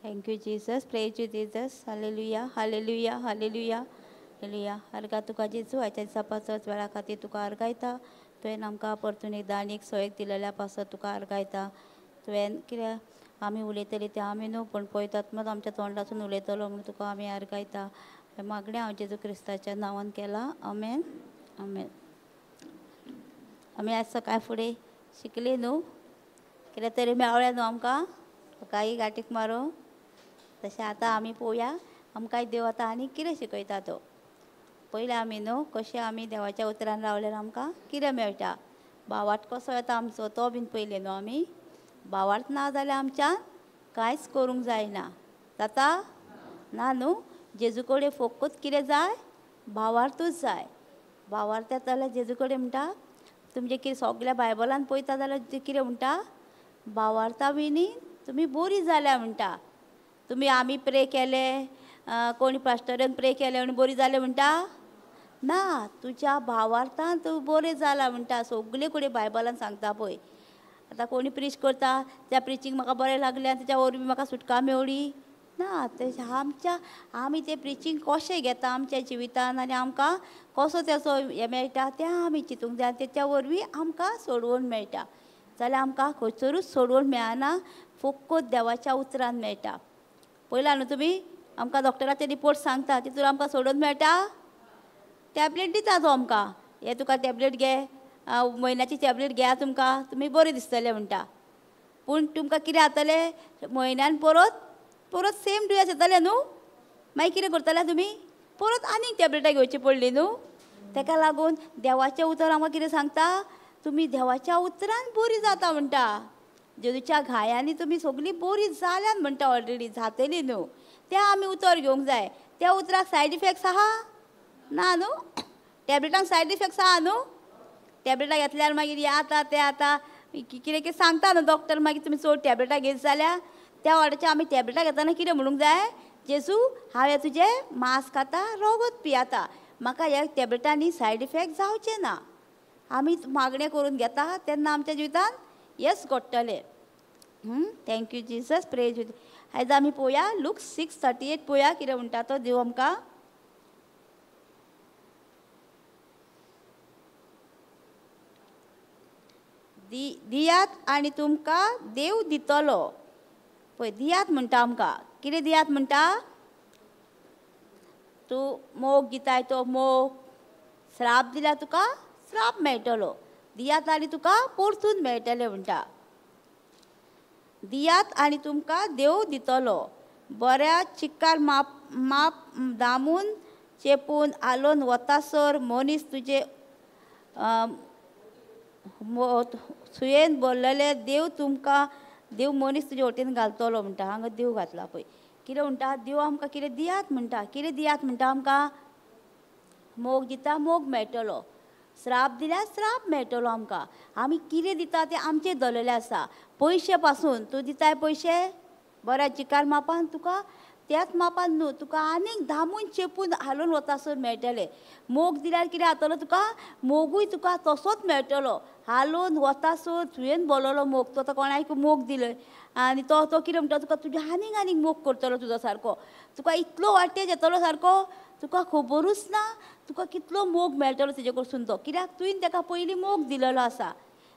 Thank you Jesus, praise you Jesus. Hallelujah, hallelujah, hallelujah, hallelujah. अर्गा तुका जेजू, आयच्या दिसा पासत वेळा खातीर तुका अर्गायता. तुवें आमकां परतून एकदां आनी एक सोयीक दिलेल्या पासत तुका अर्गायता. तुवें कितें आमी उलयतली तें आमी न्हू, पूण पवित्र आमच्या तोंडासून उलयतलो म्हणून तुका आमी अर्गायता. हें मागणें हांव जेजू क्रिस्ताच्या नांवान केलां, आमेन, आमेन. आमी आज सकाळ फुडें शिकली न्हू, कितें तरी मेवळें न्हू आमकां सकाळी गांठीक मारूंक. तशें आतां आमी पळोवया आमकां देव आतां आनी कितें शिकयता तो. पयलें आमी न्हू कशें आमी देवाच्या उतरान रावल्यार आमकां कितें मेळटा, भावार्थ कसो येता आमचो तो बीन पयलें न्हू आमी. भावार्थ ना जाल्यार आमच्यान कांयच करूंक जायना, जाता ना न्हू. जेजू कडेन फोकूच कितें जाय, भावार्थूच जाय. भावार्थ येता जाल्यार जेजू कडेन म्हणटा तुमचें कितें सगल्या बायबलान पळयता जाल्यार कितें म्हणटा, भावार्था विनी तुमी बोरी जाल्या म्हणटा. तुमी आमी प्रे केले, कोणी पास्टरान प्रे केले आनी बोरी जालें म्हणटा ना, तुज्या भावार्थान तूं बरें जाला म्हणटा. सगले कडेन बायबलान सांगता पळय. आतां कोणी प्रीच करता त्या प्रिचींग म्हाका बरें लागलें आनी तेच्या वरवीं म्हाका सुटका मेवली ना, तें आमच्या आमी तें प्रिचींग कशें घेता आमच्या जिवितान आनी आमकां कसो तेचो हें मेळटा तें आमी चिंतूंक जाय आनी तेच्या वरवीं आमकां सोडवण मेळटा. जाल्यार आमकां खंयसरूच सोडवण मेळना, फकत देवाच्या उतरान मेळटा. पळयला न्हू तुमी, आमकां डॉक्टराचे रिपोर्ट सांगता तितून आमकां सोडून मेळटा. टॅबलेट दिता तो आमकां, हे तुका टॅबलेट घे, म्हयन्याची टॅबलेट घेया तुमकां, तुमी बरें दिसतलें म्हणटा. पूण तुमकां कितें जातलें, म्हयन्यान परत परत सेम दुयेंस येतलें न्हू. मागीर कितें करतले तुमी, परत आनीक टॅबलेटां घेवची पडली न्हू. तेका लागून देवाचें उतर आमकां कितें सांगता, तुमी देवाच्या उतरान बरी जाता म्हणटा. जेजूच्या घायांनी तुमी सगळीं बरी जाल्यात म्हणटा, ऑलरेडी जातली न्हू. तें आमी उतर घेवंक जाय. त्या उतराक सायड इफेक्ट्स आहा ना न्हू, टॅबलेटांक सायड इफेक्ट्स आहा न्हू. टॅबलेटां घेतल्यार मागीर हें आतां तें आतां कितें कितें सांगता न्हू डॉक्टर. मागीर तुमी चड टॅबलेटां घेत जाल्यार त्या वाड्याचें आमी टॅबलेटां घेतना कितें म्हणूंक जाय, जेजू हांव हें तुजें मांस खाता रगत पियाता, म्हाका ह्या टॅबलेटांनी सायड इफेक्ट जावचें ना. आमी मागणें करून घेता तेन्ना आमच्या जिवितान येस घडटलें. Thank you Jesus, praise you. आयज आमी पळोवया लूक 6:38 पळोवया कितें म्हणटा तो देव आमकां. दियात आनी तुमकां देव दितलो. पळय दियात म्हणटा आमकां, कितें दियात म्हणटा, तूं मोग दिताय तो मोग, श्राप दिल्यार तुका श्राप मेळटलो, दियात आनी तुका परतून मेळटलें म्हणटा. दियात आनी तुमकां देव दितलो. बऱ्या चिकार माप माप दामून चेपून आलोवन वतासर मनीस तुजे सुयेन बोल्लले देव तुमकां देव मनीस तुजे वटेन घालतलो म्हणटा. हांगा देव घातला पळय, कितें म्हणटा देव आमकां, कितें दियात म्हणटा, कितें दियात म्हणटा आमकां, मोग दिता मोग मेळटलो, श्राप दिल्यार श्राप मेळटलो आमकां. आमी कितें दिता तें आमचें दवरलेलें आसा. पयशे पासून तूं दिताय पयशे बऱ्या चिकार मापान, तुका त्याच मापान न्हू, तुका आनीक दामून चेपून हालून वतासर मेळटलें. मोग दिल्यार कितें जातलो तुका, मोगूय तुका तसोच मेळटलो. हालून वतासर तुवें बोललो मोग, तो आतां कोणाक मोग दिलो आनी तो तो कितें म्हणटा तुका, तुज्या आनीक आनीक मोग करतलो तुजो सारको, तुका इतलो वाटेज येतलो सारको, तुका खबरूच ना तुका कितलो मोग मेळटलो तुजे कडसून तो, कित्याक तुवें ताका पयलीं मोग दिलेलो आसा.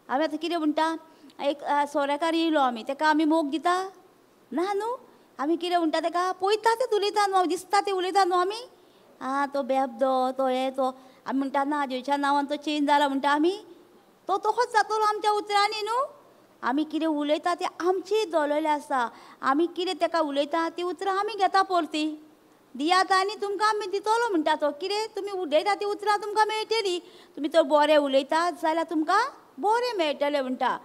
आमी आतां कितें म्हणटा, एक सोऱ्याकार येयलो आमी, ताका आमी मोग दिता ना न्हू. आमी कितें म्हणटा ताका, पळयता तें उलयता न्हू, दिसता तें उलयता न्हू आमी, आं तो बेबदो तो हे तो, आमी म्हणटा ना जेजूच्या नांवान तो चेंज जाला म्हणटा आमी, तो तसोच जातलो आमच्या उतरांनी न्हू. आमी कितें उलयता तें आमचें दवरलेलें आसा. आमी कितें ताका उलयता ती उतरां आमी घेता परती. दियात आनी तुमकां आमी दितलो म्हणटा तो, कितें तुमी उलयता ती उतरां तुमकां मेळटली. तुमी तर बरें उलयतात जाल्यार तुमकां बरें मेळटलें म्हणटा.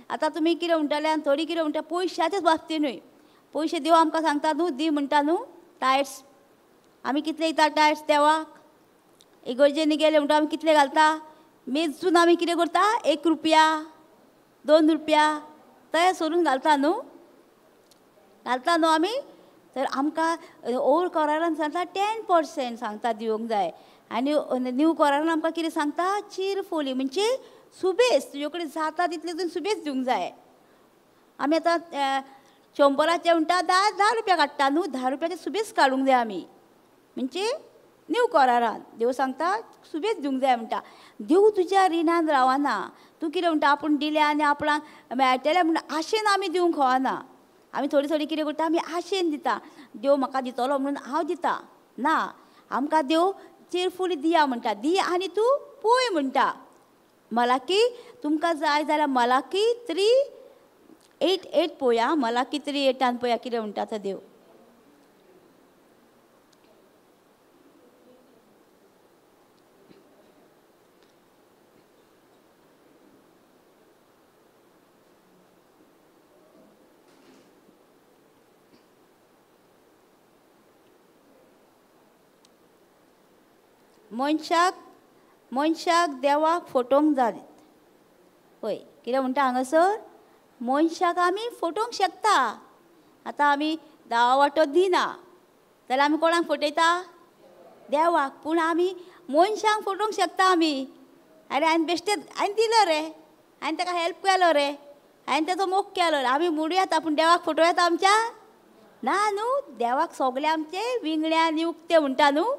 आतां तुमी कितें म्हणटले आनी थोडीं कितें म्हणटा, पयशाचेच बाबतींत न्हय, पयशे देव आमकां सांगता न्हू, दी म्हणटा न्हू टायट्स. आमी कितले दिता टायट्स देवाक, इगर्जेनी गेले म्हणटा आमी कितले घालता, मेजून आमी कितें करता, 1 रुपया 2 रुपया तयार सोडून घालता न्हू, घालता न्हू आमी. तर आमकां ओल्ड करारान सांगता 10% सांगता दिवंक जाय, आनी न्यू करारान आमकां कितें सांगता, चिरफोली म्हणजे सुबेज, तुजे कडेन जाता तितले तुवें सुबेज दिवंक जाय. आमी आतां 100 म्हणटा 10 10 रुपया काडटा न्हू, 10 रुपयाचे सुबेज काडूंक जाय आमी, म्हणजे न्यू करारान देव सांगता सुबेज दिवंक जाय म्हणटा. देव तुज्या रिणान रावना, तूं कितें म्हणटा आपूण दिलें आनी आपणाक मेळटलें म्हणून आशेन आमी दिवंक खवना. आमी थोडी थोडी कितें करता, आमी आशेन दिता, देव म्हाका दितलो म्हणून हांव दिता ना. आमकां देव चिरफुली दिया म्हणटा, दी आनी तूं पळय म्हणटा. मलाकी तुमकां जाय जाल्यार मलाकी 3:8 पळोवया, मलाकी 3:8 पळोवया कितें म्हणटा तो देव. मनशाक मनशाक देवाक फटोवंक जाय. पळय कितें म्हणटा हांगासर, मनशाक आमी फटोवंक शकता. आतां आमी 10 वांटो दिना जाल्यार आमी कोणाक फटयता? देवाक. पूण आमी मनशांक फटोवंक शकता आमी. आरे हांवें बेश्टेच हांवें दिलो रे, हांवें ताका हेल्प केलो रे, हांवें ताचो मोग केलो रे, आमी म्हणू येता. पूण देवाक फटोवं येता आमच्या? ना न्हू. देवाक सगळे आमचे विंगडे आनी उक्ते म्हणटा न्हू,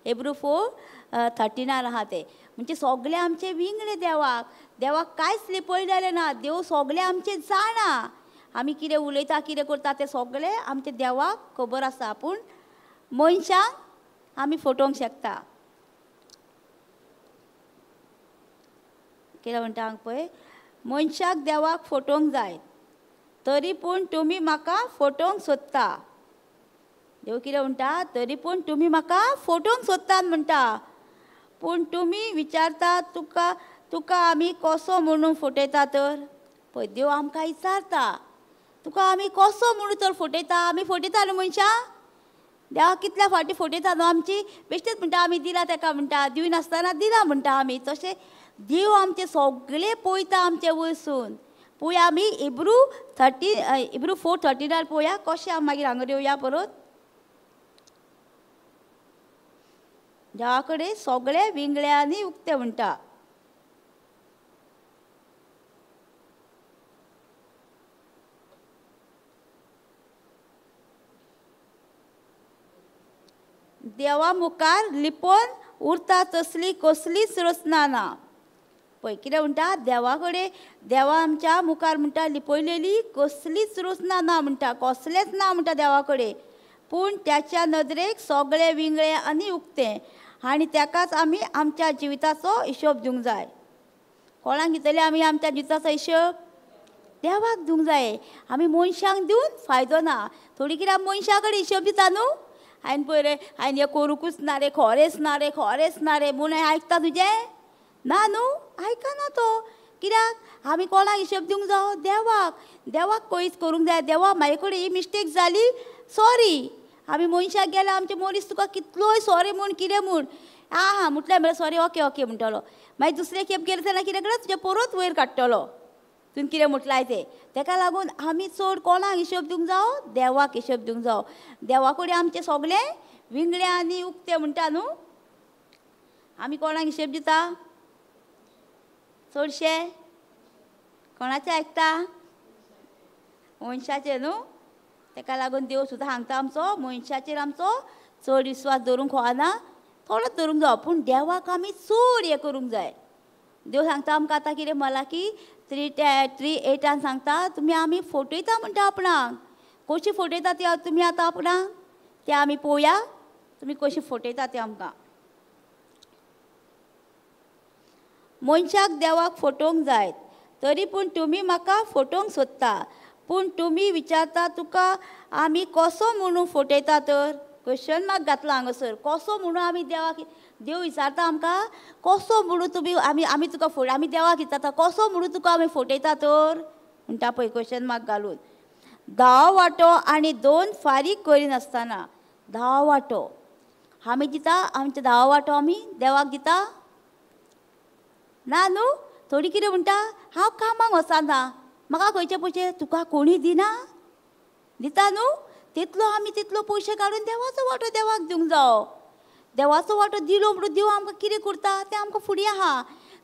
हेब्रू 4:39 आहा ते. म्हणजे सगळे आमचे विंगडे देवाक, देवाक कांयच लिपयलें ना. देव सगळे आमचे जाणा, आमी कितें उलयता कितें करता तें सगळें आमच्या देवाक खबर आसा. पूण मनशांक आमी फटोवंक शकता. कितें म्हणटा हांगा पळय, मनशाक देवाक फटोवंक जाय तरी पूण तुमी म्हाका फटोवंक सोदता. देव कितें म्हणटा, तरी पूण तुमी म्हाका फटोवंक सोदतात म्हणटा. पूण तुमी विचारता तुका तुका आमी कसो म्हणून फटयता तर. पळय देव आमकां विचारता तुका आमी कसो म्हणून तर फटयता. आमी फटयता न्हू मनशां, देवाक कितल्या फावटी फटयता न्हू. आमची बेश्टेच म्हणटा आमी दिला ताका म्हणटा, दिवनासतना दिला म्हणटा आमी. तशें देव आमचे सगळे पळयता आमचे वयसून. पळोवया आमी हिब्रू 4:39 पळोवया कशें आमी मागीर हांगा येवया परत. देवा कडेन सगळे विंगळे आनी उक्ते म्हणटा. देवा मुखार लिपोवन उरता तसली कसलीच रचना ना. पळय कितें म्हणटा, देवा कडेन देवा आमच्या मुखार म्हणटा लिपयलेली कसलीच रचना ना म्हणटा, कसलेंच ना म्हणटा देवा कडेन. पूण त्याच्या नदरेक सगळे विंगळे आनी उक्ते आनी ताकाच आमी आमच्या जिविताचो हिशोब दिवंक जाय. कोणाक दितले आमी आमच्या जिविताचो हिशोब? देवाक दिवंक जाय. आमी मनशांक दिवन फायदो ना. थोडी कित्याक मनशा कडेन हिशोब दिता न्हू, हांवें पळय रे हांवें हें करूंकूच ना रे, खरेंच ना रे, खरेंच ना रे म्हूण आयकता तुजें? ना न्हू, आयकना तो. कित्याक आमी कोणाक हिशोब दिवंक जावो? देवाक. देवाक कळीत करूंक जाय, देवा म्हाजे कडेन ही मिस्टेक जाली, सॉरी. आमी मनशाक गेल्यार आमचे मनीस तुका कितलोय सॉरी म्हूण कितें म्हूण आं हां म्हटल्यार म्हळ्यार सॉरी ओके ओके म्हणटलो. मागीर दुसरे खेप गेले जाल्यार कितें करता, तुजें परत वयर काडटलो तुवें कितें म्हटलाय तें. ताका लागून आमी चड कोणाक हिशोब दिवंक जावो? देवाक हिशोब दिवंक जावो. देवा कडेन आमचें सगळें विंगडे आनी उक्तें म्हणटा न्हू. आमी कोणाक हिशोब दिता चडशे? कोणाचें आयकता? मनशाचें न्हू. ताका लागून देव सुद्दां सांगता आमचो मनशाचेर आमचो चड विस्वास दवरूंक खवाना, थोडोच दवरूंक जावो. पूण देवाक आमी चड हें करूंक जाय. देव सांगता आमकां आतां कितें, मलाकी 3:8 सांगता तुमी आमी फटयता म्हणटा आपणाक. कशी फटयता ती तुमी आतां आपणाक ते आमी पळोवया तुमी कशी फटयता ते आमकां. मनशाक देवाक फटोवंक जाय तरी पूण तुमी म्हाका फटोवंक सोदता. पूण तुमी विचारता तुका आमी कसो म्हणून फटयता तर. क्वेश्चन मार्क घातला हांगासर, कसो म्हणून आमी देवाक, देव विचारता आमकां कसो म्हणून तुमी आमी आमी तुका फट आमी देवाक विचारता कसो म्हणून तुका आमी फटयता तर म्हणटा पळय क्वेश्चन मार्क घालून. 10 वांटो आनी 2 फारीक करिनासतना. 10 वांटो आमी दिता, आमचे 10 वांटो आमी देवाक दिता ना न्हू. थोडी कितें म्हणटा, हांव कामाक वचना, म्हाका खंयचे पयशे तुका कोणी दिना? दिता न्हू. तितलो आमी तितलो पयशे काडून देवाचो वांटो देवाक दिवंक जावो. देवाचो वांटो दिलो म्हणून देव आमकां कितें करता तें आमकां फुडें आहा.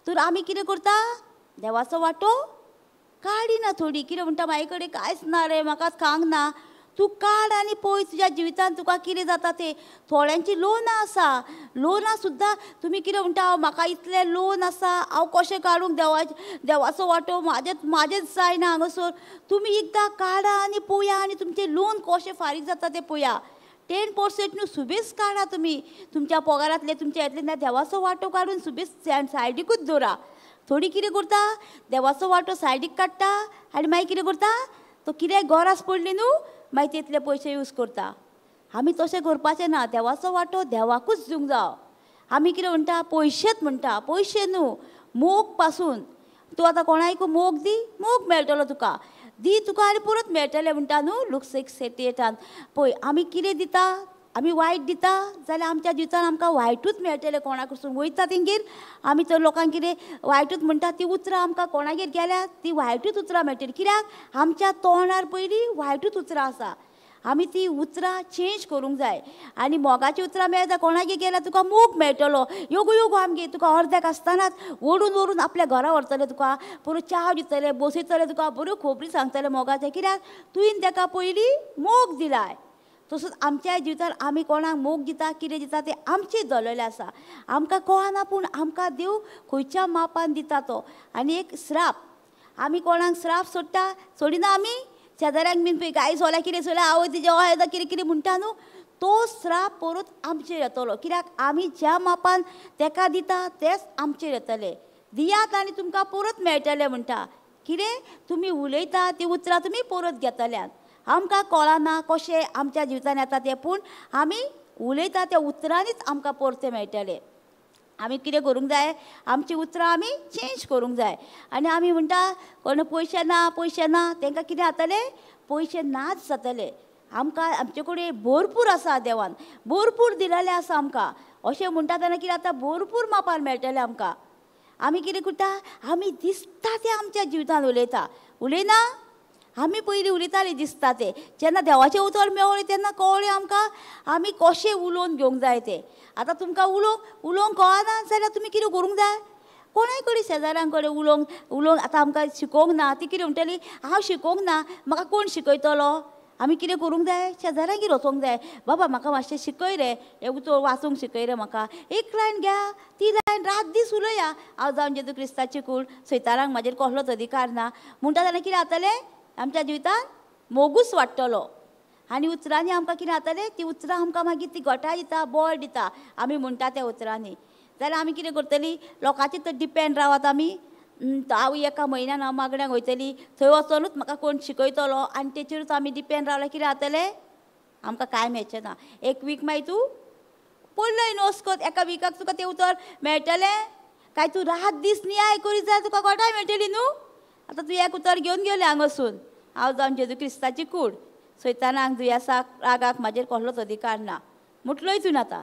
तर आमी कितें करता, देवाचो वांटो काडिना थोडी. कितें म्हणटा, म्हाजे कडेन कांयच ना रे, म्हाका खांक ना. तूं काड आनी पळय तुज्या जिवितान तुका कितें जाता तें. थोड्यांची लोनां आसा, लोनां सुद्दां तुमी कितें म्हणटा, हांव म्हाका इतलें लोन आसा, हांव कशें काडूंक देवाचो वांटो म्हाजेच जायना हांगासर. तुमी एकदां काडा आनी पळया आनी तुमचें लोन कशें फारीक जाता तें पळया. 10% न्हू सुबेज काडा तुमी तुमच्या पगारांतले, तुमच्या येतले ना देवाचो वांटो काडून सुबेज सायडीकूच दवरा. थोडी कितें करता, देवाचो वांटो सायडीक काडटा आनी मागीर कितें करता, तो कितें गरज पडली न्हू मागीर तितले पयशे यूज करता. आमी तशें करपाचें ना. देवाचो वांटो देवाकूच दिवंक जावो. आमी कितें म्हणटा, पयशेच म्हणटा, पयशे न्हू, मोग पासून. तूं आतां कोणायकू मोग दी, मोग मेळटलो तुका, दी तुका आनी परत मेळटलें म्हणटा न्हू लूक 6:88. पळय आमी कितें दिता, आमी वायट दिता जाल्यार आमच्या जिवितान आमकां वायटूच मेळटलें. कोणा कडसून वयता तेंगेर आमी तर लोकांक कितें वायटूच म्हणटा, ती उतरां आमकां कोणागेर गेल्यार ती वायटूच उतरां मेळटलीं. कित्याक आमच्या तोंडार पयलीं वायटूच उतरां आसा. आमी ती उतरां चेंज करूंक जाय. आनी मोगाची उतरां मेळटा, कोणागेर गेल्यार तुका मोग मेळटलो. योगो योगो आमगेर तुका अर्द्याक आसतनाच ओडून ओडून आपल्या घरा व्हरतले, तुका बरो च्या दितले, बसयतले, तुका बऱ्यो खबरी सांगतले मोगाचे. कित्याक तुवें ताका पयलीं मोग दिलाय. तसोच आमच्या जिवितान आमी कोणाक मोग दिता, कितें दिता तें आमचें दवरलेलें आसा. आमकां कळना, पूण आमकां देव खंयच्या मापान दिता तो. आनी एक श्राप, आमी कोणाक श्राप सोडटा, सोडिना आमी शेजाऱ्यांक बीन पळय गाय सोल्या कितें सोल्या, आवय तिजें हय कितें कितें म्हणटा न्हू, तो श्राप परत आमचेर येतलो. कित्याक आमी ज्या मापान तेका दिता तेंच आमचेर येतलें. दियात आनी तुमकां परत मेळटलें म्हणटा. कितें तुमी उलयता ती उतरां तुमी परत घेतल्यात. आमकां कळना कशें आमच्या जिवितान येता तें, पूण आमी उलयता त्या उतरांनीच आमकां परतें मेळटलें. आमी कितें करूंक जाय, आमचीं उतरां आमी चेंज करूंक जाय. आनी आमी म्हणटा कोण पयशे ना, पयशे ना, तांकां कितें जातलें, पयशे नाच जातले. आमकां आमचे कडेन भरपूर आसा, देवान भरपूर दिलेलें आसा आमकां. अशें म्हणटा तेन्ना कितें आतां भरपूर मापान मेळटलें आमकां. आमी कितें करता, आमी दिसता तें आमच्या जिवितान उलयता. उलयना आमी पयलीं उलयतालीं दिसता तें. जेन्ना देवाचें उतर मेळ्ळें तेन्ना कळ्ळें आमकां आमी कशें उलोवन घेवंक जाय तें. आतां तुमकां उलोवंक कळना जाल्यार तुमी कितें करूंक जाय, कोणाय कडेन शेजाऱ्यां कडेन उलोवंक उलोवंक. आतां आमकां शिकोवंक ना, ती कितें म्हणटली, हांव शिकोवंक ना, म्हाका कोण शिकयतलो. आमी कितें करूंक जाय, शेजाऱ्यांगेर वचोंक जाय, बाबा म्हाका मातशें शिकय रे, हें उतर वाचूंक शिकय रे म्हाका, एक लायन घ्या ती लायन रात दीस उलया, हांव जावन जेजू क्रिस्ताची कूड, सैतानाक म्हाजेर कसलोच अधिकार ना म्हणटा जाल्यार कितें जातलें, आमच्या जिवितान मोगूच वाडटलो. आनी उतरांनी आमकां कितें जातलें, ती उतरां आमकां मागीर ती घटाय दिता, बळ दिता आमी म्हणटा त्या उतरांनी. जाल्यार आमी कितें करतलीं, लोकांचेर तर डिपेंड रावत आमी. हांव एका म्हयन्यान हांव मागण्याक वयतली, थंय वचोनूच म्हाका कोण शिकयतलो आनी तेचेरूच आमी डिपेंड रावल्यार कितें जातलें, आमकां कांय मेळचें ना. एक वीक मागीर तूं पडलोय न्हू अस्कत, एका विकाक तुका तें उतर मेळटलें काय, तूं रात दीस नियाळ करीत जाल्यार तुका घटाय मेळटली न्हू. आतां तूं एक उतर घेवन गेलें हांगासून, हांव जावन जेजू क्रिस्ताची कूड, सैतानाक दुयेंसाक रागाक म्हाजेर कसलोच अधिकार ना म्हटलोय तूं. आतां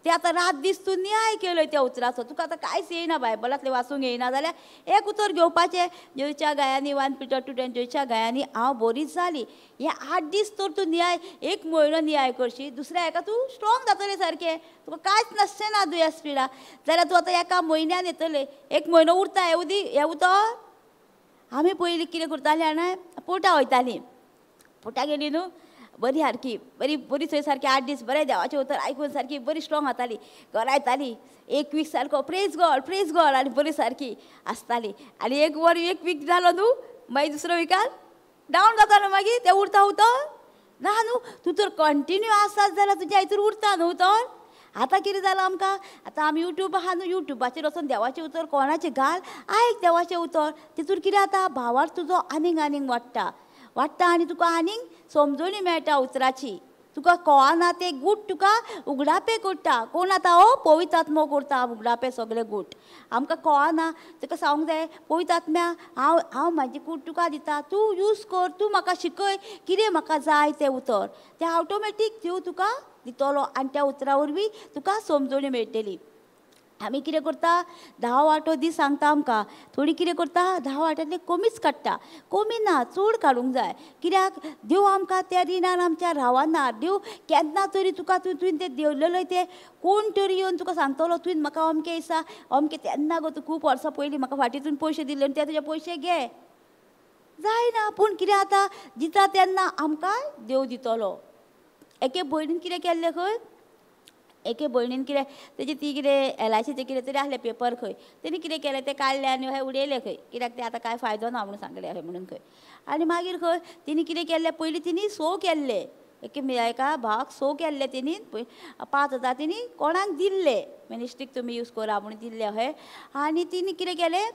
ते आतां रात दीस तूं न्याय केलोय त्या उतराचो, तुका आतां कांयच येयना, बायबलांतलें वाचूंक येयना जाल्यार एक उतर घेवपाचें, जेजूच्या गायांनी 1 Peter 2:10, जेजूच्या गायांनी हांव बरी जाली. हे 8 दीस तर तूं न्याय, एक म्हयनो न्याय करशी, दुसऱ्या एका तूं स्ट्रॉंग जातलें सारकें, तुका कांयच नासचें ना दुयेंस पिडा. जाल्यार तूं आतां एका म्हयन्यान येतलें, एक म्हयनो उरता हें उदी हें उतर. आमी पयलीं कितें करतालीं जाणा, पोटा वयतालीं, पोटा गेली न्हू बरी सारकी बरी बरी थंय सारकी 8 दीस बरें देवाचें उतर आयकून सारकी बरी स्ट्रॉंग जाताली, घरा येताली एक वीक सारको प्रेज गॉड प्रेज गॉड आनी बरी सारकी आसताली. आनी एक वर एक वीक जालो न्हू मागीर दुसरो विकान डावन जाता न्हू, मागीर तें उरता उतर ना न्हू, तूं तर कंटिन्यू आसात जाल्यार तुज्या हितूर उरता न्हू तर. आतां कितें जालां आमकां, आतां आमी यूट्यूब आहा न्हू, यूट्यूबाचेर वचोन देवाचें उतर कोणाचें घाल आयक देवाचें उतर, तितूर कितें जाता, भावार्थ तुजो आनीक आनीक वाडटा वाडटा आनी तुका आनीक समजणी मेळटा उतराची. तुका कळना तें गूट तुका उगडापे करता. कोण आतां हो पवित्र आत्मो करता उगडापे सगळे गूट, आमकां कळना तुका सांगूंक जाय पवित्र आत्म्या हांव हांव म्हाजी कूड तुका दिता, तूं यूज कर, तूं म्हाका शिकय कितें म्हाका जाय तें उतर, तें ऑटोमॅटीक देव तुका दितलो आनी त्या उतरा वरवीं तुका समजणी मेळटली. आमी कितें करता, 10 वांटो दी सांगता आमकां, थोडी कितें करता 10 वांट्यांतले कमीच काडटा, कमी ना चड काडूंक जाय. कित्याक देव आमकां त्या रिणान आमच्या रावना. देव केन्ना तरी तुका तुवें तें देवलेलें तें कोण तरी येवन तुका सांगतलो तुवें म्हाका अमकें दिसा अमकें तेन्ना गो तूं खूब वर्सां पयलीं म्हाका फाटीं तुवें पयशे दिले आनी ते तुजे पयशे घे. जायना. पूण कितें जाता, दिता तेन्ना आमकां देव दितलो. एके भयणीन कितें केल्लें खंय, एके भयणीन कितें तेजी ती कितें एलआयसीचें कितें तरी आसलें पेपर खंय, तेणी कितें केलें तें काडलें आनी अशें उडयलें खंय, कित्याक तें आतां कांय फायदो ना म्हणून सांगलें अशें म्हणून खंय. आनी मागीर खंय तिणी कितें केल्लें, पयलीं तिणी सो केल्लें एके एका भावाक सो केल्लें तिणी 5,000 तिणी कोणाक दिल्ले, मिनिस्ट्रीक तुमी यूज करा म्हणून दिल्ले अशें. आनी तिणी कितें केलें,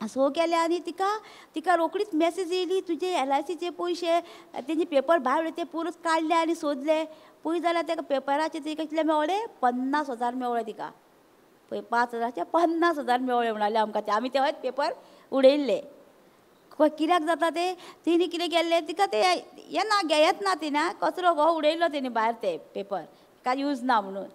सो केलें आनी तिका तिका रोखडीच मॅसेज येयली, तुजे एलआयसीचे पयशे तेंचे पेपर भायर ते पुरत काडले आनी सोदले. पळय जाल्यार तेका पेपराचे तिका कितले मेवले, 50,000 मेवले तिका. पळय 5,000चे 50,000 मेवले म्हणाले आमकां ते. आमी तेव्हाच पेपर उडयल्ले. कित्याक जाता तें, तिणी कितें केल्लें, तिका तें येना घेयत ना, तिणें कचरो गो उडयलो तेणी भायर ते पेपर, काय यूज ना म्हणून.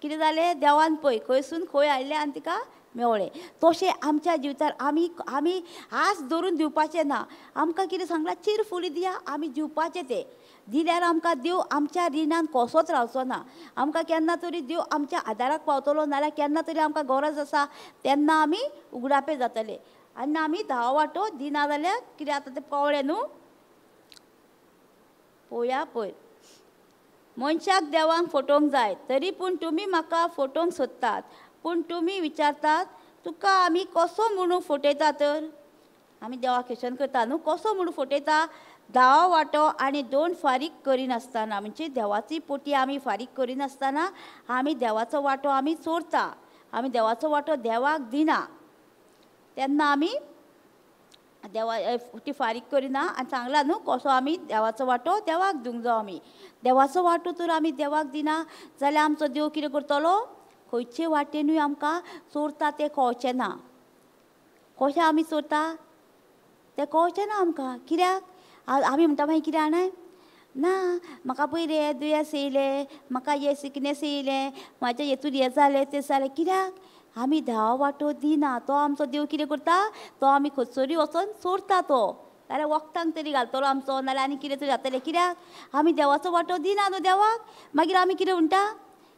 कितें जालें, देवान पळय खंयसून खंय हाडलें आनी तिका मेवळें. तशें आमच्या जिवितार आमी आमी आस धरून दिवपाचें ना. आमकां कितें सांगलां, चिरफुली दिया, आमी दिवपाचें. तें दिल्यार आमकां देव आमच्या रिणान कसोच रावचो ना. आमकां केन्ना तरी देव आमच्या आदाराक पावतलो, नाल्यार केन्ना तरी आमकां गरज आसा तेन्ना आमी उगडापे जातले. आनी आमी 10 वांटो दिना जाल्यार कितें जाता तें कळ्ळें न्हू. पळोवया पळय, मनशाक देवांक फटोवंक जाय, तरी पूण तुमी म्हाका फटोवंक सोदतात. पूण तुमी विचारतात, तुका आमी कसो म्हणून फटयता तर? आमी देवाक क्वेश्चन करता न्हू, कसो म्हणून फटयता? 10 वांटो आनी 2 फारीक करिनासतना, म्हणजे देवाची पोटी आमी फारीक करिनासतना आमी देवाचो वांटो आमी चोरता, आमी देवाचो वांटो देवाक दिना. तेन्ना आमी देवा ती फारीक करिना. आनी सांगला न्हू कसो आमी देवाचो वांटो देवाक दिवंक जावो. आमी देवाचो वांटो तर आमी देवाक दिना जाल्यार आमचो देव कितें करतलो, खंयचे वाटेनूय आमकां चोरता तें कळचें ना. कशें आमी चोरता तें कळचें ना आमकां. कित्याक आमी म्हणटा मागीर कितें जाणा, ना म्हाका पळय रे दुयेंस येयलें, म्हाका हे सिकनेस येयलें, म्हाज्या हेतून हें जालें तें जालें. कित्याक आमी 10 वांटो दिना. तो आमचो देव कितें करता, तो आमी खंयसरूय वचोन चोरता. तो नाल्यार वखदांक तरी घालतलो आमचो, नाल्यार आनी कितें तरी जातलें. कित्याक आमी देवाचो वांटो दिना न्हू देवाक. मागीर आमी कितें म्हणटा,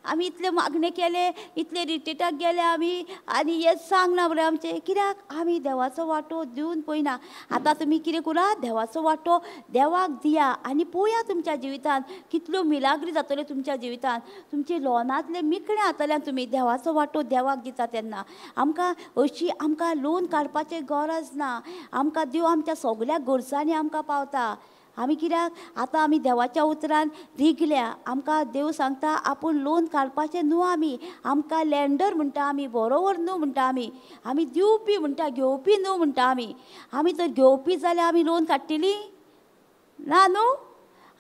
आमी इतले मागणे केले, इतले रिट्रीटाक गेले आमी, आनी हें सांग ना बरें आमचें. कित्याक आमी देवाचो वांटो दिवन पळयना. आतां तुमी कितें करा, देवाचो वांटो देवाक दिया आनी पळया तुमच्या जिवितांत कितल्यो मिलाग्री जातल्यो तुमच्या जिवितांत. तुमचे लोनांतले मेकळे जातले तुमी देवाचो वांटो देवाक दिता तेन्ना. आमकां अशी आमकां लोन काडपाचें गरज ना. आमकां देव आमच्या सगल्या गरजांनी आमकां पावता. आमी कित्याक आतां आमी देवाच्या उतरान रिगल्या. आमकां देव सांगता आपूण लोन काडपाचें न्हू, आमी आमकां लँडर म्हणटा, आमी बरोबर न्हू म्हणटा, आमी आमी दिवपी म्हणटा, घेवपी न्हू म्हणटा. आमी आमी तर घेवपी जाल्यार आमी लोन काडटली ना न्हू.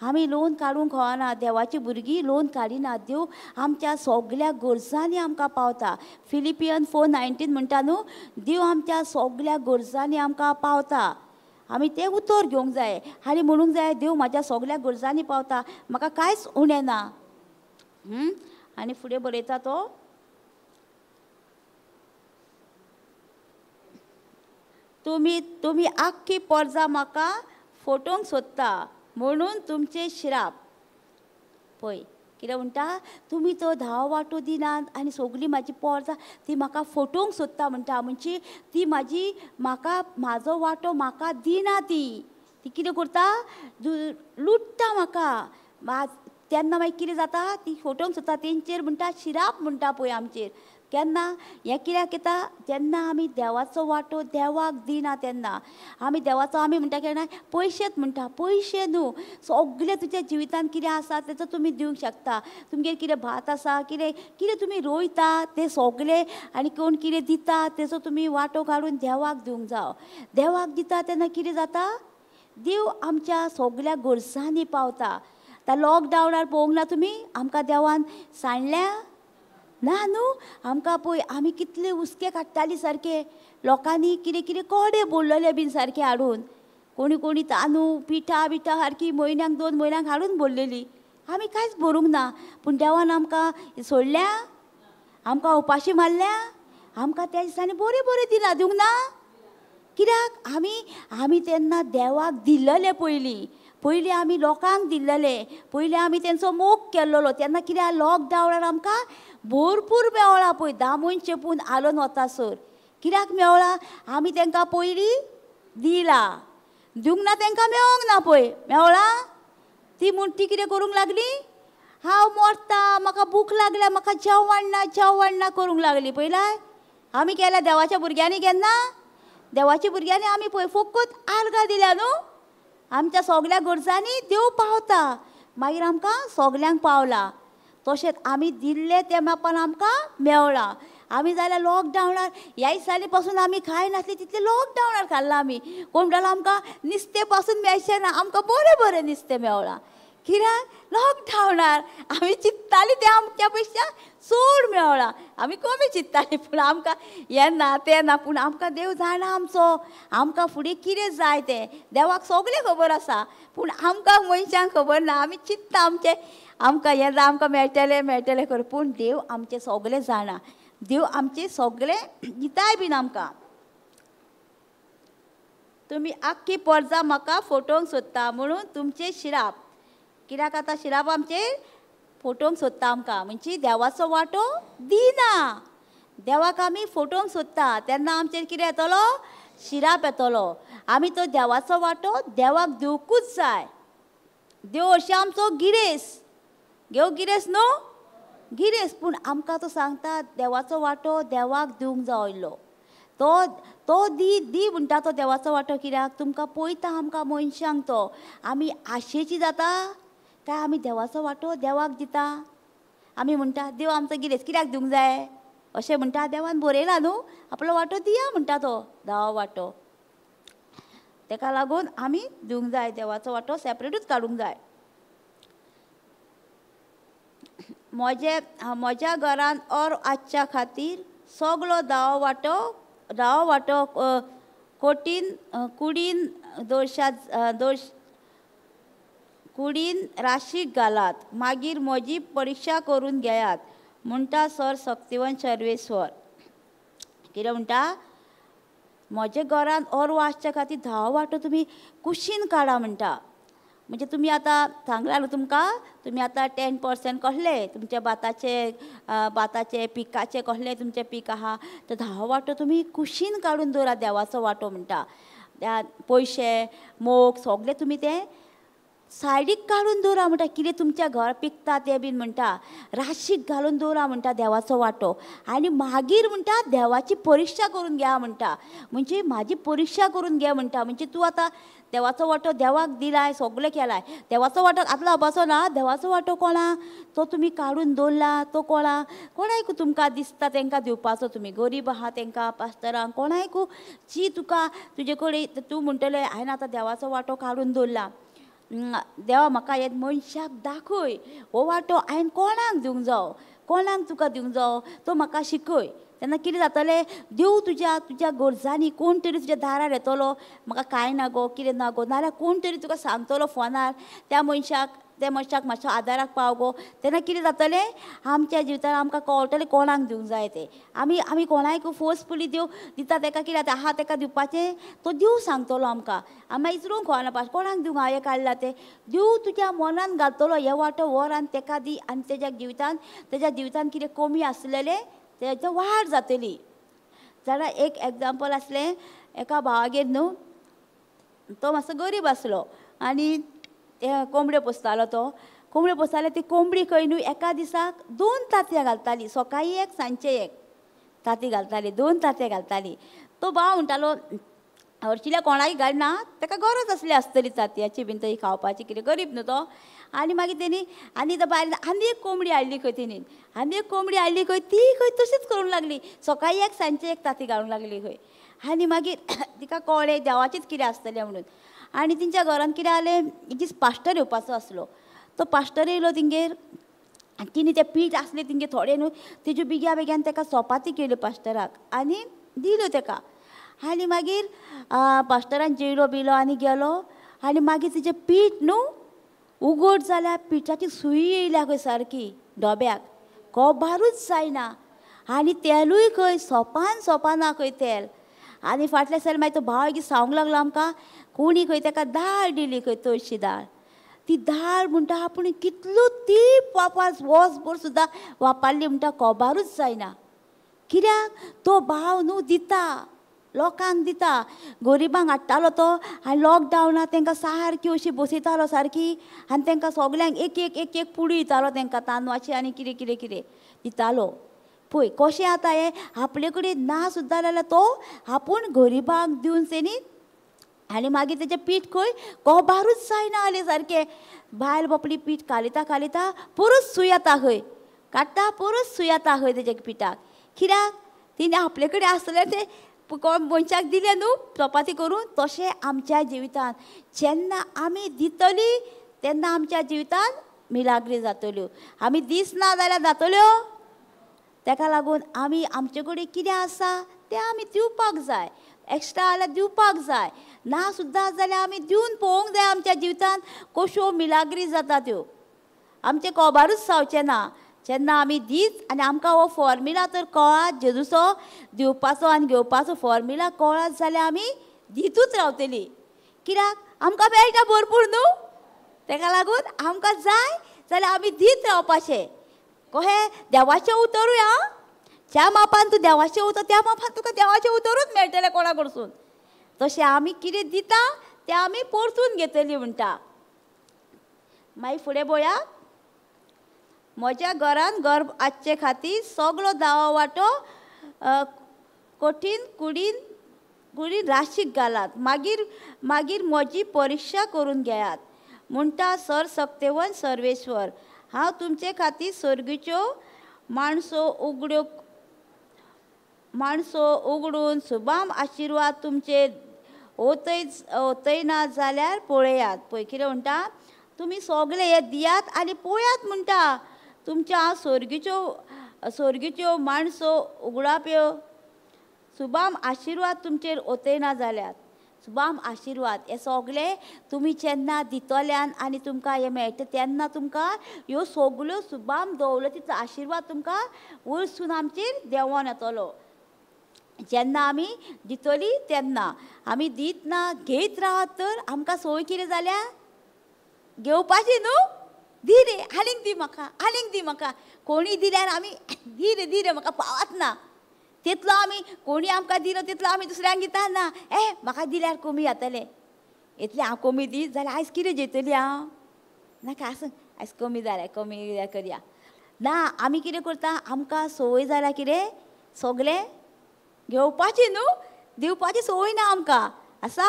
आमी लोन काडूंक कळना. देवाची भुरगीं लोन काडिना. देव आमच्या सगल्या गरजांनी आमकां पावता. फिलिपियन 4:19 म्हणटा न्हू, देव आमच्या सगल्या गरजांनी आमकां पावता. आमी तें उतर घेवंक जाय आनी म्हणूंक जाय, देव म्हाज्या सगल्या गरजांनी पावता, म्हाका कांयच उणें ना. आनी फुडें बरयता तो, तुमी तुमी आख्खी पोरजा म्हाका फटोवंक सोदता म्हणून तुमचे श्राप. पळय कितें म्हणटा, तुमी तो 10 वांटो दिनात आनी सगळी म्हाजी पोरजां ती म्हाका फटोवंक सोदता म्हणटा. म्हणजे ती म्हाजी म्हाका म्हाजो वांटो म्हाका दिना. ती ती कितें करता, लुट्टा म्हाका. तेन्ना मागीर कितें जाता, ती फटोवंक सोदता तेंचेर म्हणटा शिराप म्हणटा पळय आमचेर. केन्ना हें कित्याक येता, जेन्ना आमी देवाचो वांटो देवाक दिना तेन्ना. आमी देवाचो आमी म्हणटा केन्ना पयशेच म्हणटा, पयशे न्हू, सगळें तुज्या जिवितांत कितें आसा तेचो तुमी दिवंक शकता. तुमगेर कितें भात आसा, कितें कितें तुमी रोयता तें सगळें, आनी कोण कितें दिता तेचो तुमी वांटो काडून देवाक दिवंक जावो. देवाक दिता तेन्ना कितें जाता, देव आमच्या सगल्या गरजांनी पावता. आतां लॉकडावनार पळोवंक ना तुमी, आमकां देवान सांडल्या ना न्हू. आमकां पळय आमी कितले हुस्के काडटाली सारके, लोकांनी कितें कितें कोडे बोल्लले बीन सारके हाडून, कोणी कोणी तांदूळ पिठा बिठा सारकी म्हयन्याक 2 म्हयन्यांक हाडून भरलेली. आमी कांयच भरूंक ना, पूण देवान आमकां सोडल्या, आमकां उपाशी मारल्या, आमकां त्या दिसांनी बरें बरें दिलां दिवंक ना. कित्याक आमी आमी तेन्ना देवाक दिल्लले पयलीं, पयलीं आमी लोकांक दिल्लले, पयलीं आमी तेंचो मोग केल्लो. तेन्ना कित्याक लॉकडावनार आमकां भरपूर मेवळा पळय, दामून चेपून आलोन वतासर. कित्याक मेवळा, आमी तेंकां पयलीं दिला. दिवंक ना तांकां मेळोंक ना. पळय मेवळा ती म्हूण ती कितें करूंक लागली, हांव मरता, म्हाका भूक लागल्या, म्हाका जेवण ना जेवण ना करूंक लागली. पयलाय आमी केल्या देवाच्या भुरग्यांनी केन्ना, देवाच्या भुरग्यांनी आमी पळय फकत आर्गां दिल्या न्हू, आमच्या सगल्या गरजांनी देव पावता, मागीर आमकां सगल्यांक पावला. तशेंच आमी दिल्लें तें मापान आमकां मेवळां. आमी जाल्यार लॉकडावनार ह्या दिसांनी पासून आमी खाय नासली तितलें लॉकडावनार खाल्लां आमी. कोण म्हणटालो आमकां नुस्तें पासून मेळचें ना, आमकां बरें बरें नुस्तें मेवळां. कित्याक लॉकडावनार आमी चिंत्तालीं तें आमच्या पेक्षा चड मेवळां. आमी कमी चिंत्तालीं पूण आमकां हें ना तें ना, पूण आमकां देव जाणा आमचो, आमकां फुडें कितें जाय तें देवाक सगळें खबर आसा, पूण आमकां मनशांक खबर ना. आमी चिंत्ता आमचें आमकां हें जाय, आमकां मेळटलें मेळटलें कर, पूण देव आमचें सगळें जाणा, देव आमचें सगळें दिताय बीन आमकां. तुमी आख्खी पोरजां म्हाका फोटोवंक सोदता म्हणून तुमचें शिराप, कित्याक आतां शिराप आमचेर फोटोवंक सोदता आमकां, म्हणजे देवाचो वांटो दिना, देवाक आमी फोटोवंक सोदता तेन्ना आमचेर कितें येतलो, शिराप येतलो. आमी तो देवाचो वांटो देवाक दिवकूच जाय. देव अशें आमचो गिरेस, घेव गिरेस न्हू, गिरेस, पूण आमकां तो सांगता देवाचो वांटो देवाक दिवंक जाय इल्लो, तो तो दी दी म्हणटा तो देवाचो वांटो. कित्याक तुमकां पळयता आमकां मनशांक तो, आमी आशेची जाता काय आमी देवाचो वांटो देवाक दिता. आमी म्हणटा देव आमचो गिरेस कित्याक दिवंक जाय अशें म्हणटा, देवान बरयला न्हू आपलो वांटो दिया म्हणटा तो धावो वांटो. तेका लागून आमी दिवंक जाय देवाचो वांटो, सेपरेटूच काडूंक जाय. म्हजे म्हज्या घरान और आजच्या खातीर सगलो धावो वांटो धावो वांटो कोटीन कुडीन दोरशा दोश कुडीन राशीक घालात, मागीर म्हजी परिक्षा करून घेयात म्हणटा सर सक्तिवन सर्वेश्वर. कितें म्हणटा, म्हज्या घरान ओर आसच्या खातीर धावो वांटो तुमी कुशीन काडा म्हणटा. म्हणजे तुमी आतां सांगलां न्हू तुमकां, तुमी आतां 10% कसले तुमच्या भाताचे भाताचे पिकाचे कसले तुमचें पीक आहा, तर धावो वांटो तुमी कुशीन काडून दवरात देवाचो वांटो म्हणटा. पयशे मोग सगळे तुमी ते सायडीक काडून दवरा म्हणटा, कितें तुमच्या घर पिकता तें बीन म्हणटा, राशीक घालून दवरा म्हणटा देवाचो वांटो. आनी मागीर म्हणटा देवाची परिक्षा करून घ्या म्हणटा, म्हणजे म्हाजी परिक्षा करून घे म्हणटा. म्हणजे तूं आतां देवाचो वांटो देवाक दिलाय, सगळें केलाय, देवाचो वांटो आतलो अबासो ना, देवाचो वांटो कोणा तो तुमी काडून दवरला, तो कोणा कोणायकू तुमकां दिसता तांकां दिवपाचो, तुमी गरीब आहा तांकां पास्टरांक कोणायकू जी तुका तुजे कडेन तूं म्हणटलें हांवें आतां देवाचो वांटो काडून दवरला, देवा म्हाका हे मनशाक दाखय हो वांटो हांवें कोणाक दिवंक जावो, कोणाक तुका दिवंक जावो तो म्हाका शिकय. तेन्ना कितें जातलें, देव तुज्या तुज्या गरजांनी कोण तरी तुज्या दारार येतलो, म्हाका कांय ना गो कितें ना गो, नाजाल्यार कोण तरी तुका सांगतलो फोनार त्या मनशाक, त्या मनशाक मातसो आदाराक पाव गो. तेन्ना कितें जातलें आमच्या जिवितान आमकां कळटलें कोणाक दिवंक जाय तें. आमी आमी कोणाक फोर्सफुली देव दिता ताका कितें जाता आहा ताका दिवपाचें तो देव सांगतलो आमकां, आमी इचरूंक कळना पास कोणाक दिवंक हांवें काडला तें. देव तुज्या मनान घालतलो हे वांटो व्हर आनी ताका दी, आनी तेज्या जिवितान तेज्या जिवितान कितें कमी आसलेलें तेजें वाड जातली. जाल्यार एक एग्जाम्पल आसलें एका भावागेर न्हू, तो मातसो गरीब आसलो आनी ते कोंबड्यो पोसतालो. तो कोंबड्यो पोसताले, ती कोंबडी खंय न्हू एका दिसाक 2 तांतयां घालताली, सकाळीं एक सांजचें एक तांती घालताली, 2 तांतयां घालताली. तो भाव म्हणटालो हरशिल्या कोणाक घालना, ताका गरज आसली आसतली तांतयाची बीन थंय खावपाची, कितें गरीब न्हू तो. आनी मागीर तेणी आनी तो भायर आनी एक कोंबडी हाडली खंय तेणी, आनी एक कोंबडी हाडली खंय, ती खंय तशीच करूंक लागली, सकाळीं एक सांजचें एक तांती घालूंक लागली खंय. आनी मागीर तिका कळ्ळें देवाचेंच कितें आसतलें म्हणून. आनी तेंच्या घरान कितें जालें, एक दीस पास्टर येवपाचो आसलो, तो पास्टर येयलो तेंगेर आनी तिणें तें पीठ आसलें तेंगेर थोडें न्हू, तेज्यो बेग्या बेग्यान ताका चपाती केल्यो पास्टराक आनी दिल्यो ताका. आनी मागीर पास्टरान जेयलो बिलो आनी गेलो. आनी मागीर तेजें पीठ न्हू उगड जाल्यार पिठाची सुई येयल्या खंय सारकी डोब्याक, कोबारूच जायना. आनी तेलूय खंय सोपान सोपाना खंय तेल. आनी फाटल्या साल मागीर तो भाव एक सांगूंक लागलो आमकां, कोणी खंय ताका दाळ दिली खंय, तळशी दाळ. ती दाळ म्हणटा आपूण कितलो तेंप वापर वोसभर सुद्दां वापरली म्हणटा कोबारूच जायना. कित्याक तो भाव न्हू दिता, लोकांक दिता, गरिबांक हाडटालो तो. आनी लॉकडावनाक तांकां सारकी अशी बसयतालो सारकी, आनी तांकां सगल्यांक एक एक एक एक पुडी दितालो तांकां, तांदळाची आनी कितें कितें कितें दितालो. पळय कशें आतां हें आपले कडेन ना सुद्दां जाल्यार तो आपूण गरिबांक दिवन तेणी, आनी मागीर तेजें पीठ खंय कोबारूच जायना जालें सारकें. बायल बापडी पीठ कालयता कालयता परत सूय येता खंय, काडटा परत सूय येता खंय तेजे पिठाक. कित्याक तिणें आपले कडेन आसलें तें कोण मनशाक दिलें न्हू चपाती करून. तशें आमच्या जिवितांत जेन्ना आमी दितली तेन्ना आमच्या जिवितांत मिलाग्री जातल्यो. आमी दिसना जाल्यार जातल्यो. ताका लागून आमी आमचे कडेन कितें आसा तें आमी दिवपाक जाय, एक्स्ट्रा जाल्यार दिवपाक जाय, ना सुद्दां जाल्यार आमी दिवन पळोवंक जाय आमच्या जिवितांत कश्यो मिलाग्री जाता त्यो. आमचें कोबारूच जावचें ना जेन्ना आमी दीत. आनी आमकां हो फॉर्मुला तर कळात, जेजूचो दिवपाचो आनी घेवपाचो फॉर्मुला कळत जाल्यार आमी दितूच रावतली. कित्याक आमकां मेळटा भरपूर न्हू, ताका लागून आमकां जाय जाल्यार आमी दीत रावपाचें. कहें देवाचें उतरूय आं, ज्या मापान तूं देवाचें उतर त्या मापान तुका देवाचें उतरूच मेळटलें कोणा कडसून. तशें आमी कितें दिता तें आमी परतून घेतली म्हणटा. मागीर फुडें पळया, म्हज्या घरान गर्भ आसचे खातीर सगलो दावो वांटो कठीण कुडीन कुडीन राशीक घालात, मागीर मागीर म्हजी परिक्षा करून घेयात म्हणटा सर सक्तेवन सर्वेश्वर. हांव तुमचे खातीर सर्गीच्यो माणसो उगड्यो माणसो उगडून सुबाम आशिर्वाद तुमचे ओतय ओतयना जाल्यार पळयात. पळय कितें म्हणटा, तुमी सगळे हे दियात आनी पळयात म्हणटा, तुमच्या हांव सर्गीच्यो सर्गीच्यो माणसो उगडाप्यो सुबाम आशिर्वाद तुमचेर ओतयना जाल्यार. सुबाम आशिर्वाद हे सगळे तुमी जेन्ना दितल्यान आनी तुमकां हें मेळटा तेन्ना तुमकां ह्यो सगल्यो सुबाम दवलतीचो आशिर्वाद तुमकां वयरसून आमचेर देंवोन येतलो. जेन्ना आमी दितली तेन्ना. आमी दीत ना घेयत रावत तर आमकां संवय कितें जाल्या, घेवपाची न्हू. दी रे आनीक दी म्हाका, आनीक दी म्हाका. कोणी दिल्यार आमी दी रे दी रे म्हाका पावत ना तितलो आमी, कोणी आमकां दिलो तितलो आमी दुसऱ्यांक दिता ना. ए म्हाका दिल्यार कमी जातलें, इतलें हांव कमी दीत जाल्यार आयज कितें जेतली हांव, नाका आसूं आयज कमी जालें कमी करया ना. आमी कितें करता, आमकां संवय जाल्या कितें सगळें घेवपाची न्हू, दिवपाची संवय ना आमकां. आसा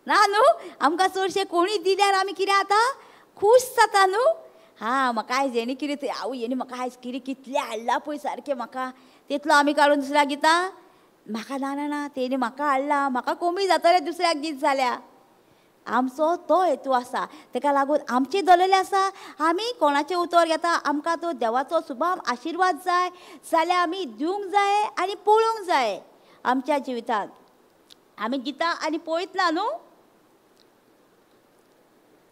ना न्हू, आमकां चडशें कोणी दिल्यार आमी कितें आतां खूश जाता न्हू. हां म्हाका आयज हेणी कितें आवय हेणी म्हाका आयज कितें कितलें हाडलां पळय सारकें म्हाका, तितलो आमी काडून दुसऱ्याक दिता. म्हाका ना ना ना तेणी म्हाका हाडलां म्हाका कमी जातलें दुसऱ्याक दीत जाल्यार. आमचो तो हेतू आसा, ताका लागून आमचें दवरलेलें आसा. आमी कोणाचें उतर घेता, आमकां तो देवाचो सुबाम आशिर्वाद जाय जाल्यार आमी दिवंक जाय आनी पळोवंक जाय आमच्या जिवितांत. आमी दिता आनी पळयतना न्हू.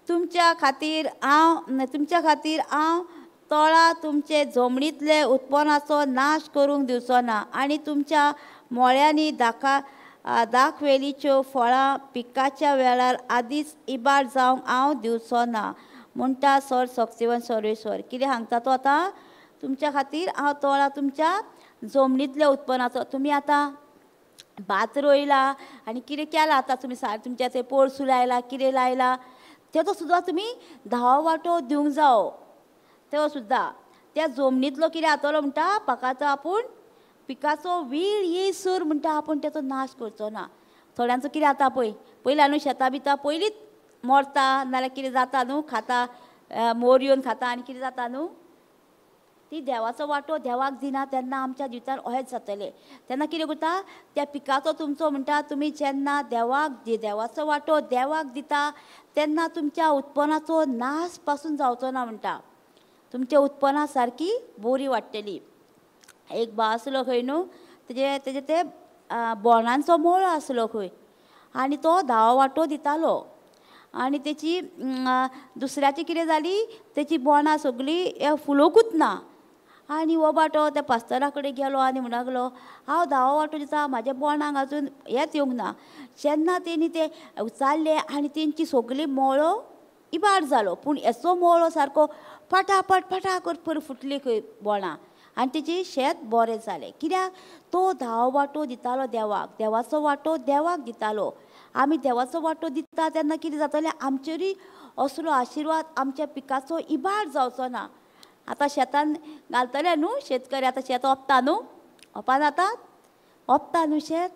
तुमच्या खातीर हांव तुमच्या खातीर हांव तोळा तुमचे जमनींतले उत्पन्नाचो नाश करूंक दिवचो ना, आनी तुमच्या मोळ्यांनी दाखा दाखवेलीच्यो फळां पिकाच्या वेळार आदींच इबाड जावंक हांव दिवचो ना म्हणटा सर सक्तिवन सर्वेश्वर. कितें सांगता तो आतां, तुमच्या खातीर हांव तोळा तुमच्या जमनींतल्या उत्पन्नाचो. तुमी आतां भात रोयला आनी कितें केलां आतां तुमी तुमच्या थंय पोरसूं लायला कितें लायला तेजो सुद्दां तुमी धावो वांटो दिवंक जावो. तो सुद्दां त्या जमनींतलो कितें जातलो म्हणटा, पाकाचो आपूण पिकाचो वेळ येयसर म्हणटा आपूण तेचो नाश करचो ना. थोड्यांचो कितें जाता पळय, पयलीं न्हू शेतां बितां पयलींच मरता नाल्यार कितें जाता न्हू, खाता मोर येवन खाता आनी कितें जाता न्हू. ती देवाचो वांटो देवाक दिना तेन्ना आमच्या जिवितांत अहेंच जातलें. तेन्ना कितें करता त्या पिकाचो तुमचो म्हणटा तुमी जेन्ना देवाक देवाचो वांटो देवाक दिता तेन्ना तुमच्या उत्पन्नाचो नाश पासून जावचो ना म्हणटा. तुमच्या उत्पन्ना सारकी बोरी वाडटली. एक भाव आसलो खंय न्हू, तेजे तेजे ते बोणांचो मोळो आसलो खंय, आनी तो धावो वांटो दितालो. आनी तेची दुसऱ्याची कितें जाली, तेची बोणां सगळीं फुलोकूच ना. आनी हो बाटो त्या पास्तरा कडेन गेलो आनी म्हणूंक लागलो, हांव धावो वांटो दिता म्हाज्या बोणांक अजून हेंच येवंक ना. जेन्ना तेणी ते उचारले आनी तेंची सगळी मोळो इबाड जालो, पूण हेचो मोळो सारको फटाफट फटाकट फुटली खंय बोणां. आनी तेजें शेत बरें जालें. कित्याक तो 10 वांटो दितालो देवाक, देवाचो वांटो देवाक दितालो. आमी देवाचो वांटो दिता तेन्ना कितें जातलें, आमचेरूय असलो आशिर्वाद, आमच्या पिकाचो इबाड जावचो ना. आतां शेतान घालतले न्हू शेतकरी, आतां शेत ओंपता न्हू, ओंपान आतां ओंपता न्हू शेत,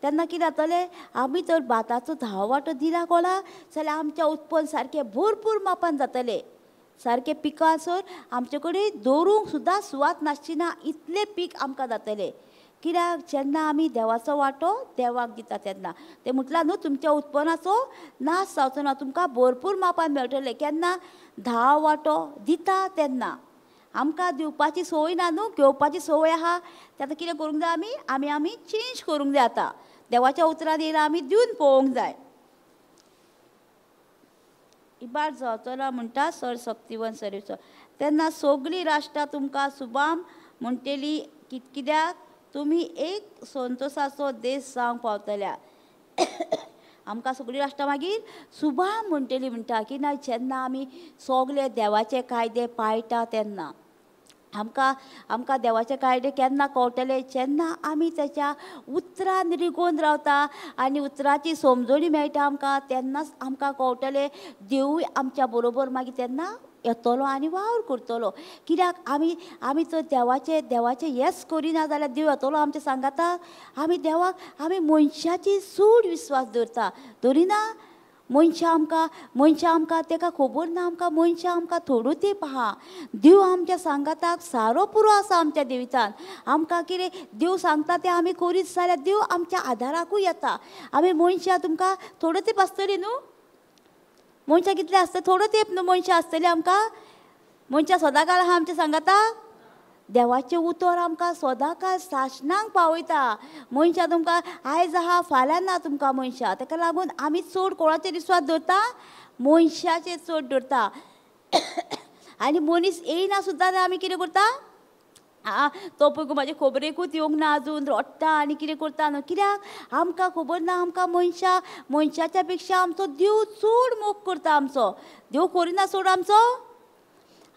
तेन्ना कितें जातलें, आमी जर भाताचो 10 वांटो दिला कोणा जाल्यार आमचें उत्पन्न सारकें भरपूर मापान जातलें. सारकें पिकासर आमचे कडेन दवरूंक सुद्दां सुवात नासची ना, इतलें पीक आमकां जातलें. कित्याक जेन्ना आमी देवाचो वांटो देवाक दिता तेन्ना तें म्हटलां न्हू तुमच्या उत्पन्नाचो नाश जावचो ना, तुमकां भरपूर मापान मेळटलें. केन्ना 10 वांटो दिता तेन्ना. आमकां दिवपाची संवय ना न्हू, घेवपाची संवय आहा. तें आतां कितें करूंक जाय, आमी आमी आमी चेंज करूंक जाय. आतां देवाच्या उतरान येयला आमी दिवन पळोवंक जाय. इबाड जावचो ना म्हणटा सर सक्तिवन सर्वेश्वर. तेन्ना सगळीं राष्ट्रां तुमकां सुबाम म्हणटली, कित्याक तुमी एक संतोसाचो देश जावंक पावतल्या. आमकां सगळीं राष्ट्रां मागीर सुबाम म्हणटली म्हणटा की ना, जेन्ना आमी सगळे देवाचे कायदे पाळटा तेन्ना आमकां आमकां देवाचे कायदे केन्ना कळटले, जेन्ना आमी तेच्या उतरान रिगोवन रावता आनी उतराची समजणी मेळटा आमकां, तेन्नाच आमकां कळटलें देवूय आमच्या बरोबर मागीर तेन्ना येतलो आनी वावर करतलो. कित्याक आमी आमी तर देवाचे देवाचे येस करिना जाल्यार देव येतलो आमच्या सांगाता. आमी देवाक आमी मनशाची चड विस्वास दवरता, दवरिना. मनशां आमकां मनशां आमकां तेका खबर ना, आमकां मनशां आमकां थोडो तेंप आहा. देव आमच्या सांगाताक सारो पुरो आसा आमच्या देवितान. आमकां कितें देव सांगता तें आमी करीत जाल्यार देव आमच्या आदाराकूय येता. आमी मनशां तुमकां थोडो तेंप आसतली न्हू, मनशां कितले आसता थोडो तेंप न्हू मनशां आसतली आमकां. मनशां सदांकाळ आहा आमच्या सांगाताक. देवाचें उतर आमकां सदांकाळ सासणांक पावयता. मनशां तुमकां आयज आहा फाल्यां ना तुमकां मनशां. ताका लागून आमी चड कोणाचेर विस्वास दवरता, मनशाचेर चड दवरता. आनी मनीस येयना सुद्दां जाल्यार आमी कितें करता, आ तो पळय म्हाजे खबरेकूच येवंक ना अजून, रडटा आनी कितें करता न्हू. कित्याक आमकां खबर ना, आमकां मनशां मनशाच्या पेक्षा आमचो देव चड मोग करता. आमचो देव करिना चड आमचो.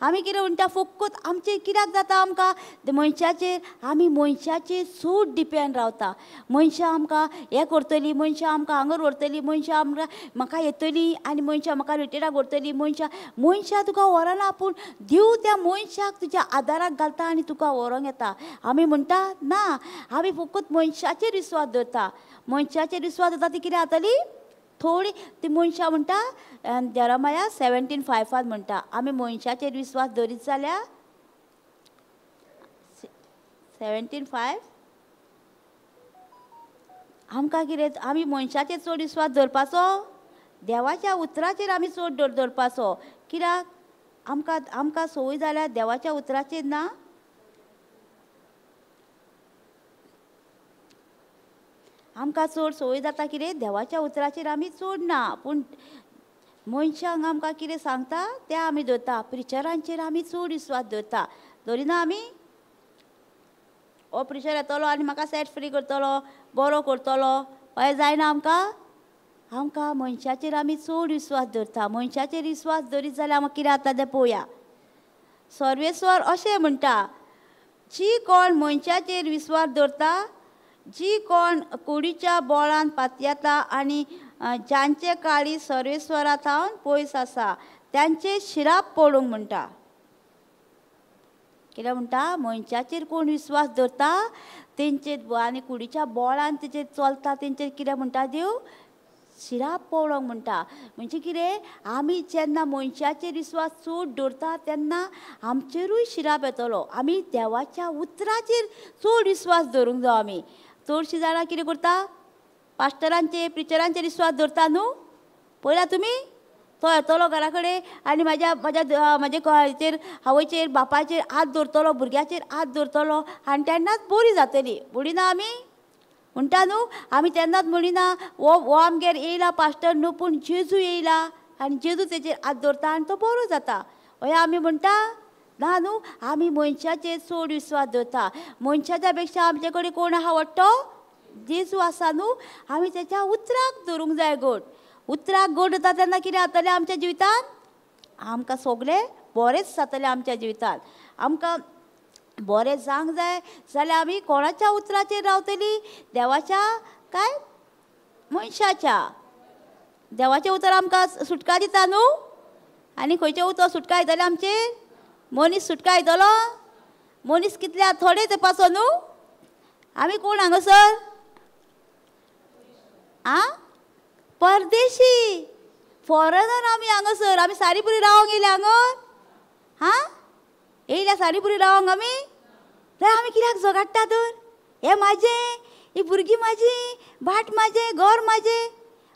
आमी कितें म्हणटा फकत आमचें कित्याक जाता आमकां मनशाचेर, आमी मनशाचेर चड डिपेंड रावता. मनशां आमकां हें करतलीं, मनशां आमकां हांगर व्हरतलीं, मनशां आमकां म्हाका येतलीं आनी मनशां म्हाका रिटेराक व्हरतलीं. मनशां मनशां तुका व्हरना, पूण देव त्या मनशाक तुज्या आदाराक घालता आनी तुका व्हरोंक येता. आमी म्हणटा ना, आमी फकत मनशाचेर विस्वास दवरता. मनशाचेर विस्वास दवरता ती कितें जातली थोडी ती मनशां म्हणटा. जेरमाया 17:5 म्हणटा आमी मनशाचेर विस्वास दवरीत जाल्यार 17:5 आमकां कितें, आमी मनशाचेर चड विस्वास दवरपाचो, देवाच्या उतराचेर आमी चड दवरपाचो. कित्याक आमकां आमकां संवय जाल्यार देवाच्या उतराचेर ना. आमकां चड संवय जाता कितें देवाच्या उतराचेर आमी चड ना, पूण मनशांक आमकां कितें सांगता तें आमी दवरता. प्रिचरांचेर आमी चड विस्वास दवरता, दवरिना आमी. हो प्रिचर येतलो आनी म्हाका सेट फ्री करतलो, बरो करतलो, अशें जायना आमकां. आमकां मनशाचेर आमी चड विस्वास दवरता. मनशाचेर विस्वास दवरीत जाल्यार आमकां कितें जाता तें पळोवया. सर्वेस्वर अशें म्हणटा, जी कोण मनशाचेर विस्वास दवरता, जी कोण कुडीच्या बोळान पातयेता आनी जांचे काळी सर्वेस्वरा थावन पयस आसा त्यांचे शिराप पडूंक म्हणटा. कितें म्हणटा, मनशाचेर कोण विस्वास दवरता तेंचेर आनी कुडीच्या बोळान तेचेर चलता तेंचेर कितें म्हणटा देव, शिराप पडोंक म्हणटा. म्हणजे कितें, आमी जेन्ना मनशाचेर विस्वास चड दवरता तेन्ना आमचेरूय शिराप येतलो. आमी देवाच्या उतराचेर चड विस्वास दवरूंक जावो. आमी चडशीं जाणां कितें करता, पास्टरांचेर प्रिचरांचेर विस्वास दवरता न्हू. पळयला तुमी, तो येतलो घरा कडेन आनी म्हाज्या म्हाज्या म्हाजे हेचेर आवयचेर बापायचेर हात दवरतलो, भुरग्याचेर हात दवरतलो आनी तेन्नाच बरी जातली. म्हणिना आमी म्हणटा न्हू, आमी तेन्नाच म्हणिना हो हो आमगेर येयला पास्टर न्हू, पूण जेजू येयला आनी जेजू तेचेर हात दवरता आनी तो बरो जाता, अशें आमी म्हणटा ना न्हू. आमी मनशाचेर चड विस्वास दवरता. मनशाच्या पेक्षा आमचे कडेन कोण आहा वाडटो, जेजू आसा न्हू. आमी तेच्या उतराक धरूंक जाय गोड. उतराक गोड जाता तेन्ना कितें जातलें आमच्या जिवितांत, आमकां सगळें बरेंच जातलें आमच्या जिवितांत. आमकां बरें जावंक जाय जाल्यार आमी कोणाच्या उतराचेर रावतली? देवाच्या काय मनशाच्या? देवाचें उतर आमकां सुटका दिता न्हू. आनी खंयचें उतर सुटका येतलें आमचेर? मनीस सुटका येतलो? मनीस कितल्या थोडे तेपाचो न्हू. आमी कोण हांगासर? आं, परदेशी, फॉरेनर आमी हांगासर. आमी सारी पुरी रावंक येयल्या हांगा. हां, येयल्या सारी पुरी रावंक आमी. जाल्यार आमी कित्याक झगडटा तर? हें म्हाजें, ही भुरगीं म्हाजी, भाट म्हाजें, घर म्हाजें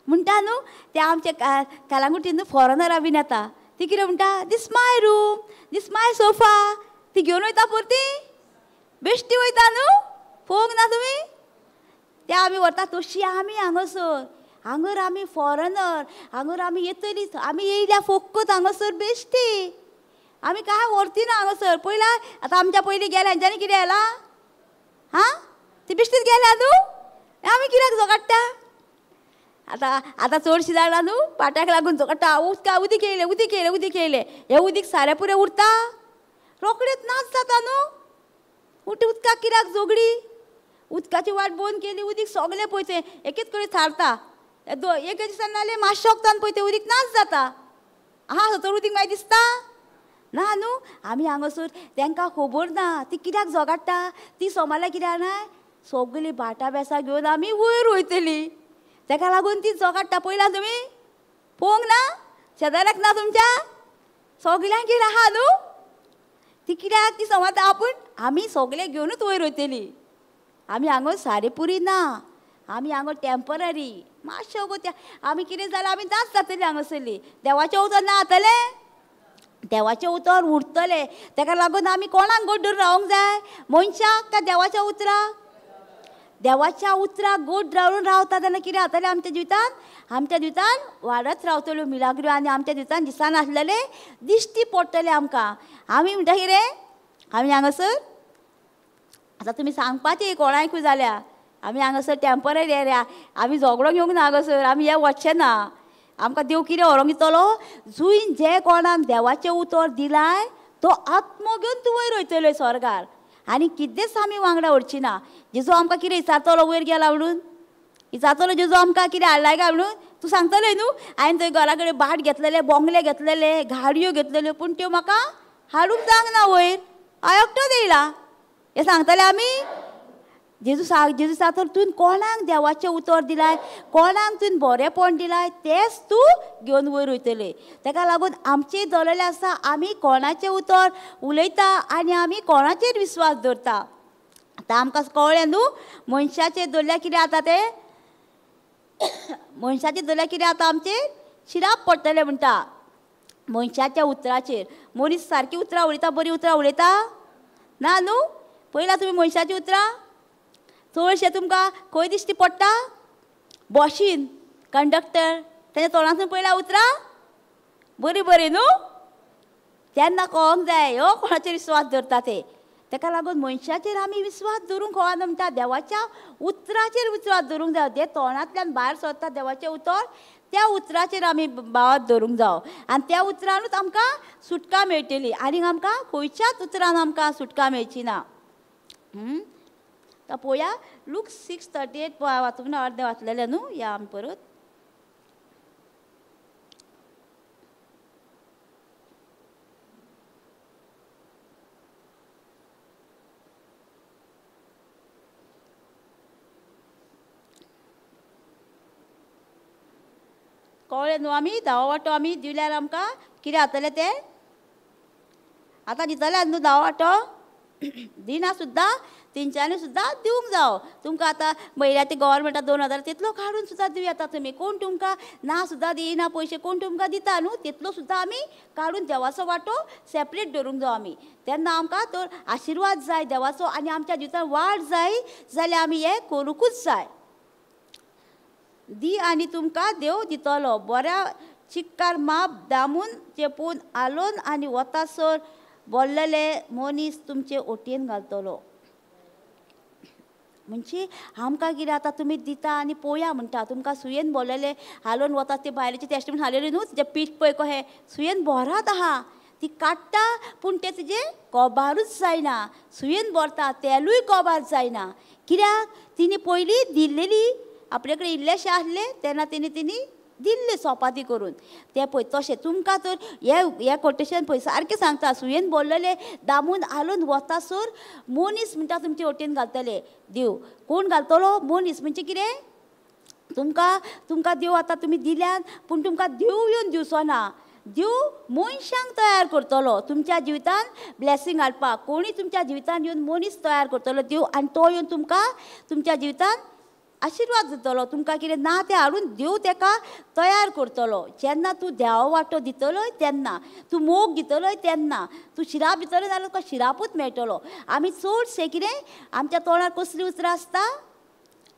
म्हणटा न्हू. ते आमचे कालांगुटीन न्हू फॉरेनरां बीन येता, ती कितें म्हणटा, this my room, this my sofa. ती घेवन वयता परती, बेश्टी वयता न्हू. पळोवंक ना तुमी? ते आमी व्हरता. तशी आमी हांगासर, हांगर आमी फॉरेनर, हांगर आमी येतली, आमी येयल्या फोक्कत हांगासर बेश्टी. आमी काय व्हरती ना हांगासर. पयला आतां आमच्या पयलीं गेल्या हेंच्यांनी कितें येला? हां, ती बेश्टीच गेल्या न्हू. आमी कित्याक झगडटा? आतां आतां चडशीं जाणां न्हू पाट्याक लागून झगडटा. उदका उदीक येयलें, उदीक येयलें, उदीक येयलें. हें उदीक सारें पुरें उरता, रोखडेच नाच जाता न्हू. उठ उदकाक कित्याक झगडी? उदकाची वाट बंद केली, उदीक सगळें पळय तें एकेच कडेन थारता. एक दिसान नाल्यार मातशें वखदान पळय तें उदीक नाच जाता. आहा तर उदीक मागीर दिसता ना न्हू. आमी हांगासर तेंकां खबर ना ती कित्याक झगडटा. ती सोमाल्या कित्याक जाणाय, सगळीं भाटां बेसां घेवन आमी वयर वयतली, तेका लागून ती झगडटा. पळयला तुमी? पळोवंक ना? शेजाऱ्याक ना तुमच्या? सगल्यांगेर आहा न्हू. ती कित्याक ती समजता आपूण आमी सगळे घेवनूच वयर वयतली. आमी हांगा सारे पुरी ना, आमी हांगा टेम्पररी. मातशें वगो त्या आमी कितें जाल्यार आमी नाच जातली हांगासरली. देवाचें उतर ना जातलें, देवाचें उतर उरतलें. तेका लागून आमी कोणाक गोड धरून रावंक जाय? मनशाक काय देवाच्या उतराक? देवाच्या उतराक गोड रावून रावता तेन्ना कितें जातलें आमच्या जिवितान? आमच्या जिवितान वाडत रावतल्यो मिलाग्रो आनी आमच्या जिवितान दिसनासलेले दिश्टी पडटले आमकां. आमी म्हणटा कितें? आमी हांगासर आतां तुमी सांगपाचें कोणाकूय जाल्या आमी हांगासर टेम्पररी एरिया, आमी झगडो घेवंक ना हांगासर, आमी हें वचचें ना. आमकां देव कितें व्हरोंक दितलो? जुंय जे कोणाक देवाचें उतर दिलाय तो आत्मो घेवन तूं वयर वयतलो स्वर्गार. आनी कितेंच आमी वांगडा व्हरची ना. जेजू आमकां कितें विचारतलो वयर गेला म्हणून? विचारतलो जेजू आमकां कितें हाडलाय काय म्हणून? तूं सांगतलो न्हू हांवें थंय घरा कडेन भाट घेतलेले, बोंगले घेतलेले, गाडयो घेतलेल्यो, पूण त्यो म्हाका हाडूंक जावंक ना वयर, हांव एकटोच येयला. हें सांगतले आमी? जेजू जेजू सांगता तुवें कोणाक देवाचें उतर दिलाय, कोणाक तुवें बरेंपण दिलाय तेंच तूं घेवन वयर वयतलें. तेका लागून आमचें दवरलेलें आसा आमी कोणाचें उतर उलयता आनी आमी कोणाचेर विस्वास दवरता. आतां आमकां कळ्ळें न्हू मनशाचेर दवरल्यार कितें जाता तें? मनशाचेर दवरल्यार कितें जाता? आमचेर शिराप पडटलें म्हणटा मनशाच्या उतराचेर. मनीस सारकीं उतरां उलयता, बरीं उतरां उलयता ना न्हू? पयला तुमी मनशाचीं उतरां चडशें तुमकां खंय दिश्टी पडटा? बॉशीन, कंडक्टर, तेच्या तोंडांतसून पयला उतरां बरीं बरीं न्हू. तेन्ना कळोंक जाय हो कोणाचेर विस्वास दवरता ते. तेका लागून मनशाचेर आमी विस्वास दवरूंक कळना म्हणटा, देवाच्या उतराचेर विस्वास दवरूंक जाय. जे तोंडांतल्यान भायर सरता देवाचें उतर त्या उतराचेर आमी भावात दवरूंक जावो आनी त्या उतरानूच आमकां सुटका मेळटली. आनी आमकां खंयच्याच उतरान आमकां सुटका मेळची ना. आतां पळोवया लूक 6:38 वाचूंक ना, अर्दें वाचलेलें न्हू. या आमी परत कळ्ळें न्हू? आमी धावो वांटो आमी दिल्यार आमकां कितें जातलें तें? आतां दितले न्हू धावो वांटो? दिना सुद्दां तेंच्यांनी सुद्दां दिवंक जावो. तुमकां आतां म्हयन्याचे गव्हर्मेंटाक 2000 तितलो काडून सुद्दां दिवं येता तुमी. कोण तुमकां ना सुद्दां दिना पयशे, कोण तुमकां दिता न्हू, तितलो सुद्दां आमी काडून देवाचो वांटो सेपरेट दवरूंक जावो आमी. तेन्ना आमकां तो आशिर्वाद जाय देवाचो आनी आमच्या जिवितांत वाड जाय जाल्यार आमी हें करूंकूच जाय. दी आनी तुमकां देव दितलो. बऱ्या चिक्कार माप दामून चेपून आलोवन आनी वतासर बोल्लेले मनीस तुमचे ओटयेन घालतलो. म्हणजे आमकां कितें आतां तुमी दिता आनी पोया म्हणटा, तुमकां सुयेन बोल्लेले हालोवन वता ते बायलेचे टेस्टमेंट हालयले न्हू, तेजें पीठ पळय कहें सुयेन बोरात आहा, ती काडटा पूण तें तुजें कोबारूच जायना, सुयेन भरता तेलूय कोबार जायना. कित्याक तिणी पयलीं दिल्लेली आपले कडेन इल्लेशें आसलें तेन्ना तिणी तिणी दिल्ले सोपाती करून. तें पळय तशें तुमकां तर हे हे कोटेशन पळय सारकें सांगता, सुयेन भरलेले दामून हालून वतासर मनीस म्हणटा तुमचे वटेन घालतले देव. कोण घालतलो? मनीस. म्हणजे कितें तुमकां तुमकां देव आतां तुमी दिल्यान पूण तुमकां देव येवन दिवचो ना, देव मनशांक तयार करतलो तुमच्या जिवितान ब्लेसींग हाडपाक. कोणी तुमच्या जिवितान येवन मनीस तयार करतलो देव आनी तो येवन तुमकां तुमच्या जिवितान आशिर्वाद दितलो. तुमकां कितें ना तें हाडून देव तेका तयार करतलो. जेन्ना तूं देवा वांटो दितलो तेन्ना, तूं मोग दितलो तेन्ना, तूं शिराप दितलो जाल्यार तुका शिरापूच मेळटलो. आमी चडशें कितें आमच्या तोंडार कसलीं उतरां आसता?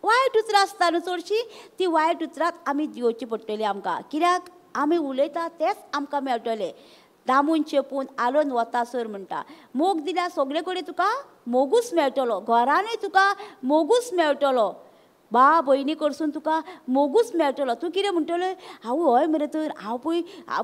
वायट उतरां आसता न्हू चडशीं. ती वायट उतरां आमी दिवची पडटली आमकां. कित्याक आमी उलयता तेंच आमकां मेळटलें. दामून चेपून आलोवन वतासर म्हणटा. मोग दिल्यार सगळे कडेन तुका मोगूच मेळटलो, घरानूय तुका मोगूच मेळटलो, बा भयणी कडसून तुका मोगूच मेळटलो. तूं कितें म्हणटलो? हांव हय मरे तर हांव पळय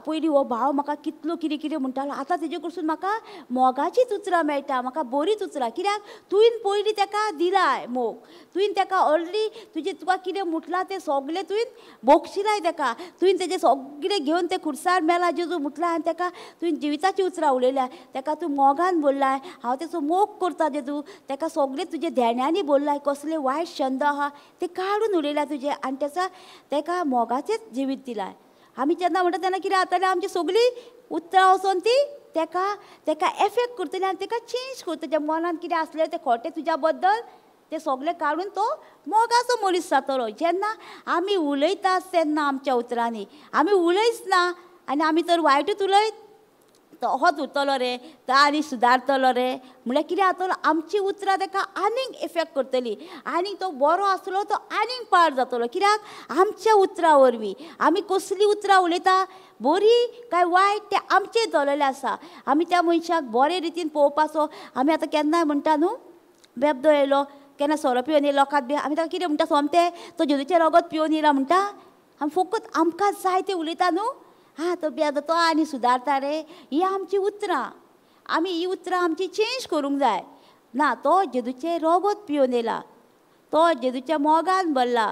पयलीं हो भाव म्हाका कितलो कितें कितें म्हणटालो, आतां तेजे कडसून म्हाका मोगाचीच उतरां मेळटा, म्हाका बरीच उतरां. कित्याक तुवें पयलीं तेका दिलाय मोग, तुवें तेका ऑलरेडी तुजें तुका कितें म्हटलां तें सगळें तुवें बोगशिलाय तेका, तुवें तेजें सगळें घेवन तें खुर्सार मेला जेजू म्हटलां आनी तेका तुवें जिविताची उतरां उलयल्या, तेका तूं मोगान बोल्लाय, हांव तेचो मोग करता जेजू, तेका सगळें तुजे ध्यान्यांनी बोल्लाय, कसले वायट छंद आहा ते काडून उडयला तुजें आनी तेचा तेका मोगाचेंच जिवीत दिलाय. आमी जेन्ना म्हणटा तेन्ना कितें जातलें? आमची सगळीं उतरां वचोन ती तेका तेका एफेक्ट करतली आनी तेका चेंज करतली. तेज्या मनान कितें आसलें तें खोटें तुज्या बद्दल तें सगळें काडून तो मोगाचो मनीस जातलो. जेन्ना आमी उलयता तेन्ना आमच्या उतरांनी, आमी उलयच ना आनी आमी तर वायटूच उलयत, तो होच उरतलो रे, तो आनी सुदारतलो रे, म्हणल्यार कितें जातलो? आमची उतरां तेका आनीक इफेक्ट करतली आनी तो बरो आसलो तो आनीक पाड जातलो. कित्याक आमच्या उतरां वरवीं आमी कसलीं उतरां उलयता, बरी काय वायट तें आमचें दवरलेलें आसा. आमी त्या मनशाक बरे रितीन पळोवपाचो. आमी आतां केन्नाय म्हणटा न्हू, बेबदो येयलो केन्ना सोरो पिवन येयलो लोकांत बी, आमी ताका कितें म्हणटा? सोमतें तो जेजूचें रगत पिवन येयला म्हणटा. आमी फकत आमकां जाय तें उलयता न्हू, हां तो बेदो तो आनी सुदारता रे. ही आमची उतरां, आमी ही उतरां आमची चेंज करूंक जाय. ना तो जेजूचें रगत पिवन येयला, तो जेजूच्या मोगान भरला,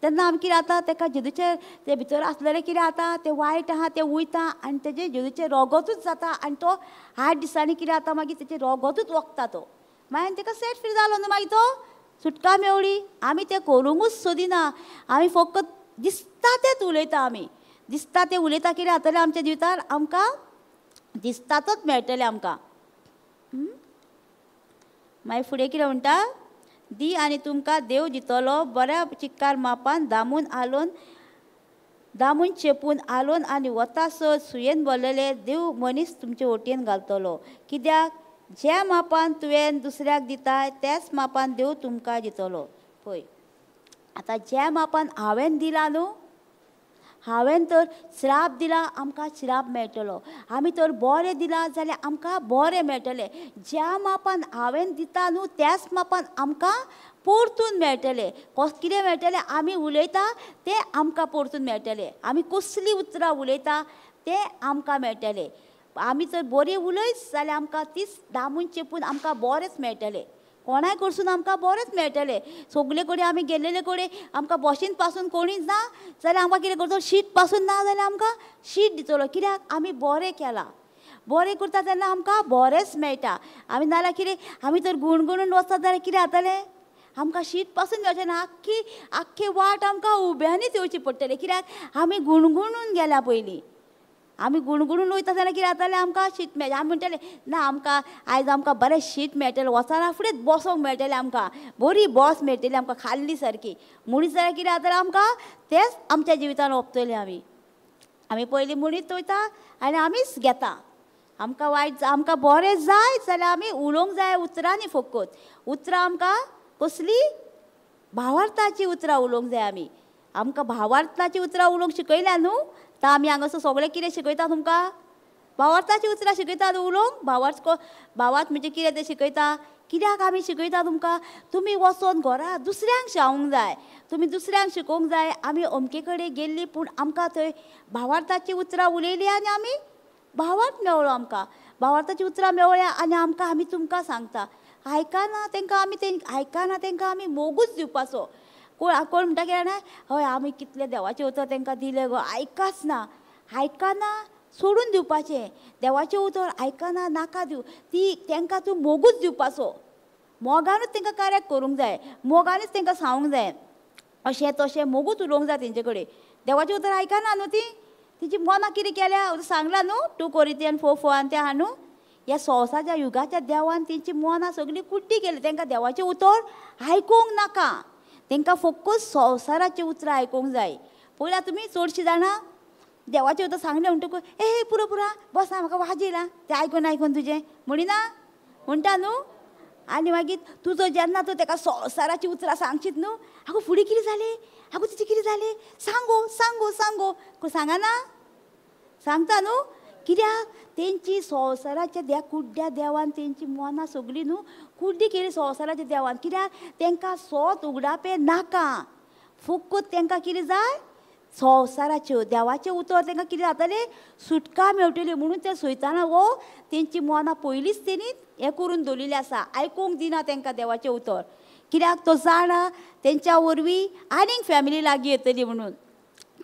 तेन्ना आमी कितें जाता? तेका जेजूचें ते भितर आसलेलें कितें जाता? तें वायट आहा तें वयता आनी तेजें जेजूचें रगतूच जाता आनी तो 8 दिसांनी कितें जाता मागीर तेचें रगतूच वखता तो, मागीर तेका सेट फ्री जालो न्हू, मागीर तो सुटका मेवली. आमी तें करूंकूच सोदिना, आमी फकत दिसता तेंच उलयता. आमी दिसता तें उलयता, कितें जातलें आमच्या जिवितार? आमकां दिसतातच मेळटलें आमकां. मागीर फुडें कितें म्हणटा? दी आनी तुमकां देव दितलो बऱ्या चिक्कार मापान दामून आलोवन दामून चेपून आलोवन आनी वतासर सुयेन भरलेले देव मनीस तुमचे वटेन घालतलो. कित्याक ज्या मापान तुवें दुसऱ्याक दिताय त्याच मापान देव तुमकां दितलो. पळय आतां ज्या मापान हांवें दिला न्हू, हांवें तर श्राप दिला आमकां श्राप मेळटलो, आमी तर बरें दिलां जाल्यार आमकां बरें मेळटलें. ज्या मापान हांवें दिता न्हू त्याच मापान आमकां परतून मेळटलें. कितें मेळटलें? आमी उलयता तें आमकां परतून मेळटलें. आमी कसलीं उतरां उलयता तें आमकां मेळटलें. आमी जर बरें उलयत जाल्यार आमकां तीच दामून चेपून आमकां बरेंच मेळटलें. कोणाय कडसून आमकां बरेंच मेळटलें. सगळे कडेन आमी गेल्लेले कडेन आमकां बशीन पासून कोणीच ना जाल्यार आमकां कितें करतलो? शीत पासून ना जाल्यार आमकां शीत दितलो. कित्याक आमी बरें केलां. बरें करता तेन्ना आमकां बरेंच मेळटा. आमी नाजाल्यार कितें आमी जर गुणगुणून वचत जाल्यार कितें जातलें? आमकां शीत पासून मेळचें ना. आख्खी आख्खी वाट आमकां उब्यांनीच येवची पडटली. कित्याक आमी गुणगुणून गेल्या पयलीं. आमी गुणगुणून वयता जाल्यार कितें जातलें? आमकां शीत मेळटा. आमी म्हणटले ना आमकां आयज आमकां बरें शीत मेळटलें, वचना फुडें बसोंक मेळटलें आमकां, बरी बस मेळटली आमकां खाल्ली सारकी. म्हणीत जाल्यार कितें जातलें आमकां? तेंच आमच्या जिवितान ओंपतलें. आमी आमी पयलीं म्हणीत वयता आनी आमीच घेता. आमकां वायट आमकां बरें जाय जाल्यार आमी उलोवंक जाय उतरांनी. फकत उतरां आमकां कसली? भावार्थाची उतरां उलोवंक जाय. आमी आमकां भावार्थाची उतरां उलोवंक शिकयल्या न्हू. आतां आमी हांगासर सगळें कितें शिकयता तुमकां? भावार्थाची उतरां शिकयता उलोवंक. भावार्थ भावार्थ म्हणजे कितें तें शिकयता. कित्याक आमी शिकयता तुमकां? तुमी वचोन घरा दुसऱ्यांक सांगूंक जाय, तुमी दुसऱ्यांक शिकोवंक जाय. आमी अमके कडेन गेल्ली पूण आमकां थंय भावार्थाची उतरां उलयलीं आनी आमी भावार्थ मेवळो आमकां, भावार्थाची उतरां मेवळ्या आनी आमकां आमी तुमकां सांगता. आयकना तांकां आमी, आयकना तांकां आमी मोगूच दिवपाचो. कोण कोण म्हणटा कितें जाणा, हय आमी कितलें देवाचें उतर तांकां दिलें गो, आयकाच ना. आयकना सोडून दिवपाचें, देवाचें उतर आयकना नाका दिवं, ती तांकां तूं मोगूच दिवपाचो. मोगानूच तांकां कार्याक करूंक जाय, मोगानूच तांकां सांगूंक जाय, अशें तशें मोगूच उलोवंक जाय तेंचे कडेन. देवाचें उतर आयकना न्हू ती, तिची मनां कितें केल्या सांगलां न्हू 2 Corinthians 4:4 तें आहा न्हू. ह्या संवसाराच्या युगाच्या देवान तेंची मनां सगळीं कुड्डी केली, तांकां देवाचें उतर आयकूंक नाका, तांकां फक्त संवसाराचीं उतरां आयकूंक जाय. पयला तुमी चडशीं जाणां देवाचें उतर सांगलें म्हणटकूच ए पुरो पुरो बस म्हाका वाज येयला तें आयकून आयकून तुजें म्हणिना म्हणटा न्हू. आनी मागीर तुजो जेन्ना तूं ताका संवसाराचीं उतरां सांगशीत न्हू, आगो फुडें कितें जालें, आगो तुजें कितें जालें, सांगो सांगो सांगो, सांगना सांगता न्हू. कित्याक तेंची संवसाराच्या त्या कुड्ड्या देवान तेंची मनां सगळीं न्हू कुड्डी केली संवसाराच्या देवान. कित्याक तांकां सोत उगडापें नाका, फक्त तांकां कितें जाय संवसाराच्यो देवाचें उतर तांकां कितें जातलें, सुटका मेळटली म्हणून ते सैताना हो तेंची मनां पयलींच तेणी हें करून दवरिल्लें आसा, आयकूंक दिना तांकां देवाचें उतर. कित्याक तो जाणा तेंच्या वरवीं आनीक फॅमिली लागीं येतली म्हणून,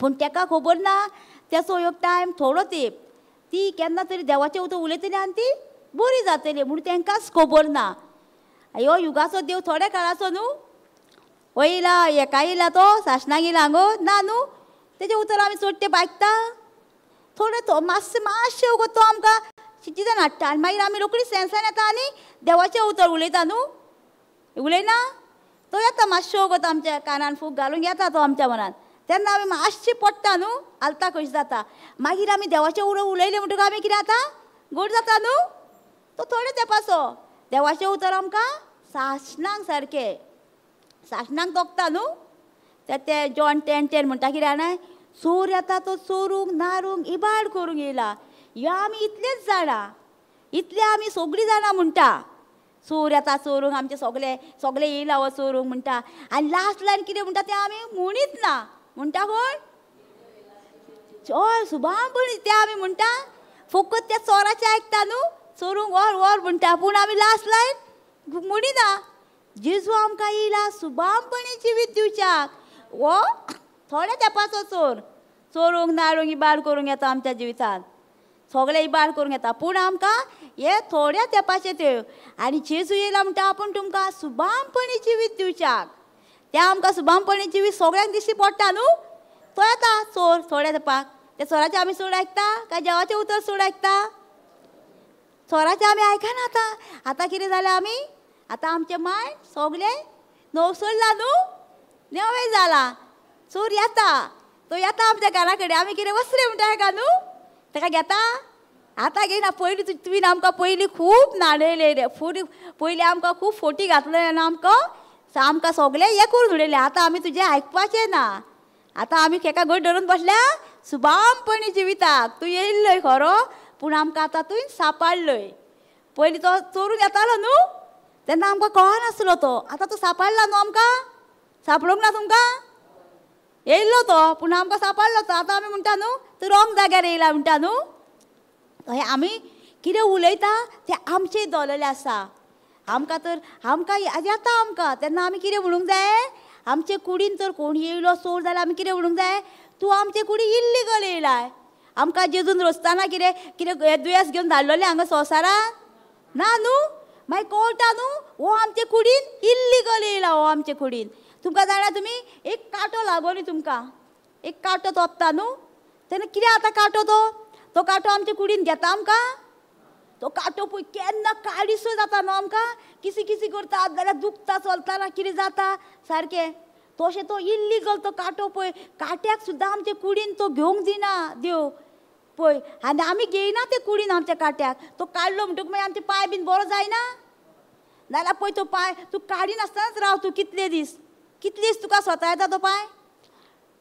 पूण ताका खबर ना तेचो एक टायम थोडो तेंप ती केन्ना तरी देवाचें उतर उलयतली आनी ती बरी जातली म्हणून तांकांच खबर ना. ह्यो युगाचो देव थोड्या काळाचो न्हू, वयला हेका येयला तो सासणाक येयला हांगो ना न्हू, तेजें उतर आमी चड तेंप आयकता, थोडे तो मातशें मातशें वगत तो आमकां चिंतन हाडटा आनी मागीर आमी रोखडी सेन्सान येता आनी देवाचें उतर उलयता न्हू, उलयना तो येता मातशें वगत आमच्या कानान फूक घालूंक येता तो आमच्या मनान, तेन्ना आमी मातशें पडटा न्हू, हालता कशें जाता. मागीर आमी देवाचें उतर उलयलें म्हणटकच आमी कितें जाता, गोड जाता न्हू. तो थोडे तेंपाचो देवाचें उतर आमकां सासणाक सारकें सासणाक तोखता न्हू. ते जॉन 10:10 म्हणटा कितें जाणा, चोर येता तो चोरूंक नारूंक इबाड करूंक येयला, ह्या आमी इतलेच जाणा, इतले आमी सगळीं जाणां म्हणटा, चोर येता चोरूंक आमचे सगळे सगळे येयला हो चोरूंक म्हणटा, आनी लास्ट लायन कितें म्हणटा तें आमी म्हणीत ना, म्हणटा कोण हय सुबामपणी तें आमी म्हणटा, फकत त्या चोराचें आयकता न्हू, चोरूंक व्हर व्हर म्हणटा, पूण आमी लास्ट लायन म्हणिना. जेजू आमकां येयला सुबामपणी जिवीत दिवच्याक, हो थोड्या तेंपाचो चोर, चोरूंक नारूंक इबाड करूंक येता आमच्या जिवितांत, सगळें इबाड करूंक येता, पूण आमकां हे थोड्या तेंपाचें त्यो. आनी जेजू येयला म्हणटा आपूण तुमकां सुबामपणी जिवीत दिवच्याक, तें आमकां सुबामपणी जिवीत सगळ्यांक दिश्टी पडटा न्हू. तो येता चोर थोड्या तेंपाक, त्या चोराचें आमी चड आयकता काय देवाचें उतर चड आयकता? चोराचें आमी आयकना आतां. आतां कितें जालें, आमी आतां आमचें मायंड सगळें नवसरलां न्हू, नवें जालां. चोर येता तो येता आमच्या घरा कडेन, आमी कितें वसरे म्हणटा हेका न्हू, ताका घेता आतां घेयना. पयलीं तुवें आमकां पयलीं खूब न्हाणयलें रे, पयलीं आमकां खूब फोटी घातले आनी आमकां आमकां सगळें हें करून उडयलें. आतां आमी तुजें आयकपाचें ना, आतां आमी हेका घट धरून बसल्या सुबामपणी जिविताक. तूं येयल्लय खरो, पूण आमकां आतां तुवें सापाडलय. पयलीं तो चोरून येतालो न्हू तेन्ना आमकां कळनासलो तो, आतां तो सापाडला न्हू आमकां, सापडूंक ना तुमकां? येयल्लो तो पूण आमकां सापडलो तो. आतां आमी म्हणटा न्हू तूं रोंग जाग्यार येयला म्हणटा न्हू. हें आमी कितें उलयता तें आमचें दवरलेलें आसा. आमकां तर आमकां येता आमकां तेन्ना आमी कितें म्हणूंक जाय, आमचे कुडीन तर कोण येयलो चोर जाल्यार आमी कितें म्हणूंक जाय, तूं आमचे कुडी इल्लीगल येयलाय. आमकां जेजून रचतना कितें कितें दुयेंस घेवन धाडलेलें हांगा संवसारांत ना न्हू, मागीर कळटा न्हू हो आमचे कुडीन इल्लीगल येयला, हो आमचे कुडीन. तुमकां जाणा तुमी एक कांटो लागोनी, तुमकां एक कांटो तोपता न्हू, तेन्ना कितें आतां कांटो तो तो कांटो आमचे कुडीन घेता आमकां, तो कांटो पळय केन्ना काडीसो जाता न्हू आमकां, किसी किसी करता जाल्यार दुखता चलतना कितें जाता सारकें. तशें तो इल्लीगल तो कांटो पळय कांट्याक सुद्दां आमचे कुडीन तो घेवंक दिना देव पळय, आनी आमी घेयना ते कुडीन आमच्या कांट्याक. तो काडलो म्हणटकूच मागीर आमचे पांय बीन बरो जायना, नाजाल्यार पळय तो पांय तूं काडिनासतनाच राव तूं कितले दीस, कितले दीस तुका स्वता येता तो पांय.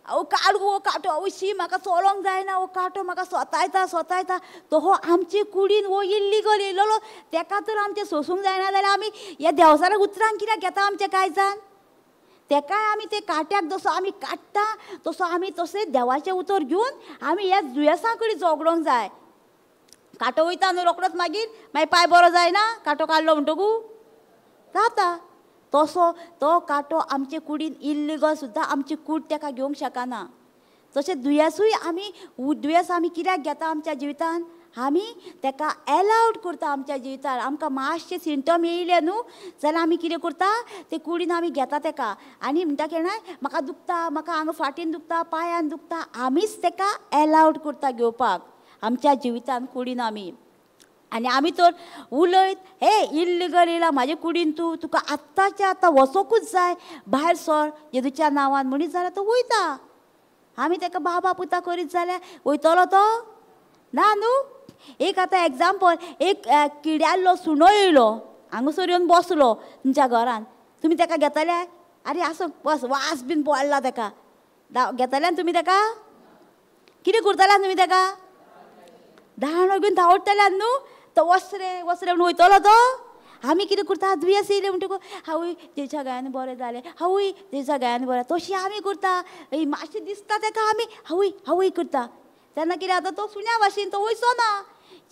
अहो काड गो कांटो, अहो शी म्हाका चलोंक जायना, हो कांटो म्हाका स्वता स्वता येता. तो हो आमचे कुडीन हो इल्लीगल येयलेलो तेका तर आमचें सोंसूंक जायना जाल्यार आमी ह्या देवचाराक उतरांक कित्याक घेता आमच्या काळजान? तेकाय आमी ते कांट्याक जसो आमी काडटा तसो आमी तशें देवाचें उतर घेवन आमी ह्या दुयेंसां कडेन झगडोंक जाय. कांटो वयता न्हू रोकडोच, मागीर मागीर पांय बरो जायना कांटो काडलो म्हणटकू जाता. तसो तो कांटो आमचे कुडीन इल्लिगल सुद्दां आमची कूड ताका घेवंक शकना. तशें दुयेंसूय आमी दुयेंस आमी कित्याक घेता आमच्या जिवितान, आमी ताका एलावड करता आमच्या जिवितान. आमकां मातशें सिमटम येयले न्हू जाल्यार आमी कितें करता, ते कुडीन आमी घेता ताका आनी म्हणटा केन्नाय म्हाका दुखता, म्हाका हांगा फाटीन दुखता, पांयान दुखता, आमीच ताका एलावड करता घेवपाक आमच्या जिवितान कुडीन आमी. आनी आमी तर उलयत हे इल्लिगल येयला म्हाजे कुडीन, तूं तुका आत्ताच्या आतां वचोकूच जाय, भायर सर जेजूच्या नांवान म्हणीत जाल्यार तो वयता. आमी ताका बाबा पुता करीत जाल्यार वयतलो तो ना न्हू. एक आतां एग्जाम्पल, एक किड्याल्लो सुणो येयलो हांगासर येवन बसलो तुमच्या घरान, तुमी ताका घेतले, आरे आसूं बस वास बीन पडला ताका, घेतले तुमी ताका, कितें करतले तुमी ताका, दांडो घेवन धांवडटले न्हू, तो वसरे वसरे म्हणून वयतलो तो. आमी कितें करता, दुयेंस येयलें म्हणटकूच हांवूय तेच्या गायान बरें जालें, हांवूय तेच्या गायान बरें, तशी आमी करता. मातशें दिसता ताका आमी हांवूय हांवूय करता. तेन्ना कितें जाता, तो सुण्या भाशेन तो वयचो ना.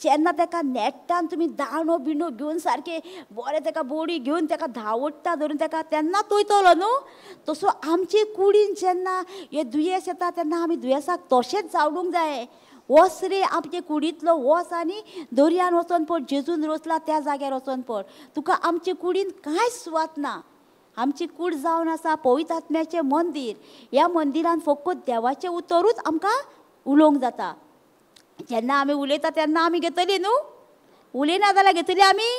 जेन्ना ताका नेटान तुमी दांडो बिंडो घेवन सारकें बरें ताका बोडी घेवन ताका धांवडटा धरून ताका, तेन्ना तो वयतलो न्हू. तसो आमचे कुडीन जेन्ना हे दुयेंस येता तेन्ना आमी दुयेंसाक तशेंच जावडूंक जाय. वस रे आमचे कुडींतलो वस आनी दर्यान वचोन पड, जेजून रोसला त्या जाग्यार वचोन पड, तुका आमचे कुडीन कांयच सुवात ना. आमची कूड जावन आसा पवित्र आत्म्याचें मंदीर. ह्या मंदिरान फकत देवाचें उतरूच आमकां उलोवंक जाता. जेन्ना आमी उलयता तेन्ना आमी घेतली न्हू, उलयना जाल्यार घेतली आमी.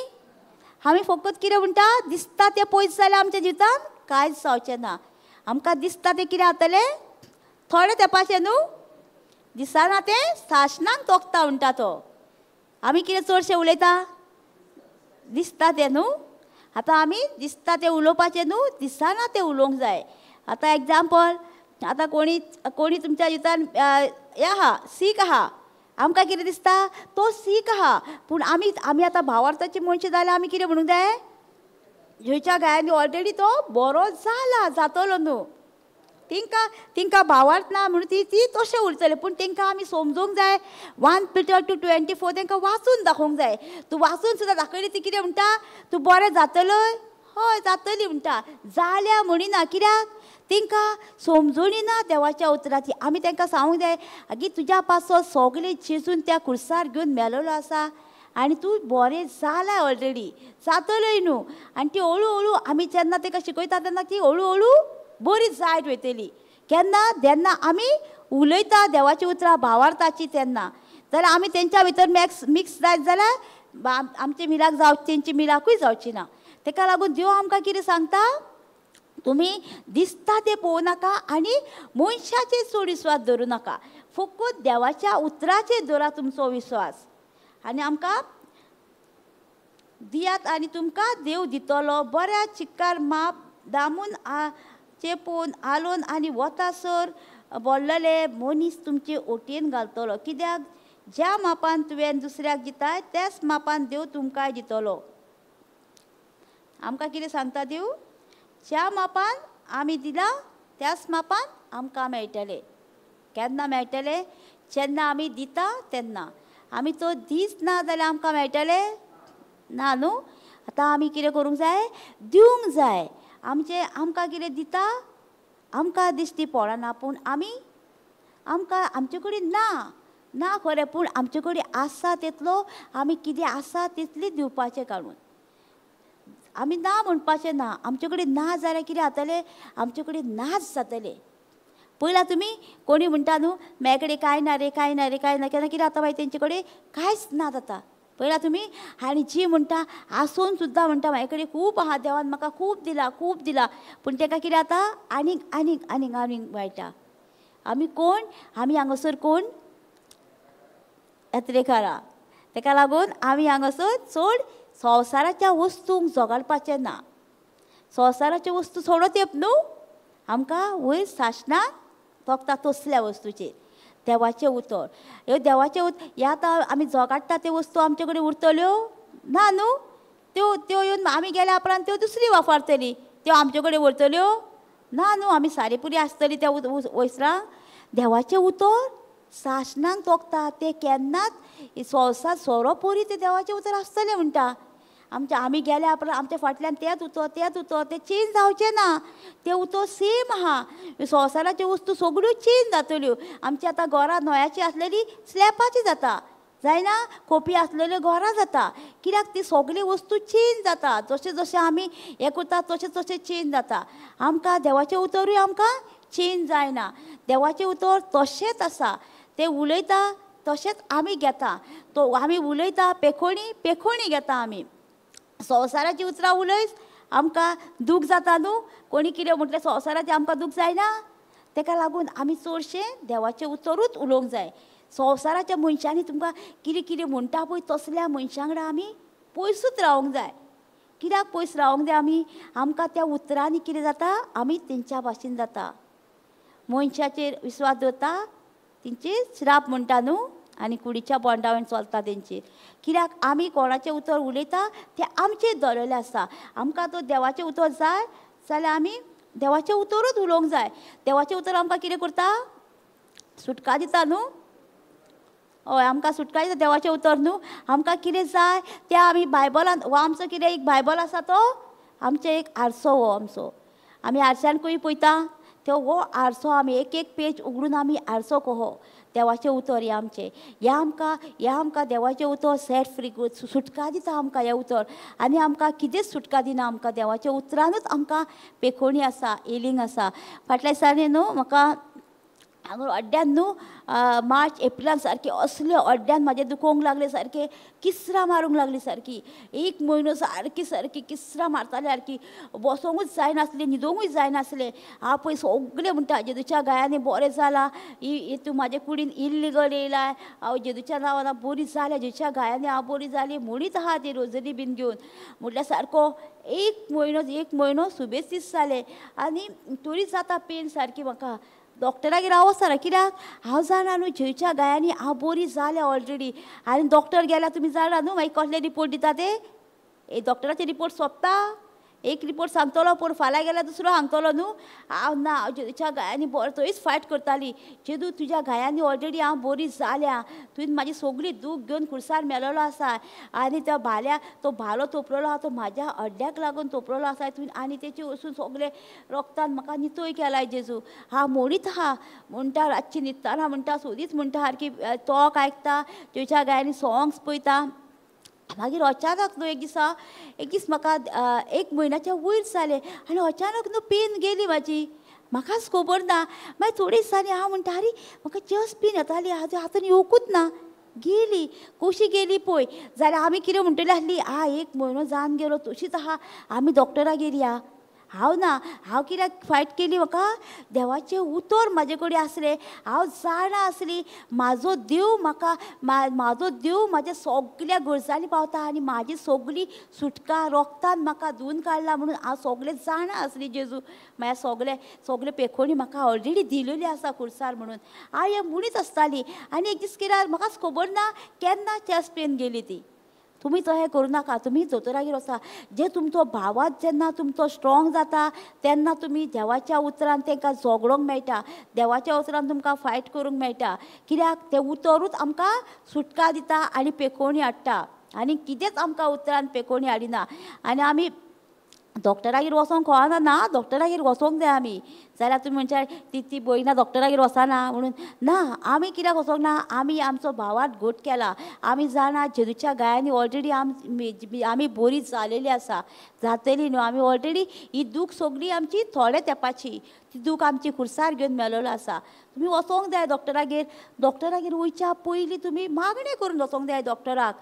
आमी फकत कितें म्हणटा, दिसता तें पयस जाल्यार आमच्या जिवितान कांयच जावचें ना. आमकां दिसता तें कितें जातलें थोडे तेंपाचें न्हू, दिसना तें सासणाक तोखता म्हणटा तो. आमी कितें चडशें उलयता, दिसता तें न्हू. आतां आमी दिसता तें उलोवपाचें न्हू, दिसना तें उलोवंक जाय. आतां एग्जाम्पल, आतां कोणी कोणी तुमच्या जिवितान हें आहा, सीख आहा, आमकां कितें दिसता तो सीख आहा, पूण आमी आमी आतां भावार्थाची मनशां जाल्यार आमी कितें म्हणूंक जाय, जेच्या गायांनी ऑलरेडी तो बरो जाला, जातलो न्हू. तेंकां तेंकां भावार्थ ना म्हणून ती ती तशें उरतलें, पूण तेंकां आमी समजूंक जाय. 1 Peter 2:24 तेंकां वाचून दाखोवंक जाय. तूं वाचून सुद्दां दाखयली ती कितें म्हणटा, तूं बरें जातलोय, हय जातली म्हणटा, जाल्या म्हणिना. कित्याक तेंकां समजूनी ना देवाच्या उतराची. आमी तेंकां सांगूंक जाय, आगे तुज्या पासत सगळें जेजून त्या कुर्सार घेवन मेलोलो आसा आनी तूं बरें जालां ऑलरेडी, जातलोय न्हू. आनी ती हळू हळू आमी जेन्ना तेका शिकयता तेन्ना ती हळू हळू बरी जायत वयतली. केन्ना, जेन्ना आमी उलयता देवाची उतरां भावार्थाची तेन्ना. जाल्यार आमी तेंच्या भितर मिक्स जायत जाल्यार आमचे मिलाक जावं तेंची मिलाकूय जावची ना. तेका लागून देव आमकां कितें सांगता, तुमी दिसता तें पळोवं नाका आनी मनशाचेर चड विस्वास धरूं नाका, फकत देवाच्या उतराचेर दवरा तुमचो विस्वास. आनी आमकां दियात आनी तुमकां देव दितलो. बऱ्या चिक्कार माप दामून चेपून आलोवन आनी वतासर बोल्लले मनीस तुमचे ओटयेन घालतलो. कित्याक ज्या मापान तुवें दुसऱ्याक दिताय त्याच मापान देव तुमकांय दितलो. आमकां कितें सांगता देव, ज्या मापान आमी दिला त्याच मापान आमकां मेळटलें. केन्ना मेळटलें, जेन्ना आमी दिता तेन्ना. आमी तो दीस ना जाल्यार आमकां मेळटलें ना न्हू. आतां आमी कितें करूंक जाय, दिवंक जाय. आमचें आमकां कितें दिता आमकां दिश्टी पडना, पूण आमी आमकां आमचे कडेन ना ना खरें, पूण आमचे कडेन आसा तितलो आमी कितें आसा तितली दिवपाचें काडून. आमी ना म्हणपाचें ना. आमचे कडेन ना जाल्यार कितें जातलें, आमचे कडेन नाच जातलें. पयला तुमी कोणी म्हणटा न्हू म्हाजे कडेन कांय ना रे, कांय ना रे, कांय ना, केन्ना कितें जाता मागीर तेंचे कडेन कांयच ना जाता. पयला तुमी. आनी जी म्हणटा आसून सुद्दां म्हणटा म्हाजे कडेन खूब आहा, देवान म्हाका खूब दिला खूब दिला, पूण तेका कितें जाता आनीक आनीक आनीक आनीक मेळटा. आमी कोण, आमी हांगासर कोण, यात्रेकारां. तेका लागून आमी हांगासर चड संवसाराच्या वस्तूंक झगडपाचें ना. संवसाराच्यो वस्तू सोडत येप न्हू, आमकां वयर सासणाक तोखता तसल्या वस्तूचेर. देवाचें उतर, ह्यो देवाचें उतर ह्या आतां आमी झगडटा त्यो वस्तू आमचे कडेन उरतल्यो ना न्हू. त्यो त्यो येवन आमी गेल्या उपरांत त्यो दुसरी वापरतली, त्यो आमचे कडेन उरतल्यो ना न्हू. आमी सारी पुरी आसतली त्या वस्त्रांक. देवाचें उतर सासणाक तोखता. तें केन्नाच संवसार सोरो पोरी तें देवाचें उतर आसतलें म्हणटा. आमच्या आमी गेल्या उपरांत आमच्या फाटल्यान तेंच उतर तेंच उतर तें चेंज जावचें ना. तें उतर सेम आहा. संवसाराच्यो वस्तू सगळ्यो चेंज जातल्यो. आमची आतां घरां नोयाची आसलेली स्लॅपाची जाता जायना, खोपी आसलेल्यो घरां जाता. कित्याक ती सगळी वस्तू चेंज जाता. जशें जशें आमी हें करता तशें तशें चेंज जाता. आमकां देवाचें उतरूय आमकां चेंज जायना. देवाचें उतर तशेंच आसा. तें उलयता तशेंच आमी घेता. तो आमी उलयता पेखोणी पेखोणी घेता. आमी संवसाराची उतरां उलयत आमकां दूख जाता न्हू. कोणी कितें म्हटलें संवसाराचें आमकां दूख जायना. तेका लागून आमी चडशें देवाचें उतरूच उलोवंक जाय. संवसाराच्या मनशांनी तुमकां कितें कितें म्हणटा पळय तसल्या मनशां वांगडा आमी पयसूच रावंक जाय. कित्याक पयस रावंक जाय आमी? आमकां त्या उतरांनी कितें जाता, आमी तेंच्या भाशेन जाता. मनशाचेर विस्वास दवरता तेंचेर श्राप म्हणटा न्हू, आनी कुडीच्या बोंडावयन चलता तेंचेर. कित्याक आमी कोणाचें उतर उलयता तें आमचेर दवरलेलें आसता. आमकां तो देवाचें उतर जाय जाल्यार आमी देवाचें उतरूच उलोवंक जाय. देवाचें उतर आमकां कितें करता? सुटका दिता न्हू. हय, आमकां सुटका दिता देवाचें उतर न्हू. आमकां कितें जाय तें आमी बायबलान, हो आमचो कितें एक बायबल आसा तो आमचें एक आरसो. हो आमचो आमी आरश्यान खंय पळयता तो हो आरसो. आमी एक एक पेज उगडून आमी आरसो कहो देवाचें उतर हें आमचें. हें आमकां हें आमकां देवाचें उतर सेट फ्री सुटका दिता आमकां हें उतर. आनी आमकां कितेंच सुटका दिना. आमकां देवाच्या उतरानूच आमकां पेखोणी आसा, हिलींग आसा. फाटल्या दिसांनी न्हू म्हाका हांगा अड्ड्यान न्हू मार्च एप्रिलान सारकें असले अड्ड्यान म्हाजें दुखोवंक लागलें सारकें, किसरां मारूंक लागली सारकी. एक म्हयनो सारकी सारकी किसरां मारताली सारकी. बसोंकूच जायनासलें, न्हिदोंकूय जायनासलें. हांव पळय सगळें म्हणटा जेजूच्या गायांनी बरें जालां, तूं म्हाजे कुडीन इल्लिगल येयलाय, हांव जेजूच्या नांवान बरी जाल्या, जेजूच्या गायांनी हांव बरी जाली म्हणीत आहा ती रोजरी बीन घेवन. म्हटल्यार सारको एक म्हयनो एक म्हयनो सुबेज दीस जाले आनी तरी जाता पेन सारकी म्हाका. डॉक्टरागेर हांव वचना कित्याक हांव जाणा न्हू जेजूच्या गायांनी हांव बरी जाल्या ऑलरेडी. आनी डॉक्टर गेल्यार तुमी जाणा न्हू मागीर कसले रिपोर्ट दिता ते. डॉक्टराचे रिपोर्ट सोंपता, एक रिपोर्ट सांगतलो पूण फाल्यां गेल्यार दुसरो सांगतलो न्हू. हांव ना, हांव जेजूच्या गायांनी बरें थंयच फायट करताली. जेजू तुज्या गायांनी ऑलरेडी हांव बरी जाल्या, तुवें म्हाजी सगळी दूख घेवन खुर्सार मेलोलो आसा. आनी त्या भाल्या तो भालो तोपलेलो आहा तो म्हाज्या अड्ड्याक लागून तोपलेलो आसा तुवें, आनी तेचे वचून सगळे रोगतान म्हाका नितोय केलाय जेजू. हांव म्हणीत आहा म्हणटा रातची न्हिदतना म्हणटा सोदीच म्हणटा सारकी टॉक आयकता, जेजूच्या गायांनी सोंग्स पळयता. मागीर अचानक न्हू एक दिसा एक दीस म्हाका एक म्हयन्याच्या वयर जालें आनी अचानक न्हू पेन गेली म्हाजी. म्हाकाच खबर ना. मागीर थोडे दिसांनी हांव म्हणटा आरे म्हाका चेस्ट पेन येताली, हांव हातून येवकूच ना, गेली कशी गेली पळय. जाल्यार आमी कितें म्हणटली आसली, आ एक म्हयनो जावन गेलो तशीच आहा, आमी डॉक्टरागेर या. हांव ना, हांव कित्याक फायट केली, म्हाका देवाचें उतर म्हाजे कडेन आसलें. हांव जाणा आसली म्हाजो देव म्हाका म्हाजो देव म्हाज्या सगल्या गरजांनी पावता आनी म्हाजी सगली सुटका रोगतान म्हाका धुवन काडला म्हणून हांव सगळें जाणा आसली. जेजू म्हाज्या सगळे सगळे पेखोणी म्हाका ऑलरेडी दिलेली आसा खुर्सार म्हणून हांव हें म्हणीत आसताली. आनी एक दीस कित्याक म्हाकाच खबर ना केन्ना चेस्ट पेन गेली ती. तुमी तशें करूं नाका, तुमी दोतोरागेर वचा. जे तुमचो भावात जेन्ना तुमचो स्ट्रोंग जाता तेन्ना तुमी देवाच्या उतरान तांकां झगडोंक मेळटा, देवाच्या उतरान तुमकां फायट करूंक मेळटा. कित्याक तें उतरूच आमकां सुटका दिता आनी पेखोवणी हाडटा, आनी कितेंच आमकां उतरान पेखोवणी हाडिना. आनी आमी डॉक्टरागेर वचोंक कळना ना, डॉक्टरागेर वचोंक जाय आमी. जाल्यार तुमी म्हणशात ती ती भयणा डॉक्टरागेर वचना म्हणून ना, आमी कित्याक वचोंक ना, आमी आमचो भावात घट केला. आमी जाणा जेजूच्या गायांनी ऑलरेडी आमी बरी जालेली आसा, जातली न्हू. आमी ऑलरेडी ही दूख सगळी आमची थोड्या तेंपाची, ती दूख आमची खुर्सार घेवन मेलोलो आसा. तुमी वचोंक जाय डॉक्टरागेर. डॉक्टरागेर वयच्या पयलीं तुमी मागणें करून वचोंक जाय डॉक्टराक,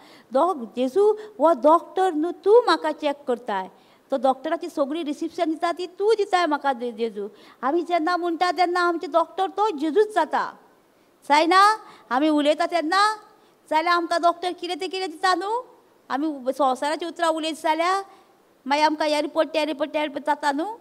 जेजू हो डॉक्टर न्हू, तूं म्हाका चॅक करताय, तो डॉक्टराची सगळी रिसिप्शन दिता ती तूं दिताय म्हाका जेजू. आमी जेन्ना म्हणटा तेन्ना आमचे डॉक्टर तो जेजूच जाता, जायना? आमी उलयता तेन्ना जाल्यार आमकां डॉक्टर कितें तें कितें दिता न्हू. आमी संवसाराची उतरां उलयत जाल्यार मागीर आमकां हे रिपोर्ट ते रिपोर्ट ते रिपोर्ट जाता न्हू.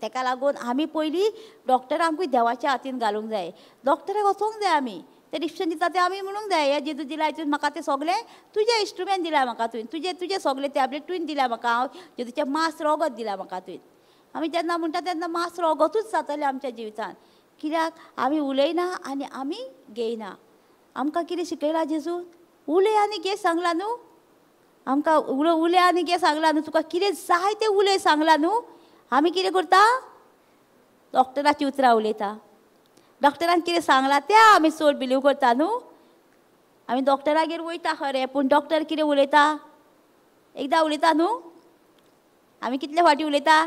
तेका लागून आमी पयलीं डॉक्टरांकूय देवाच्या हातीन घालूंक जाय, डॉक्टराक वचोंक जाय. आमी तें रिप्शन दिता तें आमी म्हणूंक जाय, हें जेजू दिला हितून म्हाका तें सगळें तुजें इंस्ट्रुमेंट दिला म्हाका तुवें, तुजें तुजें सगळें टॅबलेट तुवें दिल्या म्हाका, हांव जेजूचें मास रोगत दिला म्हाका तुवें. आमी जेन्ना म्हणटा तेन्ना मास रोगतूच जातलें आमच्या जिवितान. कित्याक आमी उलयना आनी आमी घेयना. आमकां कितें शिकयलां जेजून? उलय आनी घे सांगलां न्हू. आमकां उलय आनी घे सांगलां न्हू. तुका कितें जाय तें उलय सांगलां न्हू. आमी कितें करता? डॉक्टराची उतरां उलयता. डॉक्टरान कितें सांगलां तें आमी चड बिलीव करता न्हू. आमी डॉक्टरागेर वयता खरें, पूण डॉक्टर कितें उलयता? एकदां उलयता न्हू. आमी कितले फावटी उलयता?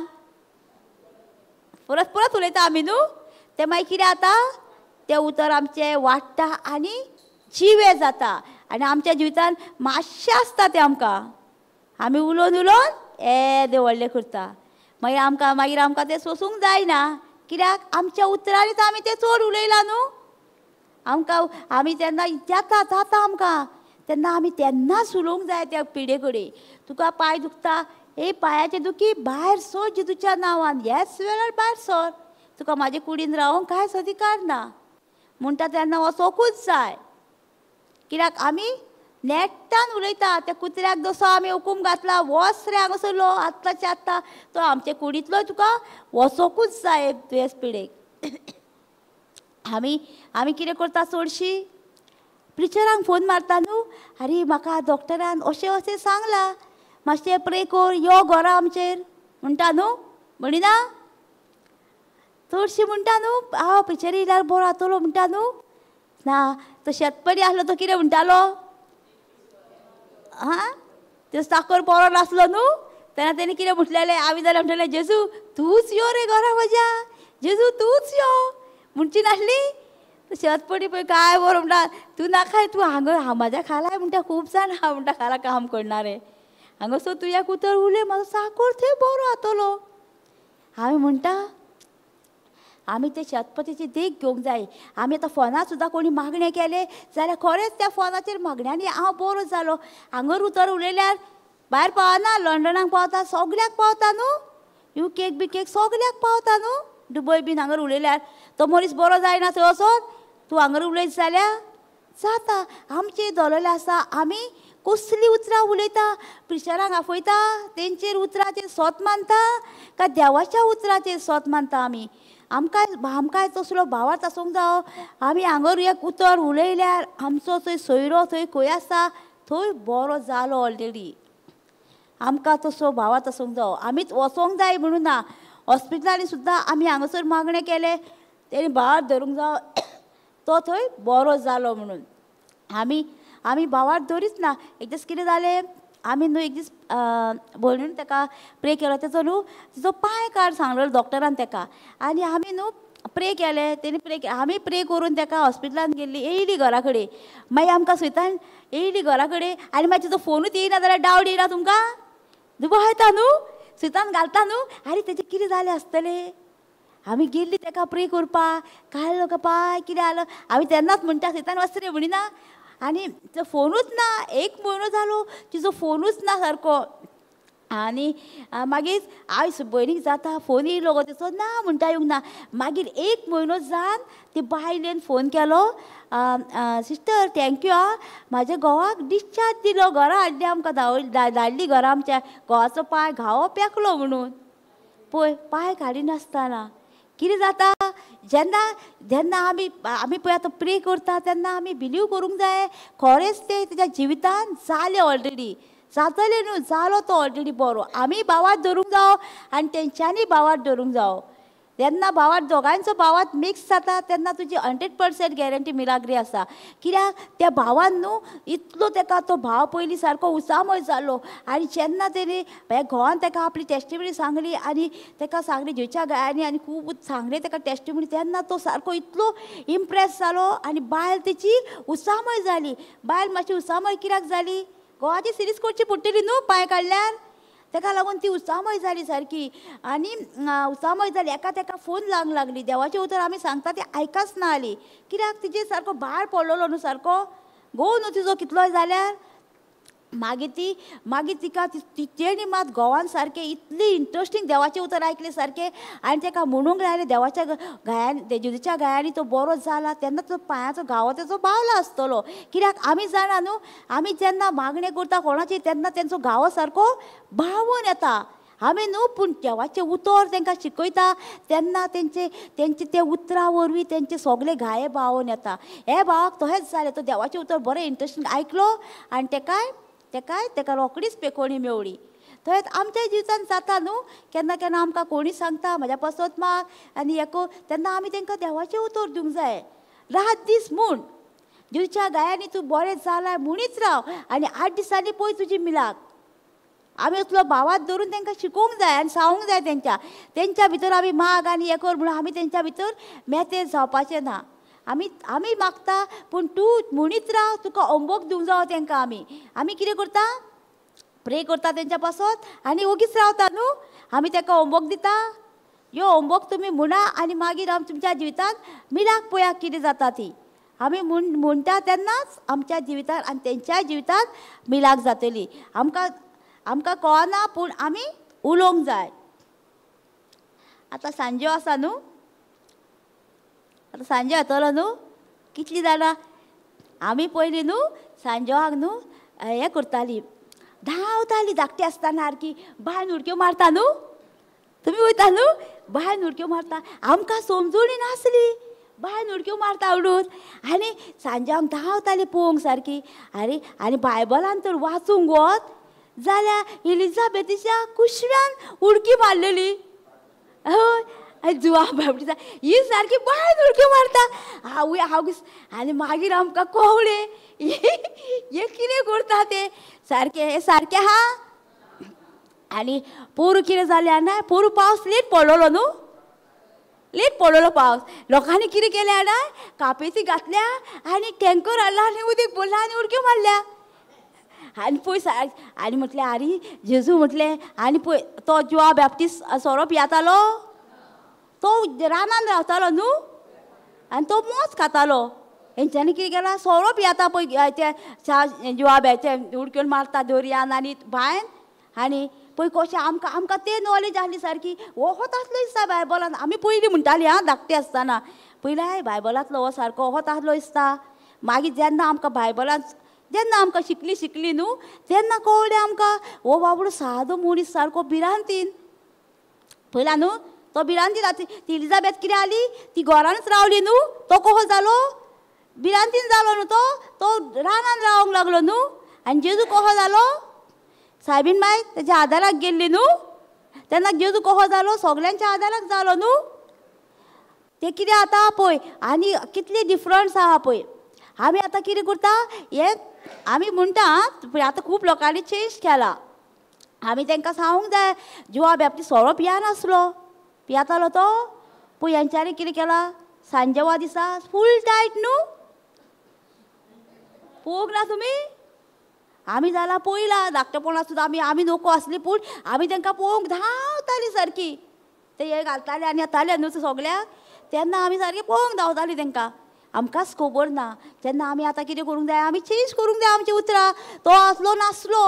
परत परत उलयता आमी न्हू. तें मागीर कितें जाता? तें उतर आमचें वाडटा आनी जिवें जाता आनी आमच्या जिवितान मातशें आसता तें आमकां. आमी उलोवन उलोवन येदें व्हडलें करता. मागीर आमकां मागीर आमकां तें सोसूंक जायना. कित्याक? आमच्या उतरांनीच आमी तें चड उलयलां न्हू. आमकां आमी तेन्ना जाता जाता आमकां तेन्ना आमी तेन्नाच उलोवंक जाय त्या पिडे कडेन. तुका पांय दुखता, ए पांयाचे दुखी भायर सर जेजूच्या नांवान, ह्याच वेळार भायर सर, तुका म्हाजे कुडीन रावंक कांयच अधिकार ना म्हणटा तेन्ना वचोकूच जाय. कित्याक आमी नेट्टान उलयता. त्या कुत्र्याक जसो आमी हुकूम घातला वच रे हांगासरलो आत्ताच्या आत्तां, तो आमचे कुडींतलो तुका वचोकूच जाय दुयेंस पिडेक. आमी आमी कितें करता चडशीं? प्रिचरांक फोन मारता न्हू. आरे म्हाका डॉक्टरान अशें अशें सांगलां, मातशें प्रे कर, यो घरा आमचेर म्हणटा न्हू. म्हणिना चडशीं म्हणटा न्हू, हांव प्रिचर येयल्यार बरो जातलो म्हणटा न्हू. ना तो शेतपरी आसलो तो कितें म्हणटालो? आं, त्यो साकर बरो नासलो न्हू. तेन्ना तेणी कितें म्हटलेलें? आमी जाल्यार म्हणटलें जेजू तूंच यो रे घरा म्हज्या, जेजू तूंच यो म्हणची नासली. शेतपडी पळय काय बरो म्हणटा, तूं नाकाय, तूं हांगा म्हाज्या खालाय म्हणटा खूब जाण आहा म्हणटा खाला काम करणारे, हांगासर तूं एक उतर उलय म्हाजो साकर थंय बरो जातलो. हांवें म्हणटा आमी ते शेतपतीची देख घेवंक जाय. आमी आतां फोनार सुद्दां कोणी मागणें केलें जाल्यार खरेंच त्या फोनाचेर मागण्यांनी हांव बरो जालो. हांगर उतर उलयल्यार भायर पावना, लंडनाक पावता, सगल्याक पावता न्हू, you cake B cake सगल्याक पावता न्हू. दुबय बीन हांगर उलयल्यार तो मनीस बरो जायना थंय वचोन, तूं हांगर उलयत जाल्यार जाता. आमचें दवरलेलें आसा आमी कसलीं उतरां उलयता, प्रिचरांक आफयता, तेंचेर उतराचेर सोत मानता काय देवाच्या उतराचेर सोत मानता आमी? आमकां आमकांय तसलो भावार्थ आसूंक जावो. आमी हांगर एक उतर उलयल्यार आमचो थंय सोयरो थंय खंय आसा थंय बरो जालो ऑलरेडी. आमकां तसो भावार्थ आसूंक जावो. आमीच वचोंक जाय म्हणून ना. हॉस्पिटलांनी सुद्दां आमी हांगासर मागणें केलें तेणी भावार्थ धरूंक जावो, तो थंय बरो जालो म्हणून. आमी आमी भावार्थ धरीच ना. एक दीस कितें जालें, आमी न्हू एक दीस भयणीन ताका प्रे केलो, तेचो न्हू तिचो पांय काड सांगलेलो डॉक्टरान ताका. आनी आमी न्हू प्रे केलें, तेणी प्रे आमी प्रे करून ताका हॉस्पिटलान गेल्ली, येयली घरा कडेन. मागीर आमकां सुयतान येयली घरा कडेन आनी मागीर तिचो फोनूच येयना जाल्यार डावट येयना तुमकां? दुबाव येता न्हू, सुयतान घालता न्हू, आरे तेजें कितें जालें आसतलें. आमी गेल्ली ताका प्रे करपाक, काडलो का पांय कितें जालो. आमी तेन्नाच म्हणटा सुयतान वच रे म्हणिना. आनी तो फोनूच ना, एक म्हयनो जालो तिचो फोनूच ना सारको. आनी मागीर आयज भयणीक जाता फोन येयलो गो तेचो, ना म्हणटा येवंक ना. मागीर एक म्हयनो जावन ती बायलेन फोन केलो, सिस्टर thank you आं, म्हाज्या घोवाक डिस्चार्ज दिलो, घरा हाडली आमकां, धाडली घरा, आमच्या घोवाचो पांय घावो पेकलो म्हणून. पळय पांय काडिनासतना कितें जाता? जेन्ना जेन्ना आमी आमी पळय आतां प्रे करता तेन्ना आमी बिलीव करूंक जाय खरेंच तें तेज्या जिवितान जालें ऑलरेडी, जातलें न्हू, जालो तो ऑलरेडी बरो. आमी भावार्थ धरूंक जावो आनी तेंच्यांनी भावार्थ धरूंक जावो. जेन्ना भावार्थ दोगांयचो भावार्थ मिक्स जाता तेन्ना तुजी 100% गॅरंटी मिलाग्री आसा. कित्याक त्या भावान न्हू इतलो तेका तो भाव पयलीं सारको उसामय जालो. आनी जेन्ना तेणी घोवान तेका आपली टेस्टिमनी सांगली आनी तेका सांगली जेच्या गायांनी आनी खूब सांगलें तेका टेस्टिमनी, तेन्ना तो सारको इतलो इम्प्रेस जालो आनी बायल तेची उसामय जाली. बायल मातशी उसामय कित्याक जाली? घोवाची सिरीज करची पडटली न्हू पांय काडल्यार, तेका लागून ती उसामय जाली सारकी. आनी उसामय जाली, एका तेका फोन लावंक लागली. देवाचें उतर आमी सांगता ती आयकाच ना आली. कित्याक तिजेर सारको भार पडलेलो न्हू, सारको घोव न्हू तिजो कितलोय जाल्यार. मागीर ती मागीर तिका तेणी मात घोवान सारकें इतली इंट्रस्टींग देवाचें उतर आयकलें सारकें आनी तेका म्हणूंक लायलें देवाच्या गायांनी, जेजूच्या गायांनी तो बरो जाला. तेन्ना तो पांयाचो घावो तेचो बावला आसतलो. कित्याक आमी जाणा न्हू, आमी जेन्ना मागणें करता कोणाची तेन्ना तेंचो घावो सारको बावून येता. आमी न्हू पूण देवाचें उतर तांकां शिकयता तेन्ना तेंचे तेंचे ते उतरां वरवीं तेंचे सगळे घाये बावोन येता. हे भावाक तशेंच जालें, तो देवाचें उतर बरें इंट्रस्टीन आयकलो आनी तेकाय तेकाय तेका रोखडीच पेकोणी मेवळी. तशेंच आमच्या जिवितान जाता न्हू, केन्ना केन्ना आमकां कोणी सांगता म्हाज्या पासत माग आनी हें कर, तेन्ना आमी तांकां देवाचें उतर दिवंक जाय. रात दीस म्हूण दिवच्या गायांनी तूं बरें जालाय म्हणीत राव आनी 8 दिसांनी पळय तुजी मिलाक. आमी असलो भावात धरून तांकां शिकोवंक जाय आनी सांगूंक जाय तेंच्या तेंच्या भितर आमी माग आनी हें कर म्हणून आमी तेंच्या भितर मेते जावपाचें ना. आमी आमी मागता पूण तूं म्हणीत राव, तुका अंबोक दिवंक जावो तांकां. आमी आमी कितें करता, प्रे करता तेंच्या पासत आनी ओगीच रावता न्हू. आमी ताका होमवर्क दिता, यो होमवर्क तुमी म्हणा आनी मागीर आमी तुमच्या जिवितांत मिलाक पळया कितें जाता ती. आमी म्हणटा तेन्नाच आमच्या जिवितांत आनी तेंच्या जिवितांत मिलाक जातली. आमकां आमकां कळना पूण आमी उलोवंक जाय. आतां सांजो आसा न्हू, आतां सांजो येतलो न्हू, कितलीं जाणां आमी पयलीं न्हू सांजोवाक न्हू हें करतालीं, धांवताली धाकटी आसतना सारकी बांयन उडक्यो मारता न्हू, तुमी वयता न्हू बांयन उडक्यो मारता, आमकां समजूणी नासली बांयन उडक्यो मारता उडून आनी सांजोवाक धांवताली पळोवंक सारकी. आरे आनी बायबलान तर वाचूंक वच जाल्यार एलिझाबेथीच्या कुशव्यान उडकी मारलेली. हय जुवा बाबडी ही सारकी बांयन उडक्यो मारता. आवय हांव आनी मागीर आमकां कवळें हें कितें करता तें सारकें, हें सारकें आहा. आनी पोरू कितें जालें जाणा, पोरू पावस लेट पडलेलो न्हू, लेट पडलेलो पावस, लोकांनी कितें केलें जाणा, कापेती घातल्या आनी टँकर हाडला आनी उदीक भरला आनी उडक्यो मारल्या. आनी पळय आनी म्हटलें आरे जेजू म्हटलें, आनी पळय तो जुआ बॅप्टिस्ट सोरो पियातालो, तो रानान रावतालो न्हू आनी तो मोस खातालो. हेंच्यांनी कितें केलां, सोरो पियाता पळय ते जुआ ते उडक्यो मारता दर्यान आनी बांयन. आनी पळय कशें आमकां आमकां तें नॉलेज आसली सारकी, होच आसलो दिसता बायबलान. आमी पयलीं म्हणटालीं आं धाकटी आसतना, पयलीं बायबलांतलो हो सारको होच आसलो दिसता. मागीर जेन्ना आमकां बायबलान जेन्ना आमकां शिकली शिकली न्हू तेन्ना कळ्ळें आमकां हो बाबडो सादो मनीस सारको भिरांतीन. पयला न्हू तो भिरांतीन आतां ती एलिझाबेथ कितें आली, ती घरानच रावली न्हू, तो कसो जालो भिरांतीन जालो न्हू, तो तो रानान रावंक लागलो न्हू. आनी जेजू कसो जालो, सायबीन बाय तेज्या आदाराक गेल्ली न्हू, तेन्ना जेजू कसो जालो सगल्यांच्या आदाराक जालो न्हू. तें कितें आतां पळय आनी कितले डिफरंस आहा पळय. आमी आतां कितें करता हें आमी म्हणटा आतां खूब लोकांनी चेंज केला. आमी तांकां सांगूंक जाय जुआ बॅप्टिस्ट सोरो पियानासलो, पियातालो तो, पळय हेंच्यांनी कितें केलां सांजेवा दिसा फूल टायट न्हू, पळोवंक ना तुमी. आमी जाल्यार पळयलां धाकटेपणा सुद्दां आमी आमी नको आसली पूण आमी तांकां पळोवंक धांवतालीं सारकी, ते हे घालताले आनी येताले न्हू सगळ्याक, तेन्ना आमी सारकी पळोवंक धांवतालीं तांकां. आमकांच खबर ना तेन्ना आमी आतां कितें करूंक जाय, आमी चेंज करूंक जाय आमची उतरां. तो आसलो नासलो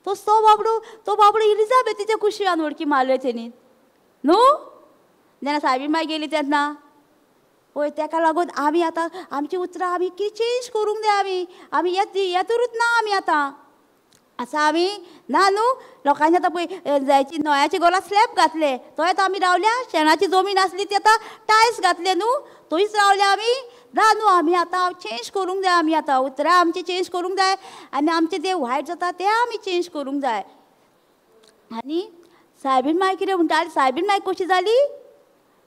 तो तो बाबडो तो बाबडो एलिझाबेथीच्या कुशव्यान उडकी मारल्यो तेणी न्हू, जेन्ना सायबीन माय गेली तेन्ना. पळय तेका लागून आमी आतां आमची उतरां आमी कितें चेंज करूंक जाय. आमी आमी येतरूच ना आमी आतां आसा आमी ना न्हू. लोकांनी आतां पळय जायची नोयाच्या गोला स्लॅब घातले, थंय आतां आमी रावल्या, शेणाची जमीन आसली ती आतां टायल्स घातले न्हू, थंयच रावल्या आमी ना न्हू. आमी आतां चेंज करूंक जाय, आमी आतां उतरां आमची चेंज करूंक जाय आनी आमचें तें वायट जाता तें आमी चेंज करूंक जाय. आनी सायबीन माय कितें म्हणटाली, सायबीन माय कशी जाली,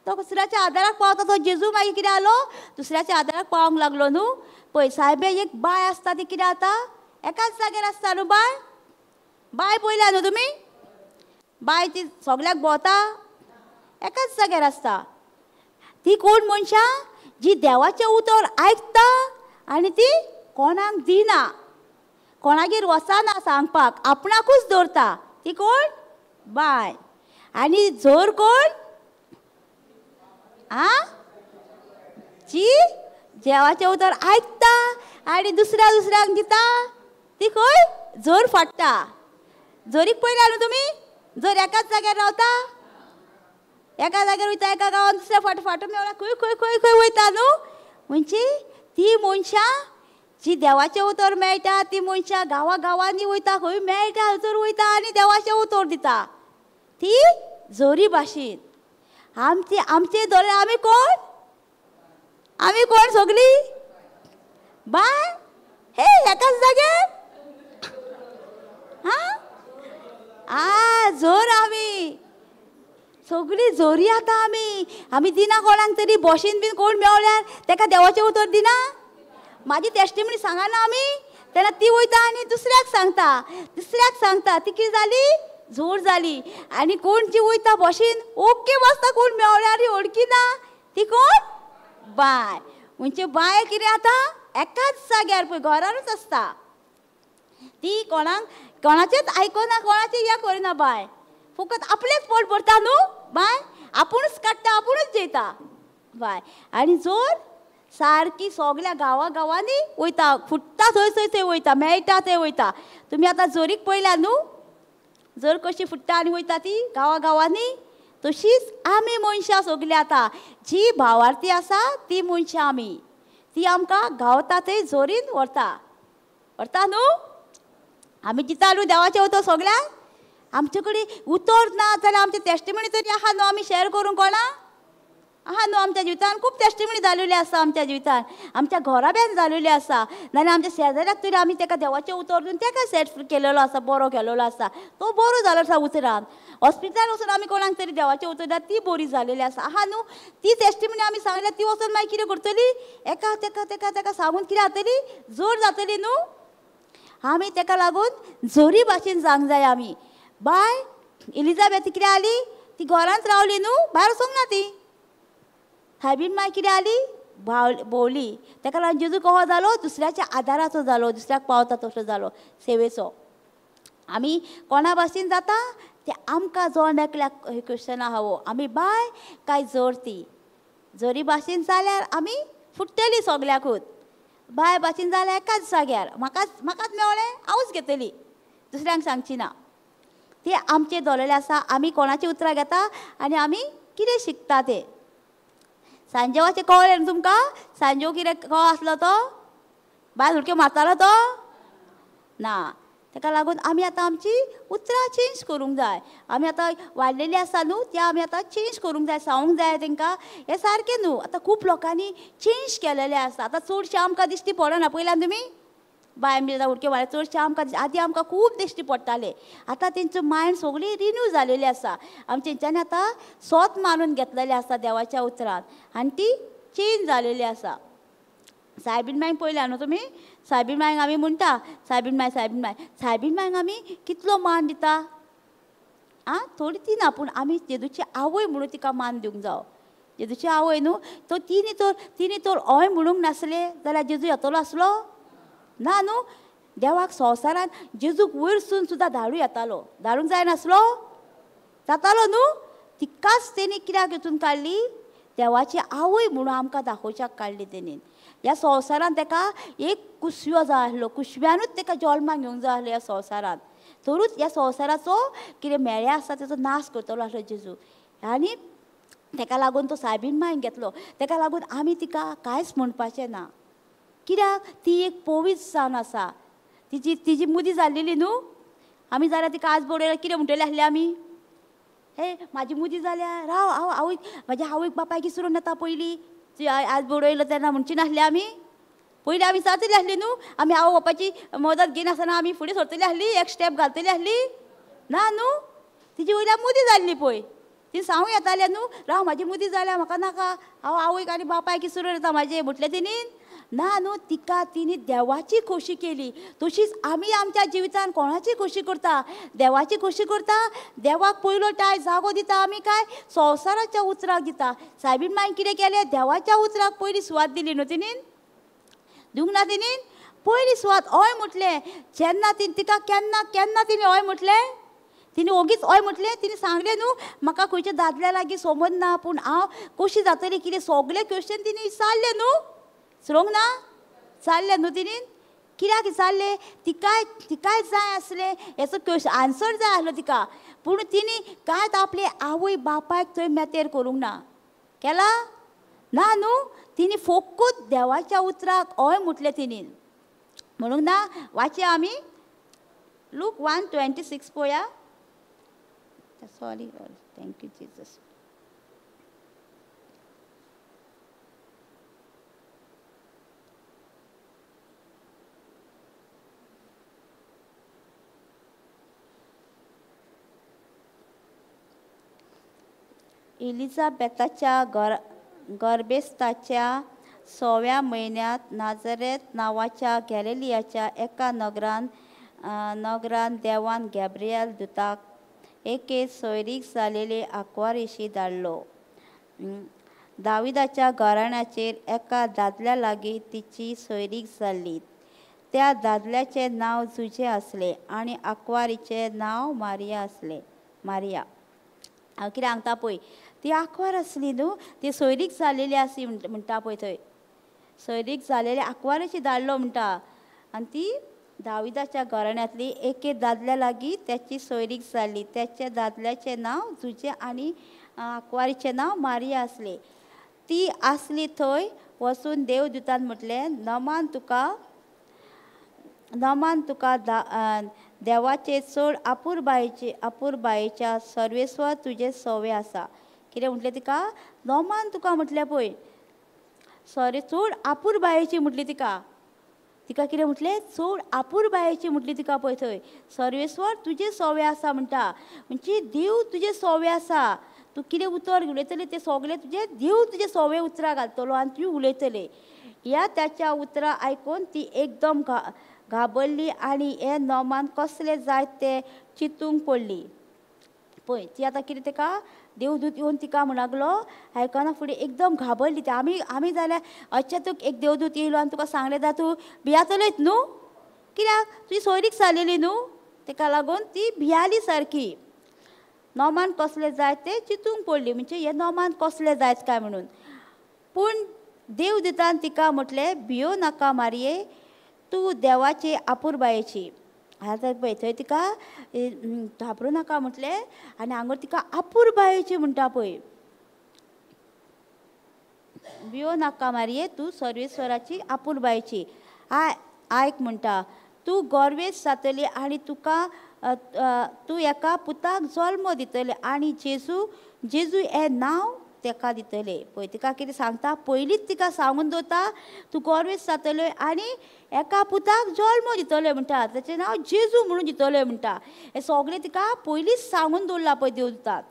तो दुसऱ्याच्या आदाराक पावता तो जेजू मागीर कितें जालो दुसऱ्याच्या आदाराक पावंक लागलो न्हू. पळय सायबे एक बाय आसता ती कितें जाता एकाच जाग्यार आसता न्हू बाय, बाय पळयल्या न्हू तुमी, बाय ती सगल्याक भोंवता एकाच जाग्यार आसता. ती कोण मनशां जी देवाचें उतर आयकता आनी ती कोणाक दिना, कोणागेर वचना सांगपाक, आपणाकूच दवरता, ती कोण बाय. आनी जोर कोण आ जी देवाचें उतर आयकता आनी दुसऱ्या दुसऱ्यांक दिता, ती खंय जोर फाडटा. जोरीक पळयला न्हू तुमी, जोर एकाच जाग्यार रावता, एका जाग्यार वयता एका गांवान दुसऱ्या फाट फाटून मेवला खंय खंय खंय खंय वयता न्हू. म्हणजे ती मनशां जी देवाचें उतर मेळटा ती मनशां गांवा गांवांनी वयता, खंय मेळटा थंयसर वयता आनी देवाचें उतर दिता. ती जोरी भाशेन. आमचे आमचे दोळे आमी कोण, आमी कोण सगळीं बाय हे एकाच जाग्यार. हां आ जोर आमी सगळीं जोरी. आतां आमी आमी दिना कोणाक तरी बशीन बीन कोण मेवल्यार तेका देवाचें उतर दिना. म्हाजी टेस्टिमनी सांगना आमी, तेन्ना ती वयता आनी दुसऱ्याक सांगता, दुसऱ्याक सांगता, ती कितें जाली जोर जाली. आनी कोण जी वयता बशीन ओके बसता, कोण मेवल्यार वळखिना ती कोण बाय. म्हणजे बाय कितें आतां एकाच जाग्यार पळय घरानूच आसता, ती कोणाक कोणाचेच आयकना, कोणाचें हें करिना बाय, फकत आपलेच पोट भरता न्हू बाय, आपुणूच काडटा आपुणूच जेयता बाय. आनी जोर सारकी सगल्या गांवा गांवांनी वयता, फुट्टा थंय थंय थंय वयता, मेळटा थंय वयता. तुमी आतां जोरीक पळयल्या न्हू, जोर कशी फुट्टा आनी वयता ती गांवा गांवांनी, तशीच आमी मनशां सगलीं आतां जी भावार्थी आसा ती मनशां आमी, ती आमकां गावता थंय जोरीन व्हरता, व्हरता न्हू. आमी दिता न्हू देवाचें उतर सगल्यांक, आमचे कडेन उतर ना जाल्यार आमचे टेस्टिमनी तरी आहा न्हू आमी शेअर करूंक कोणा आहा न्हू. आमच्या जिवितान खूब टेस्टिमनी जालेली आसा, आमच्या जिवितान आमच्या घराब्यान जालेली आसा, नाजाल्यार आमच्या शेजाऱ्याक तरी आमी तेका देवाचें उतर दिवन तेका सेट केलेलो आसा, बरो केलेलो आसा, तो बरो जालो आसा उतरान. हॉस्पिटलान वचून आमी कोणाक तरी देवाचें उतर दिता ती बरी जालेली आसा आहा न्हू. ती टेस्टिमनी आमी सांगल्या ती वचून मागीर कितें करतली, एका तेका तेका तेका सांगून कितें जातली, जोर जातली न्हू. आमी तेका लागून जोरी भाशेन सांग जाय आमी. बाय एलिजाबेथ कितें आली, ती घरांत रावली न्हू, भायर वचोंक ना ती. सायबीन माय कितें आली, भोंवली. तेका लागून जेजू कहो जालो, दुसऱ्याच्या आदाराचो जालो, दुसऱ्याक पावता तसो जालो सेवेचो. आमी कोणा भाशेन जाता ते आमकां जण एकल्याक क्वेश्चन आहा हो, आमी बाय काय जोर ती. जोरी भाशेन जाल्यार आमी फुट्टली सगल्याकूच, बाय भाशेन जाल्यार एकाच जाग्यार म्हाकाच म्हाकाच मेवलें हांवूच घेतली, दुसऱ्यांक सांगची ना. ते आमचे दोलेले आसा, आमी कोणाची उतरां घेता आनी आमी कितें शिकता ते. सांजेवाचें कळ्ळें न्हू तुमकां, सांजेव कितें कहो आसलो तो, बायल उडक्यो मारतालो तो ना. तेका लागून आमी आतां आमची उतरां चेंज करूंक जाय. आमी आतां वाडलेली आसा न्हू, ते आमी आतां चेंज करूंक जाय, सांगूंक जाय तेंकां हें सारकें न्हू. आतां खूब लोकांनी चेंज केलेलें आसा, आतां चडशें आमकां दिश्टी पडना. पयल्यान तुमी बाय आमी आतां उडक्यो मारल्या चडशें आमकां, आदी आमकां खूब दिश्टी पडटाले, आतां तेंचो मायंड सगळी रिन्यू जालेली आसा. आमी तेंच्यांनी आतां सोत मानून घेतलेलें आसा देवाच्या उतरान आनी ती चेंज जालेली आसा. सायबीन मायक पळयल्या न्हू तुमी, सायबीन मायक आमी म्हणटा सायबीन माय सायबीन माय, सायबीन मायक आमी कितलो मान दिता आं, थोडी ती ना, पूण आमी जेजूची आवय म्हणून तिका मान दिवंक जावो. जेजूची आवय न्हू तो तिणी तर हय म्हणूंक नासलें जाल्यार जेजू येतलो आसलो ना न्हू. देवाक संवसारान जेजूक वयरसून सुद्दां धाडूं येतालो, धाडूंक जायनासलो, जातालो न्हू. तिकाच तेणी कित्याक हेतून काडली, देवाची आवय म्हणून आमकां दाखोवच्याक काडली तेणीन. ह्या संवसारान तेका एक कुसव्यो जाय आसलो, कुसव्यानूच तेका जल्माक घेवंक जाय आसलो ह्या संवसारान, तरूच ह्या संवसाराचो कितें मेळ्ळें आसा तेचो नाश करतलो आसलो जेजू. आनी तेका लागून तो सायबीन मायन घेतलो. तेका लागून आमी तिका कांयच म्हणपाचें ना, कित्याक ती एक पवित्र जावन आसा. तिजी तिजी मुदी जाल्लेली न्हू, आमी जाल्यार तिका आज बडयल्यार कितें म्हणटले आसले आमी, हे म्हाजी मुदी जाल्या राव हांव आवयक म्हाज्या आवयक बापायक विसरून येता पयलीं, ती आज बडयलो तेन्ना म्हणची नासली आमी, पयलीं आमी जातली आसली न्हू, आमी आवय बापायची मदत घेयनासतना आमी फुडें सरतली आसली, एक स्टेप घालतली आसली ना न्हू. तिजी वयल्यान मुदी जाल्ली पळय, ती सांगूं येतालें न्हू, राव म्हाजी मुदी जाल्या म्हाका नाका, हांव आवयक आनी बापायक विसरून येता म्हाजें, म्हटलें तिणेन ना न्हू. तिका तिणी देवाची खोशी केली. तशीच आमी आमच्या जिवितान कोणाची खोशी करता, देवाची खोशी करता. देवाक पयलो टाय जागो दिता आमी, काय संवसाराच्या उतराक दिता. सायबीन मायन कितें केलें, देवाच्या उतराक पयली सुवात दिली न्हू तिणेन, दिवंक ना तिणेन पयली सुवात. हय म्हटलें जेन्ना तिणें तिका केन्ना केन्ना तिणें हय म्हटलें, तिणें ओगीच हय म्हटलें, तिणें सांगलें न्हू म्हाका खंयच्या दादल्या लागीं समज ना, पूण हांव कशी जातली कितें सगलें क्वेश्चन तिणें विचारलें न्हू, विसरूंक ना, विचारलें न्हू तिणें, कित्याक विचारलें, तिकाय तिकाय जाय आसलें हेचो क्वेश्चन आन्सर जाय आसलो तिका. पूण तिणें कांयच आपले आवय बापायक थंय मेतेर करूंक ना, केला ना न्हू. तिणें फकत देवाच्या उतराक हय म्हटलें तिणें, म्हणूंक ना. वाचया आमी लूक 1:26 पळोवया. Sorry, thank you Jesus. एलिझाबेथाच्या गर्भेस्ताच्या 6व्या म्हयन्यांत नाझरेथ नांवाच्या गॅलिलियाच्या एका नगरान देवान गॅब्रियल दुताक एके सोयरीक जालेले आंकवारीशी धाडलो. दाविदाच्या घराण्याचेर एका दादल्या लागीं तिची सोयरीक जाल्ली. त्या दादल्याचें नांव जुजे आसलें आनी आंकवारीचें नांव मारिया आसलें. मारिया हांव कितें सांगता पळय, ती आंकवार आसली न्हू, ती सोयरीक जालेली आसली म्हणटा पळय थंय सोयरीक जालेली आंकवारीची धाडलो म्हणटा. आनी ती दाविदाच्या घराण्यांतली एके दादल्या लागीं त्याची सोयरीक जाल्ली. त्याच्या दादल्याचें नांव जुजे आनी आंकवारीचें नांव मारिया आसलें. ती आसली थंय वचून देवदूतान म्हटलें, नमान तुका देवाचे चड आपुरबायेच्या सर्वेस्वर तुजें सवे आसा. कितें म्हटलें तिका? नमान तुका म्हटलें पळय, सॉरी, चड आपुरबायेची म्हटली तिका. तिका कितें म्हटलें? चड आपुरबायेची म्हटली तिका पळय थंय. सर्वेस्वर तुजें सवे आसा म्हणटा, म्हणजे देव तुजें सवे आसा. तूं कितें उतर उलयतलें तें सगळें तुजें देव तुजें सवे उतरां घालतलो आनी तूं उलयतलें. ह्या त्याच्या उतरां आयकून ती एकदम घाबरली आनी हे नोमान कसलें जायत तें चिंतूंक पडली. पळय ती आतां कितें तेका देवदूत येवन तिका म्हणगलो आयकना फुडें एकदम घाबरली ती. आमी जाल्यार अचानक एक देवदूत येयलो आनी तुका सांगलें जाल्यार तूं भियातलेच न्हू, कित्याक तुजी सोयरीक जालेली न्हू, तेका लागून ती भियाली सारकी. नोमान कसलें जायत तें चिंतूंक पडली, म्हणजे हे नोमान कसलें जायत काय म्हणून. पूण देवदूतान तिका म्हटलें, भियो नाका मारये, तूं देवाची आपुरबायेची. आतां पळय थंय तिका घाबरूं नाका म्हटलें आनी हांगा तिका आपुरबायेची म्हणटा पळय, भियो नाका मारये, तूं सर्वेस्वराची आपुरबायेची. आयक म्हणटा, तूं गर्वेस्त जातली आनी तुका तूं एका पुताक जल्म दितले आनी जेजू हें नांव तेका दितले. पळय तिका कितें सांगता, पयलींच तिका सांगून दवरता तूं गर्वेस्त जातले आनी एका पुताक जल्म दितले म्हणटा, ताचें नांव जेजू म्हणून दितले म्हणटा. हें सगळें तिका पयलींच सांगून दवरलां पळय देवदूतान.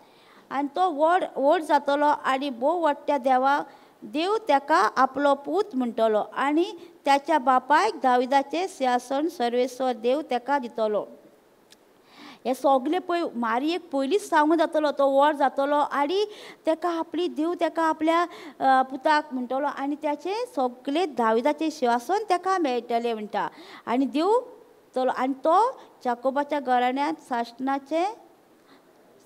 आनी तो व्हड व्हड जातलो आनी भोव वाडट्या देवाक देव ताका आपलो पूत म्हणटलो आनी त्याच्या बापायक दाविदाचें सिंहासन सर्वेस्वर देव ताका दितलो. हे सगळे पळय मारयेक पयलींच सांगून जातलो तो व्हड जातलो आनी ताका आपली देव ताका आपल्या पुताक म्हणटलो आनी त्याचें सगळे दाविदाचें सिंहासन ताका मेळटलें म्हणटा. आनी देव चलो आनी तो जाकोबाच्या घराण्यांत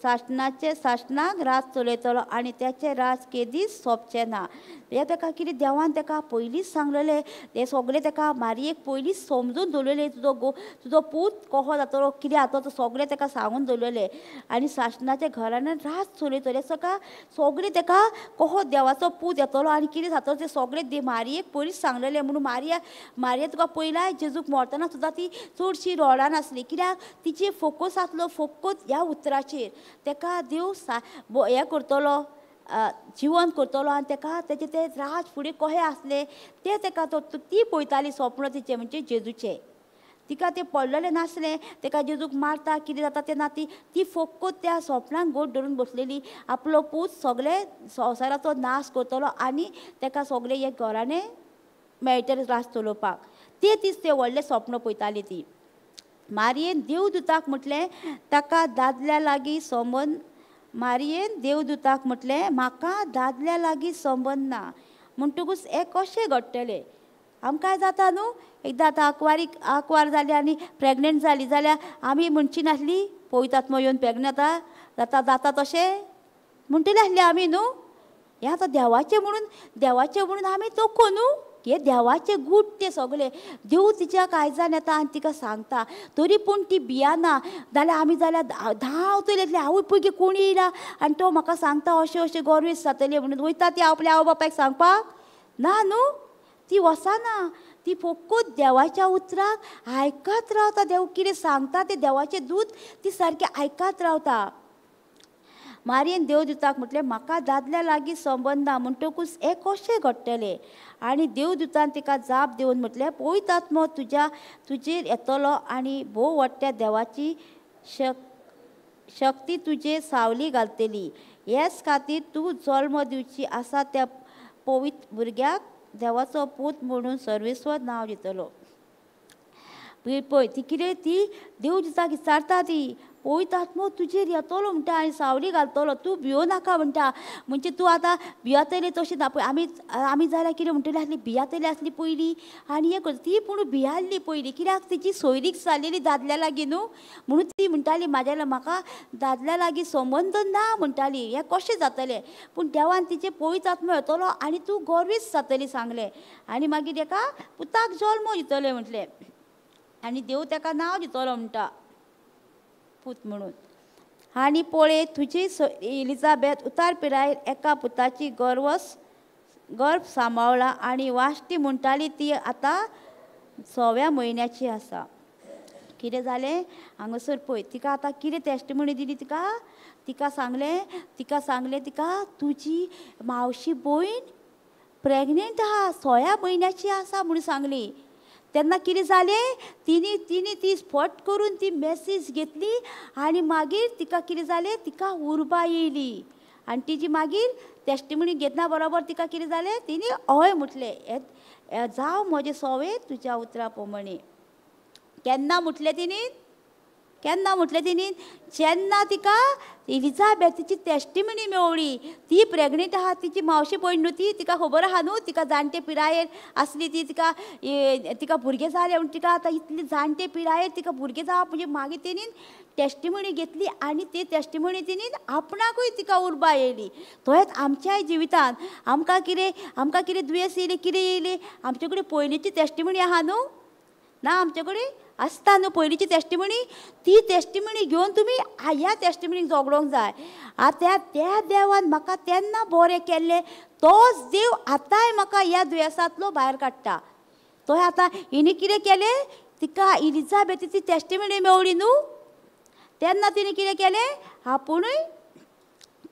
सासणाक राज चलयतलो आनी त्याचें राज केदीच सोंपचें ना. हें ताका कितें देवान ताका पयलींच सांगलेलें, हें सगळें ताका मारयेक पयलींच समजून दवरलेलें, तुजो पूत कसो जातलो कितें जातलो तो सगळें ताका सांगून दवरलेलें. आनी सासणाच्या घराण्यान राज चलयतलें सगळें सगळें ताका कसो देवाचो पूत येतलो आनी कितें जातलो तें सगळें मारयेक पयलींच सांगलेलें. म्हणून मारिया तुका पयला जेजूक मरतना सुद्दां ती चडशी रडनासली, कित्याक तिची फोकस आसलो फोकस ह्या उतराचेर. तेका देव हें करतलो, जिवन करतलो आनी तेका तेचे ते राज फुडें कशें आसले तें तेका तो ती पळयताली स्वप्न तिचें, म्हणजे जेजूचें. तिका तें पडलेलें नासलें, तेका जेजूक मारता कितें जाता तें ना, ती फोकत त्या स्वप्नाक गोड धरून बसलेली, आपलो पूत सगळे संवसाराचो नाश करतलो आनी तेका सगळे हे घराणें मेळटलें राज चलोवपाक. तें तीच तें व्हडलें स्वप्न पळयताली ती. मारयेन देवदूताक म्हटलें ताका दादल्या लागीं संबंद, मारयेन देवदूताक म्हटलें म्हाका दादल्या लागीं संबंद ना, म्हणटकूच हें कशें घडटलें? आमकांय जाता न्हू, एकदां आतां आंकवार जाली आनी प्रेगनेंट जाली जाल्यार आमी म्हणची नासली पवित्र आत्मो येवन प्रेगनेंट जाता जाता तशें म्हणटली आसली आमी न्हू. हें आतां देवाचें म्हणून आमी तोखो न्हू, हे देवाचे गूट ते सगळे. देव तिच्या काळजान येता आनी तिका सांगता, तरी पूण ती भियाना. जाल्यार आमी जाल्यार धांवतली आसली, आवय पळय कोण येयला आनी तो म्हाका सांगता अशें अशें गर्वेस्त जातलें म्हणून. वयता ती आपल्या आवय बापायक सांगपाक ना न्हू, ती वचना, ती फकत देवाच्या उतराक आयकत रावता. देव कितें सांगता तें देवाचें दूत ती सारकें आयकत रावता. मारयेन देवदूताक म्हटलें म्हाका दादल्या लागीं संबंद ना म्हणटकूच हें कशें घडटलें. आनी देवदूतान तिका जाप दिवन म्हटलें पवित्र आत्मो तुजेर येतलो आनी भोव व्हडल्या देवाची शक्ती तुजेर सावली घालतली. हेच खातीर तूं जल्म दिवची आसा त्या पवित्र भुरग्याक देवाचो पूत म्हणून सर्वेस्वर नांव दितलो. पळय ती कितें ती देवदूताक विचारता ती पवित्र आत्मो तुजेर येतलो म्हणटा आनी सावली घालतलो, तूं भियो नाका म्हणटा. म्हणजे तूं आतां भियेतली तशें ना. पळय आमी जाल्यार कितें म्हणटली आसली भियेतली आसली पयलीं आनी हें करता ती पूण भियाल्ली पयलीं कित्याक तिची सोयरीक जालेली दादल्या लागीं न्हू म्हणून ती म्हणटाली म्हाज्या म्हाका दादल्या लागीं संबंद ना म्हणटाली, हें कशें जातलें. पूण देवान तिचें पवित्र आत्मो येतलो आनी तूं गर्वीच जातली सांगलें आनी मागीर तेका पुताक जल्म दितलें म्हटलें आनी देव तेका नांव दितलो म्हणटा पूत म्हणून. आनी पळय तुजी एलिजाबेथ उतार पिरायेर एका पुताची गर्भ सांबाळ्ळा आनी वाश्टी म्हणटाली ती आतां 6व्या म्हयन्याची आसा. कितें जालें हांगासर पळय तिका आतां कितें टेस्टिमनी दिली तिका, तिका सांगलें तिका तुजी मावशी भयण प्रेगनेंट आहा 6व्या म्हयन्याची आसा म्हणून सांगली. तेन्ना कितें जालें तिणी ती फट करून ती मॅसेज घेतली आनी मागीर तिका कितें जालें तिका उर्बा येयली आनी तिजी मागीर टेस्टिमनी घेतना बरोबर तिका कितें जालें तिणी हय म्हटलें जावं म्हजें सोवे तुज्या उतरा प्रमाणे. केन्ना म्हटलें तिणी, केन्ना म्हटलें तिणी जेन्ना तिका एलिजाबेथीची टेस्टिमनी मेवळी. ती प्रेगनेंट आहा तिची मावशी भयण न्हू ती, तिका खबर आहा न्हू तिका जाणटे पिरायेर आसली ती, तिका तिका भुरगें जालें म्हण तिका आतां इतली जाणटे पिरायेर तिका भुरगें जावप म्हणजे मागीर तेणीन टेस्टिमनी घेतली आनी ती टेस्टिमनी तिणीन आपणाकूय तिका उर्बा येयली. तशेंच आमच्याय जिवितान आमकां कितें दुयेंस येयलें कितें येयलें आमचे कडेन पयलींची टेस्टिमनी आहा न्हू ना आमचे कडेन आसता न्हू पयलींची टेस्टिमनी, ती टेस्टिमनी घेवन तुमी ह्या टेस्टिमनीक झगडोंक जाय. आतां त्या देवान म्हाका तेन्ना बरें केल्लें तोच देव आतांय म्हाका ह्या दुयेंसांतलो भायर काडटा. तो आतां हिणें कितें केलें तिका एलिजाबेथीची टेस्टिमनी मेवळी न्हू तेन्ना तिणें कितें केलें आपुणूय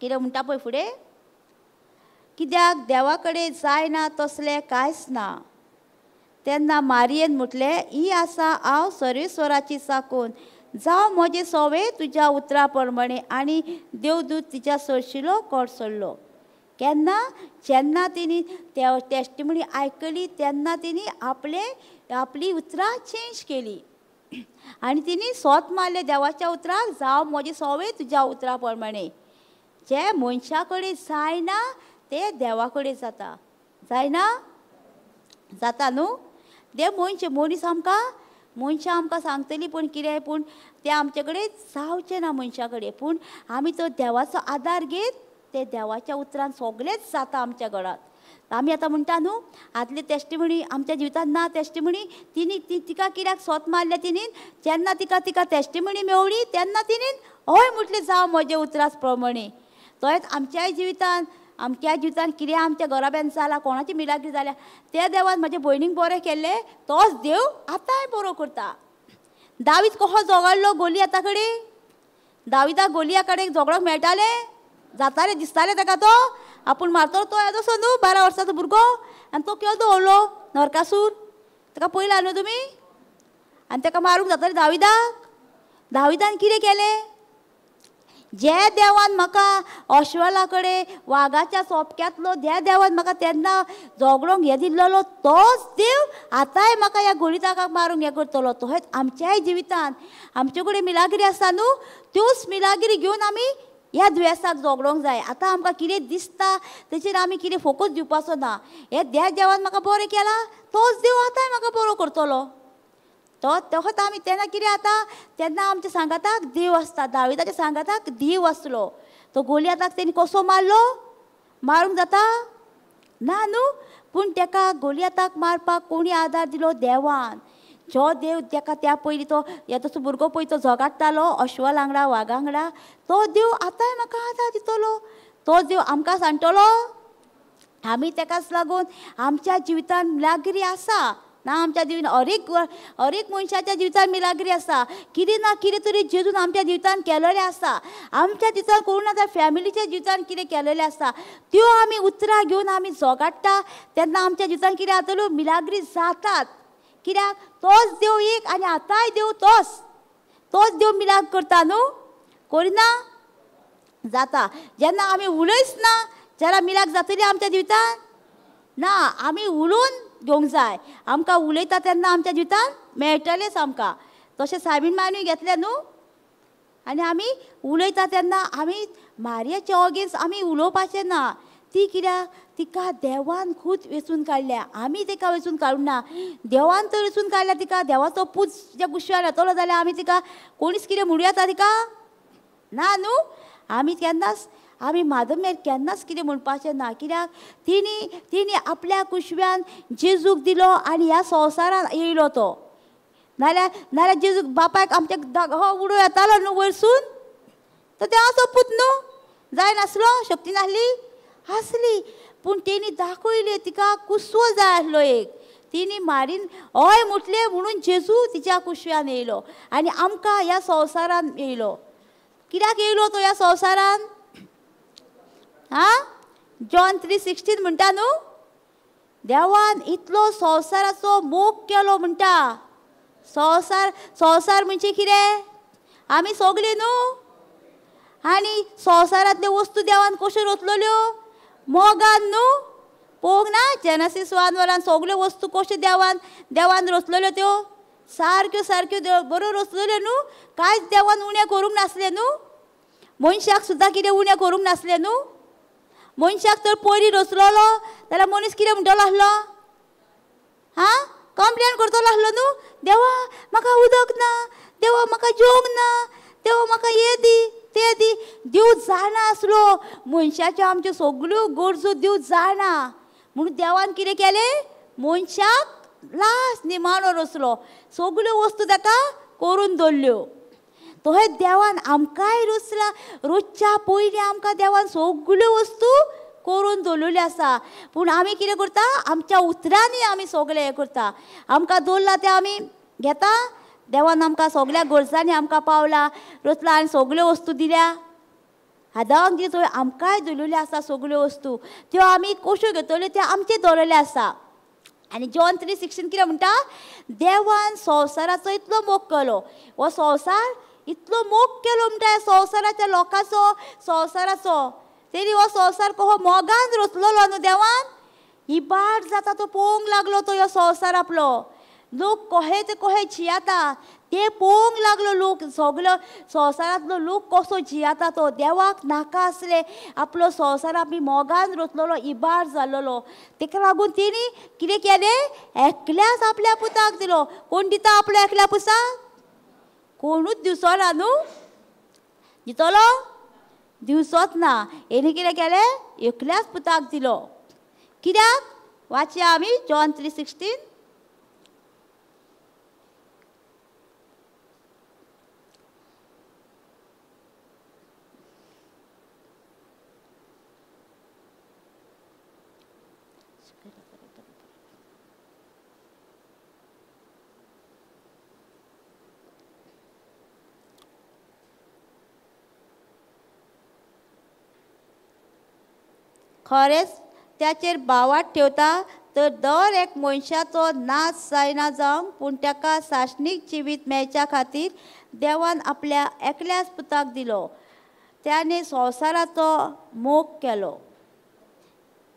कितें म्हणटा पळय फुडें कित्याक देवा कडेन जायना तसलें कांयच ना. तेन्ना मारयेन म्हटलें ही आसा हांव सर्वेस्वराची चाकून, जावं म्हजें सोवे तुज्या उतरा प्रमाणे. आनी देवदूत तिच्या सरशिलो कोडसरलो. केन्ना जेन्ना तिणी टेस्टिमनी आयकली तेन्ना तिणी आपली उतरां चेंज केली आनी तिणी सोत मारलें देवाच्या उतराक, जावं म्हजें सोवे तुज्या उतरा प्रमाणे. जे मनशा कडेन जायना ते देवा कडेन जाता, जायना जाता न्हू. ते मनीस आमकां मनशां आमकां सांगतली पूण कितें पूण तें आमचे कडेन जावचें ना मनशा कडेन, पूण आमी तो देवाचो आदार घेत ते देवाच्या उतरान सगळेंच जाता आमच्या घरांत. आमी आतां म्हणटा न्हू आदली टेस्टिमनी आमच्या जिवितांत ना टेस्टिमनी, तिणी ती तिका कित्याक सोत मारलें तिणीन जेन्ना तिका तिका टेस्टिमनी मेवळी तेन्ना तिणीन हय म्हटलें जावं म्हजें उतराच प्रमाणे. तशेंच आमच्याय जिवितान कितें आमच्या घराब्यान जालां कोणाची मिलाग्री जाल्या त्या देवान म्हज्या भयणीक बरें केल्लें तोच देव आतांय बरो करता. दावीद कसो झगडलो गोलियाता कडेन, दाविदाक गोलिया कडेन झगडोंक मेळटालें जातालें दिसतालें ताका तो आपूण मारतलो तो येदोसो न्हू 12 वर्सांचो भुरगो आनी तो केदो व्हडलो नरकासूर ताका पळयला न्हू तुमी, आनी ताका मारूंक जातालें दाविदाक. दाविदान कितें केलें जे देवान म्हाका अश्वला कडेन वागाच्या सोपक्यांतलो ज्या देवान म्हाका तेन्ना झगडोंक हें दिल्लो तोच देव आतांय म्हाका ह्या गोलिताक मारूंक हें करतलो. तशेंच आमच्याय जिवितान आमचे कडेन मिलागिरी आसता न्हू त्योच मिलागिरी घेवन आमी ह्या दुयेंसाक झगडोंक जाय. आतां आमकां कितें दिसता तेचेर आमी कितें फोकस दिवपाचो ना, हे त्या देवान म्हाका बरें केलां तोच देव आतांय म्हाका बरो करतलो. तो तसोच आमी तेन्ना कितें जाता तेन्ना आमच्या सांगाताक देव आसता. दाविदाच्या सांगाताक देव आसलो तो गोलियाताक तेणी कसो मारलो, मारूंक जाता ना न्हू, पूण तेका गोलियाताक मारपाक कोणी आदार दिलो देवान. जो देव तेका त्या पयलीं तो येदोसो भुरगो पळय तो झगडटालो अश्वल वांगडा वागा वांगडा तो देव आतांय म्हाका आदार दितलो, तो देव आमकां सांगतलो. आमी तेकाच लागून आमच्या जिवितान मिलागिरी आसा ना आमच्या जिवितान हर एक मनशाच्या जिवितान मिलाग्री आसा. कितें ना कितें तरी जेजून आमच्या जिवितान केलेलें आसा. आमच्या जिवितान करूं ना जाल्यार फॅमिलीच्या जिवितान कितें केलेलें आसा त्यो आमी उतरां घेवन आमी झगाडटा तेन्ना आमच्या जिवितान कितें जातल्यो मिलाग्री जातात. कित्याक तोच देव एक आनी आतांय देव तोच तोच देव मिलाग करता न्हू, करिना जाता. जेन्ना आमी उलयच ना जाल्यार मिलाग जातली आमच्या जिवितान ना. आमी उलोवन घेवंक जाय. आमकां उलयता तेन्ना आमच्या जिवितान मेळटलेंच आमकां. तशें सायबीण मानूय घेतलें न्हू. आनी आमी उलयता तेन्ना आमी मारयाच्या अगेन्स्ट आमी उलोवपाचें ना. ती कित्याक तिका देवान खूद वेंचून काडल्या, आमी तिका वेंचून काडूंक ना. देवान तर वेंचून काडल्या तिका. देवाचो पूत ज्या कुशव्यान येतलो जाल्यार आमी तिका कोणीच कितें म्हणूं येता तिका ना न्हू. आमी केन्नाच आमी माधमेर केन्नाच कितें म्हणपाचें ना. कित्याक तिणी तिणी आपल्या कुशव्यान जेजूक दिलो आनी ह्या संवसारान येयलो तो. नाल्यार नाल्यार जेजूक बापायक आमच्या हो उडो येतालो न्हू वयरसून, तो देवाचो पूत न्हू, जायनासलो, शक्ती नासली आसली, पूण तेणी दाखयलें तिका कुसवो जाय आसलो एक. तिणी मारीन हय म्हटलें म्हणून जेजू तिच्या कुशव्यान येयलो आनी आमकां ह्या संवसारान येयलो. कित्याक येयलो तो ह्या संवसारान? आं, जॉन 3:16 म्हणटा न्हू, देवान इतलो संवसाराचो मोग केलो म्हणटा. संवसार संवसार म्हणजे कितें? आमी सगळीं न्हू. आनी संवसारांतल्यो वस्तू देवान कश्यो रचलेल्यो? मोगान न्हू. पळोवंक ना जेनसीस 1 सगळ्यो वस्तू कश्यो देवान देवान रचलेल्यो त्यो सारक्यो सारक्यो बऱ्यो रचलेल्यो न्हू. कांयच देवान उणें करूंक नासलें न्हू. मनशाक सुद्दां कितें उणें करूंक नासलें न्हू. मनशाक तर पयलीं रचलोलो जाल्यार मनीस कितें म्हणटलो आसलो? हां, कंप्लेन करतलो आसलो न्हू, देवा म्हाका उदक ना, देवा म्हाका जेवंक ना, देवा म्हाका हें दी तें दी. देव जाणा आसलो मनशाच्यो आमच्यो सगळ्यो गरजो देव जाणा. म्हणून देवान कितें केलें? मनशाक लास्ट निमाणो रचलो, सगळ्यो वस्तू ताका करून दवरल्यो. तशें देवान आमकांय रचला. रोजच्या पयलीं आमकां देवान सगळ्यो वस्तू करून दवरलेल्यो आसा. पूण आमी कितें करता? आमच्या उतरांनी आमी सगळें हें करता. आमकां दवरलां तें आमी घेता. देवान आमकां सगळ्या गरजांनी आमकां पावला, रचला आनी सगळ्यो वस्तू दिल्या. आदांक कितें आमकांय दवरलेल्यो आसा सगळ्यो वस्तू, त्यो आमी कश्यो घेतल्यो त्यो आमचें दवरलेलें आसा. आनी जॉन 3:16 कितें म्हणटा? देवान संवसाराचो इतलो मोग केलो, हो संवसार इतलो मोग केलो म्हणटा संवसाराच्या लोकांचो, संवसाराचो. तेणी हो संवसार कहो मोगान रचलेलो न्हू देवान. इबाड जाता तो पळोवंक लागलो तो ह्यो संवसार आपलो. लोक कहे ते कहे जियेता ते पळोवंक लागलो लोक, सगलो संवसारांतलो लोक कसो जियेता तो. देवाक नाका आसलें आपलो संवसार आमी मोगान रचलेलो इबाड जाल्लो. तेका लागून तेणी कितें केलें? एकल्याच आपल्या पुताक दिलो. कोण दिता आपल्या एकल्या पुताक? कोणूच दिवचो ना न्हू. दितलो? दिवचोच ना. हेणी कितें केलें? एकल्याच पुताक दिलो. कित्याक? वाचया आमी जॉन 3:16. खरेंच त्याचेर भावार्थ ठेवता तर दर एक मनशाचो नाश जायना जावंक, पूण ताका सासणीक जिवीत मेळच्या खातीर देवान आपल्या एकल्याच पुताक दिलो. त्याने संवसाराचो मोग केलो.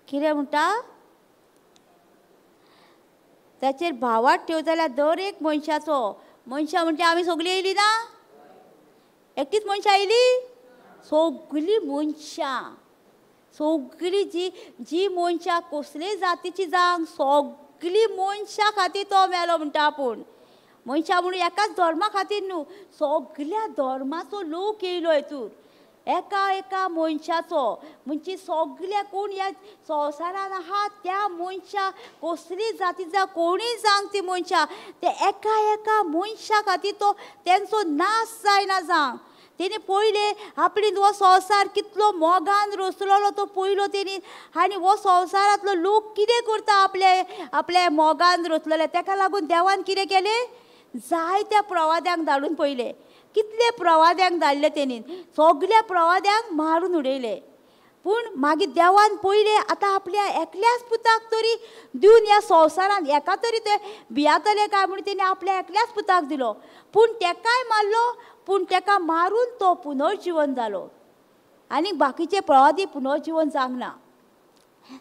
कितें म्हणटा? ताचेर भावार्थ ठेवता जाल्यार दर एक मनशाचो. मनशां म्हणजे आमी सगळीं येयली ना? एकटीच मनशां येयली? सगळीं मनशां, सगळीं जी जी मनशां कसले जातीची जावं सगळीं मनशां खातीर तो मेलो म्हणटा. आपूण मनशां म्हणून एकाच धर्मा खातीर न्हू, सगळ्या धर्माचो लोक येयलो हितूर. एका एका मनशाचो म्हणजे सगळ्या कोण ह्या संवसारान आहा त्या मनशा कसली जाती जावं कोणूय जावं ती मनशां ते एका एका मनशा खातीर तो तेंचो नाश जायना जावं, तेणी पयले आपणे हो संवसार कितलो मोगान रचलोलो तो पयलो तेणी, आनी हो संवसारांतलो लोक कितें करता आपले आपल्या मोगान रचलेले. तेका लागून देवान कितें केलें, जायत्या प्रवाद्यांक धाडून पयले. कितले प्रवाद्यांक धाडले तेणी, सगल्या प्रवाद्यांक मारून उडयले. पूण मागीर देवान पयले आतां आपल्या एकल्याच पुताक तरी दिवन ह्या संवसारान एका तरी ते भियातले काय म्हणून तेणी आपल्या एकल्याच पुताक दिलो. पूण तेकाय मारलो, पूण तेका मारून तो पुनर्जिवन जालो आनी बाकीचे प्रवादी पुनर्जिवन जावंक ना.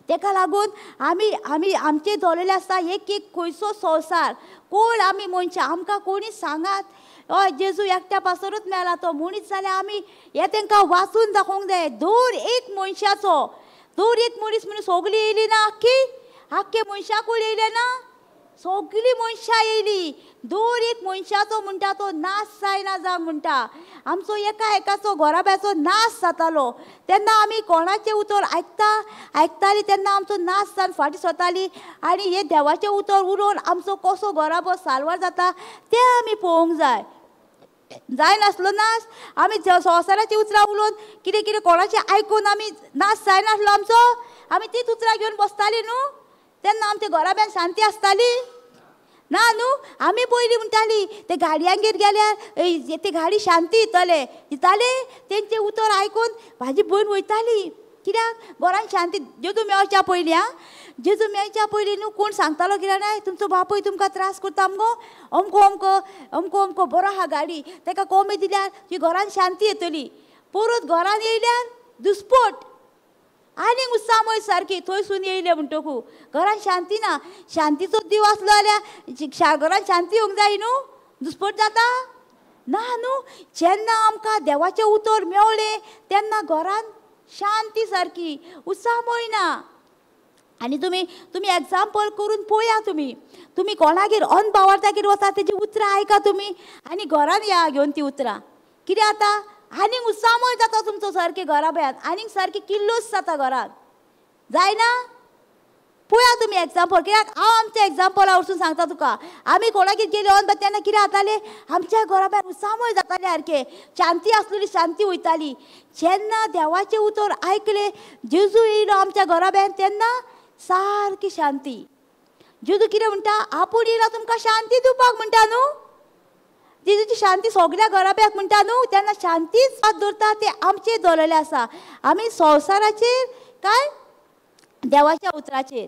तेका लागून आमी आमी आमचे दवरलेले आसता एक एक खंयचो संवसार कोण आमी मनशां आमकां कोणी सांगात हय जेजू एकट्या पासरूच मेला तो मनीस जाल्यार आमी हें तांकां वाचून दाखोवंक जाय. दर एक मनशाचो, दर एक मनीस म्हणून सगळीं येयली ना, आख्खी आख्खे मनशाकूय येयले ना, सगळीं मनशां येयली. दर एक मनशाचो म्हणटा तो नाश जायना जावंक म्हणटा. आमचो एका एकाचो घराब्याचो नाश जातालो तेन्ना आमी कोणाचें उतर आयकता आयकतालीं तेन्ना आमचो नाश जावन फाटीं सरताली. आनी हें देवाचें उतर उलोवन आमचो कसो घराबो साल्वार जाता तें आमी पळोवंक जाय. जायनासलो नाश आमी संवसाराचीं उतरां उलोवन कितें कितें कोणाचें आयकून आमी नाश जायनासलो आमचो, आमी तीच उतरां घेवन बसतालीं न्हू. तेन्ना आमच्या घराब्यान शांती आसताली ना न्हू. आमी पयलीं म्हणटाली ते गाडयांगेर गेल्यार ते गाडी शांती दितले दिताले, तेंचें उतर आयकून म्हाजी भयण वयताली. कित्याक घरान शांती. जेजू मेळच्या पयलीं, आं जेजू मेळच्या पयलीं न्हू कोण सांगतालो कित्याक नाय तुमचो बापूय तुमकां त्रास करता मगो, अमको अमको अमको अमको बरो आहा गाडी, ताका कोमी दिल्यार तुजी घरान शांती येतली. परत घरान येयल्यार दुस्पोट आनीक उत्सामय सारकी थंयसून येयले म्हणटकू घरान शांती ना. शांतीचो देव आसलो जाल्यार घरान शांती येवंक जाय न्हू, दुस्पोट जाता ना न्हू. जेन्ना आमकां देवाचें उतर मेवलें तेन्ना घरान शांती सारकी उत्सामय ना. आनी तुमी तुमी एग्जाम्पल करून पळया, तुमी तुमी कोणागेर अनबावार्थागेर वता तेजी उतरां आयका तुमी आनी घरान या घेवन ती उतरां. कितें जाता आनीक उत्सामय जाता तुमचो सारकें घराब्यांत, आनीक सारकी किल्लोस जाता घरांत, जायना? पळया तुमी एग्जाम्पल. कित्याक हांव आमचें एग्जाम्पल वचून सांगता तुका. आमी कोणागेर गेले ऑन तेन्ना कितें जातालें, आमच्या घराब्यांत उत्सामय जातालें सारकें, शांती आसलेली शांती वयताली. जेन्ना देवाचें उतर आयकलें, जेजू येयलो आमच्या घराब्यांत तेन्ना सारकी शांती. जेजू कितें म्हणटा, आपूण येयला तुमकां शांती दिवपाक म्हणटा न्हू. जेजूची शांती सगळ्या घराब्याक म्हणटा न्हू, तेन्ना शांतीच दवरता ते आमचेर दवरलेलें आसा. आमी संवसाराचेर काय देवाच्या उतराचेर.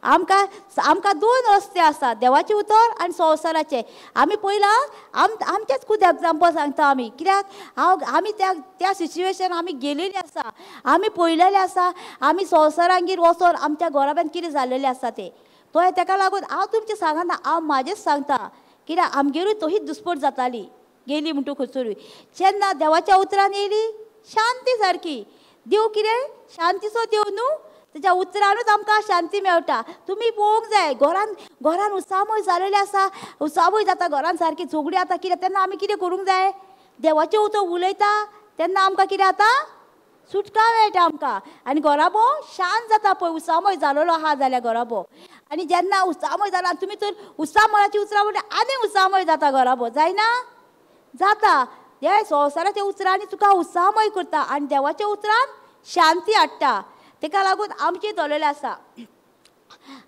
आमकां आमकां दोन रस्ते आसात, देवाचें उतर आनी संवसाराचें. आमी पयलां आमचेंच खूद एग्जाम्पल सांगता आमी, कित्याक हांव आमी त्या त्या सिच्युएशन आमी गेलेली आसा, आमी पळयलेलें आसा, आमी संवसारांगेर वचोन आमच्या घराब्यान कितें जाल्लेलें आसा तें. तो तेका लागून हांव तुमचें सांगना, हांव म्हाजेंच सांगता. कित्याक आमगेरूय तशीच दुस्पट जाताली गेली म्हणटू खंयसरूय. जेन्ना देवाच्या उतरान येयली शांती सारकी. देव कितें शांतीचो देव न्हू, तेच्या उतरानूच आमकां शांती मेळटा. तुमी पळोवंक जाय घरान घरान उत्सामय जालेलें आसा, उत्सामय जाता घरान सारकी झगडी जाता कितें, तेन्ना आमी कितें करूंक जाय, देवाचें उतर उलयता तेन्ना आमकां कितें जाता, सुटका मेळटा आमकां आनी घराबो शांत जाता. पळय उत्सामय जालेलो आहा जाल्यार घराबो. आनी जेन्ना उत्सामय जाला तुमी तर उत्सामयाची उतरां म्हणल्यार आनी उत्सामय जाता घराबो, जायना? जाता. हे संवसाराच्या उतरांनी तुका उत्सामय करता आनी देवाच्या उतरान शांती हाडटा. तेका लागून आमचें दवरलेलें आसा.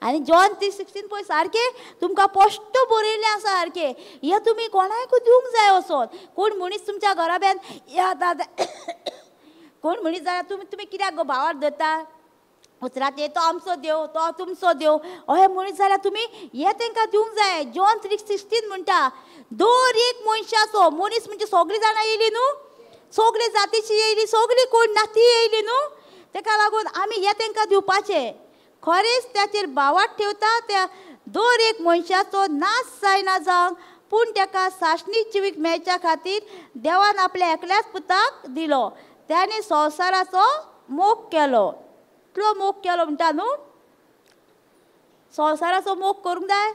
आनी जॉन 3:16 पळय सारकें तुमकां स्पश्ट बरयल्लें आसा सारकें. हें तुमी कोणाकूय दिवंक जाय वचोन. कोण मनीस तुमच्या घराब्यान या दादा कोण मनीस जाल्यार तुमी तुमी कित्याक गो भावार धरता उतराचेर, तो आमचो देव तो तुमचो देव अशें मनीस जाल्यार तुमी हें तांकां दिवंक जाय. जॉन 3:16 म्हणटा दर एक मनशाचो मनीस म्हणजे सगळीं जाणां येयली न्हू, सगळी जातीची येयली, सगळी कोण नाती येयली न्हू. तेका लागून आमी हें तांकां दिवपाचें. खरेंच ताचेर भावार्थ ठेवता त्या दर एक मनशाचो नाश जायना जावंक, पूण ताका सासणी जिवीत मेळच्या खातीर देवान आपल्या एकल्याच पुताक दिलो. त्याने संवसाराचो मोग केलो. इतलो मोग केलो म्हणटा न्हू, संवसाराचो मोग करूंक जाय.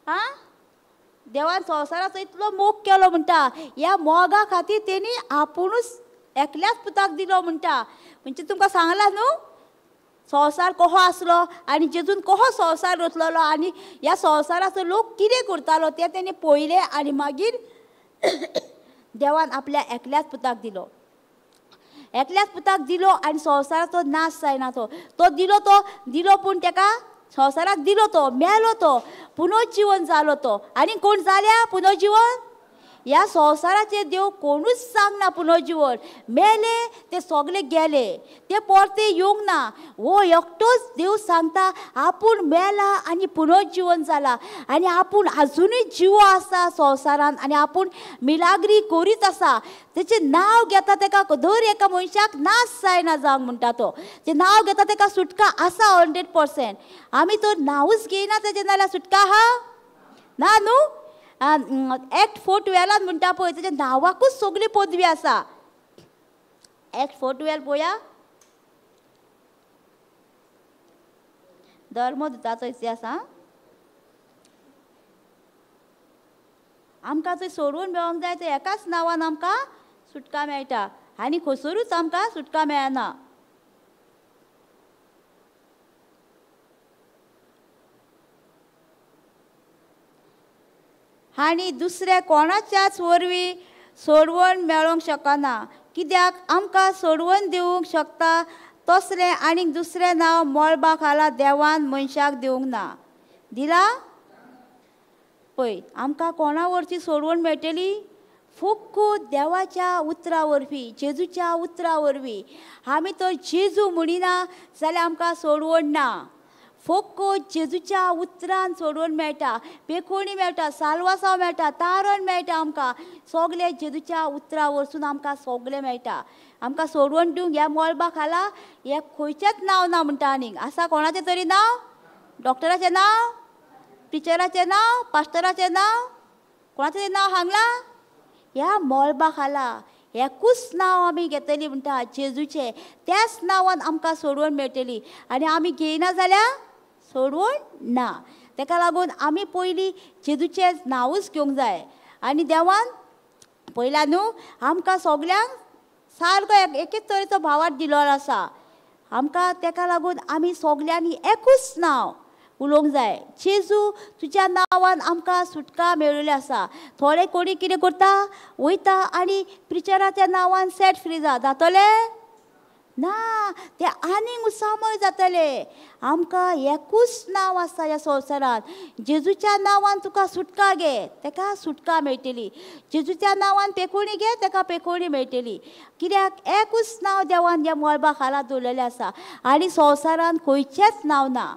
आं देवान संवसाराचो इतलो मोग केलो म्हणटा, ह्या मोगा खातीर तेणी आपुणूच एकल्याच पुताक दिलो म्हणटा. म्हणजे तुमकां सांगलां न्हू संवसार कसो आसलो आनी जेजून कसो संवसार रचलेलो आनी ह्या संवसाराचो लोक कितें करतालो तें तेणी पळयलें आनी मागीर देवान आपल्या एकल्याच पुताक दिलो, एकल्याच पुताक दिलो आनी संवसाराचो नाश जायना. तो तो दिलो, तो दिलो, पूण तेका संवसाराक दिलो, तो मेलो, तो पुनर्जीवन जालो तो. आनी कोण जाल्या पुनर्जीवन? ह्या संवसाराचे देव कोणूच सांगना पुनर्जीवन. मेले ते सगळे गेले, ते परते येवंक ना. हो एकटोच देव सांगता आपूण मेला आनी पुनर्जीवन जाला आनी आपूण आजुनूय जिवो आसा संवसारान आनी आपूण मिलाग्री करीत आसा. तेचें नांव घेता तेका दर एका मनशाक नाश जायना जावंक म्हणटा तो. तें नांव घेता तेका सुटका आसा 100%. आमी तर नांवूच घेयना तेजें नाल्यार सुटका आहा ना न्हू. एक्ट 4:12 म्हणटा पळय, तेच्या नांवाकूच सगळी पदवी आसा. एक्ट 4:12 पळया, धर्मदूताचो इतिहास. आं, आमकां थंय सोडून मेळोंक जाय ते एकाच नांवान आमकां सुटका मेळटा आनी खंयसरूच आमकां सुटका मेळना. आनी दुसऱ्या कोणाच्याच वरवीं सोडवण मेळोंक शकना, कित्याक आमकां सोडवण दिवंक शकता तसलें आनीक दुसरें नांव मळबा खाला देवान मनशाक दिवंक ना. दिला पळय, आमकां कोणा वरची सोडवण मेळटली? फक्त देवाच्या उतरा वरवीं, जेजूच्या उतरा वरवीं. आमी तर जेजू म्हणिना जाल्यार आमकां सोडवण ना. फक्त जेजूच्या उतरान सोडवण मेळटा, पेखोणी मेळटा, साल्वासांव मेळटा, तारण मेळटा आमकां. सगळें जेजूच्या उतरा वरसून आमकां सगळें मेळटा. आमकां सोडवण दिवंक ह्या मळबा खाला हें खंयचेंच नांव ना म्हणटा. आनीक आसा कोणाचें तरी नांव? डॉक्टराचें नांव, टिचराचें नांव, पास्टराचें नांव, कोणाचें तरी नांव सांगलां? ह्या मळबा खाला एकूच नांव आमी घेतली म्हणटा, जेजूचें. त्याच नांवान आमकां सोडवण मेळटली आनी आमी घेयना जाल्यार सोडवण ना. तेका लागून आमी पयलीं जेजूचें नांवूच घेवंक जाय. आनी देवान पयला न्हू आमकां सगल्यांक सारको एकेच तरेचो भावार्थ दिल्लो आसा आमकां. तेका लागून आमी सगल्यांनी एकूच नांव उलोवंक जाय, जेजू तुज्या नांवान आमकां सुटका मेळिल्ली आसा. थोडे कोणी कितें करता, वयता आनी प्रिचराच्या नांवान सेट फ्री जातले ना, ते आनीक उत्सामय जातले. आमकां एकूच नांव आसा ह्या संवसारांत, जेजूच्या नांवान तुका सुटका घे, तेका सुटका मेळटली. जेजूच्या नांवान पेखोणी घे, तेका पेखोणी मेळटली. कित्याक एकूच नांव देवान ह्या मळबा खाला दवरलेलें आसा आनी संवसारांत खंयचेंच नांव ना.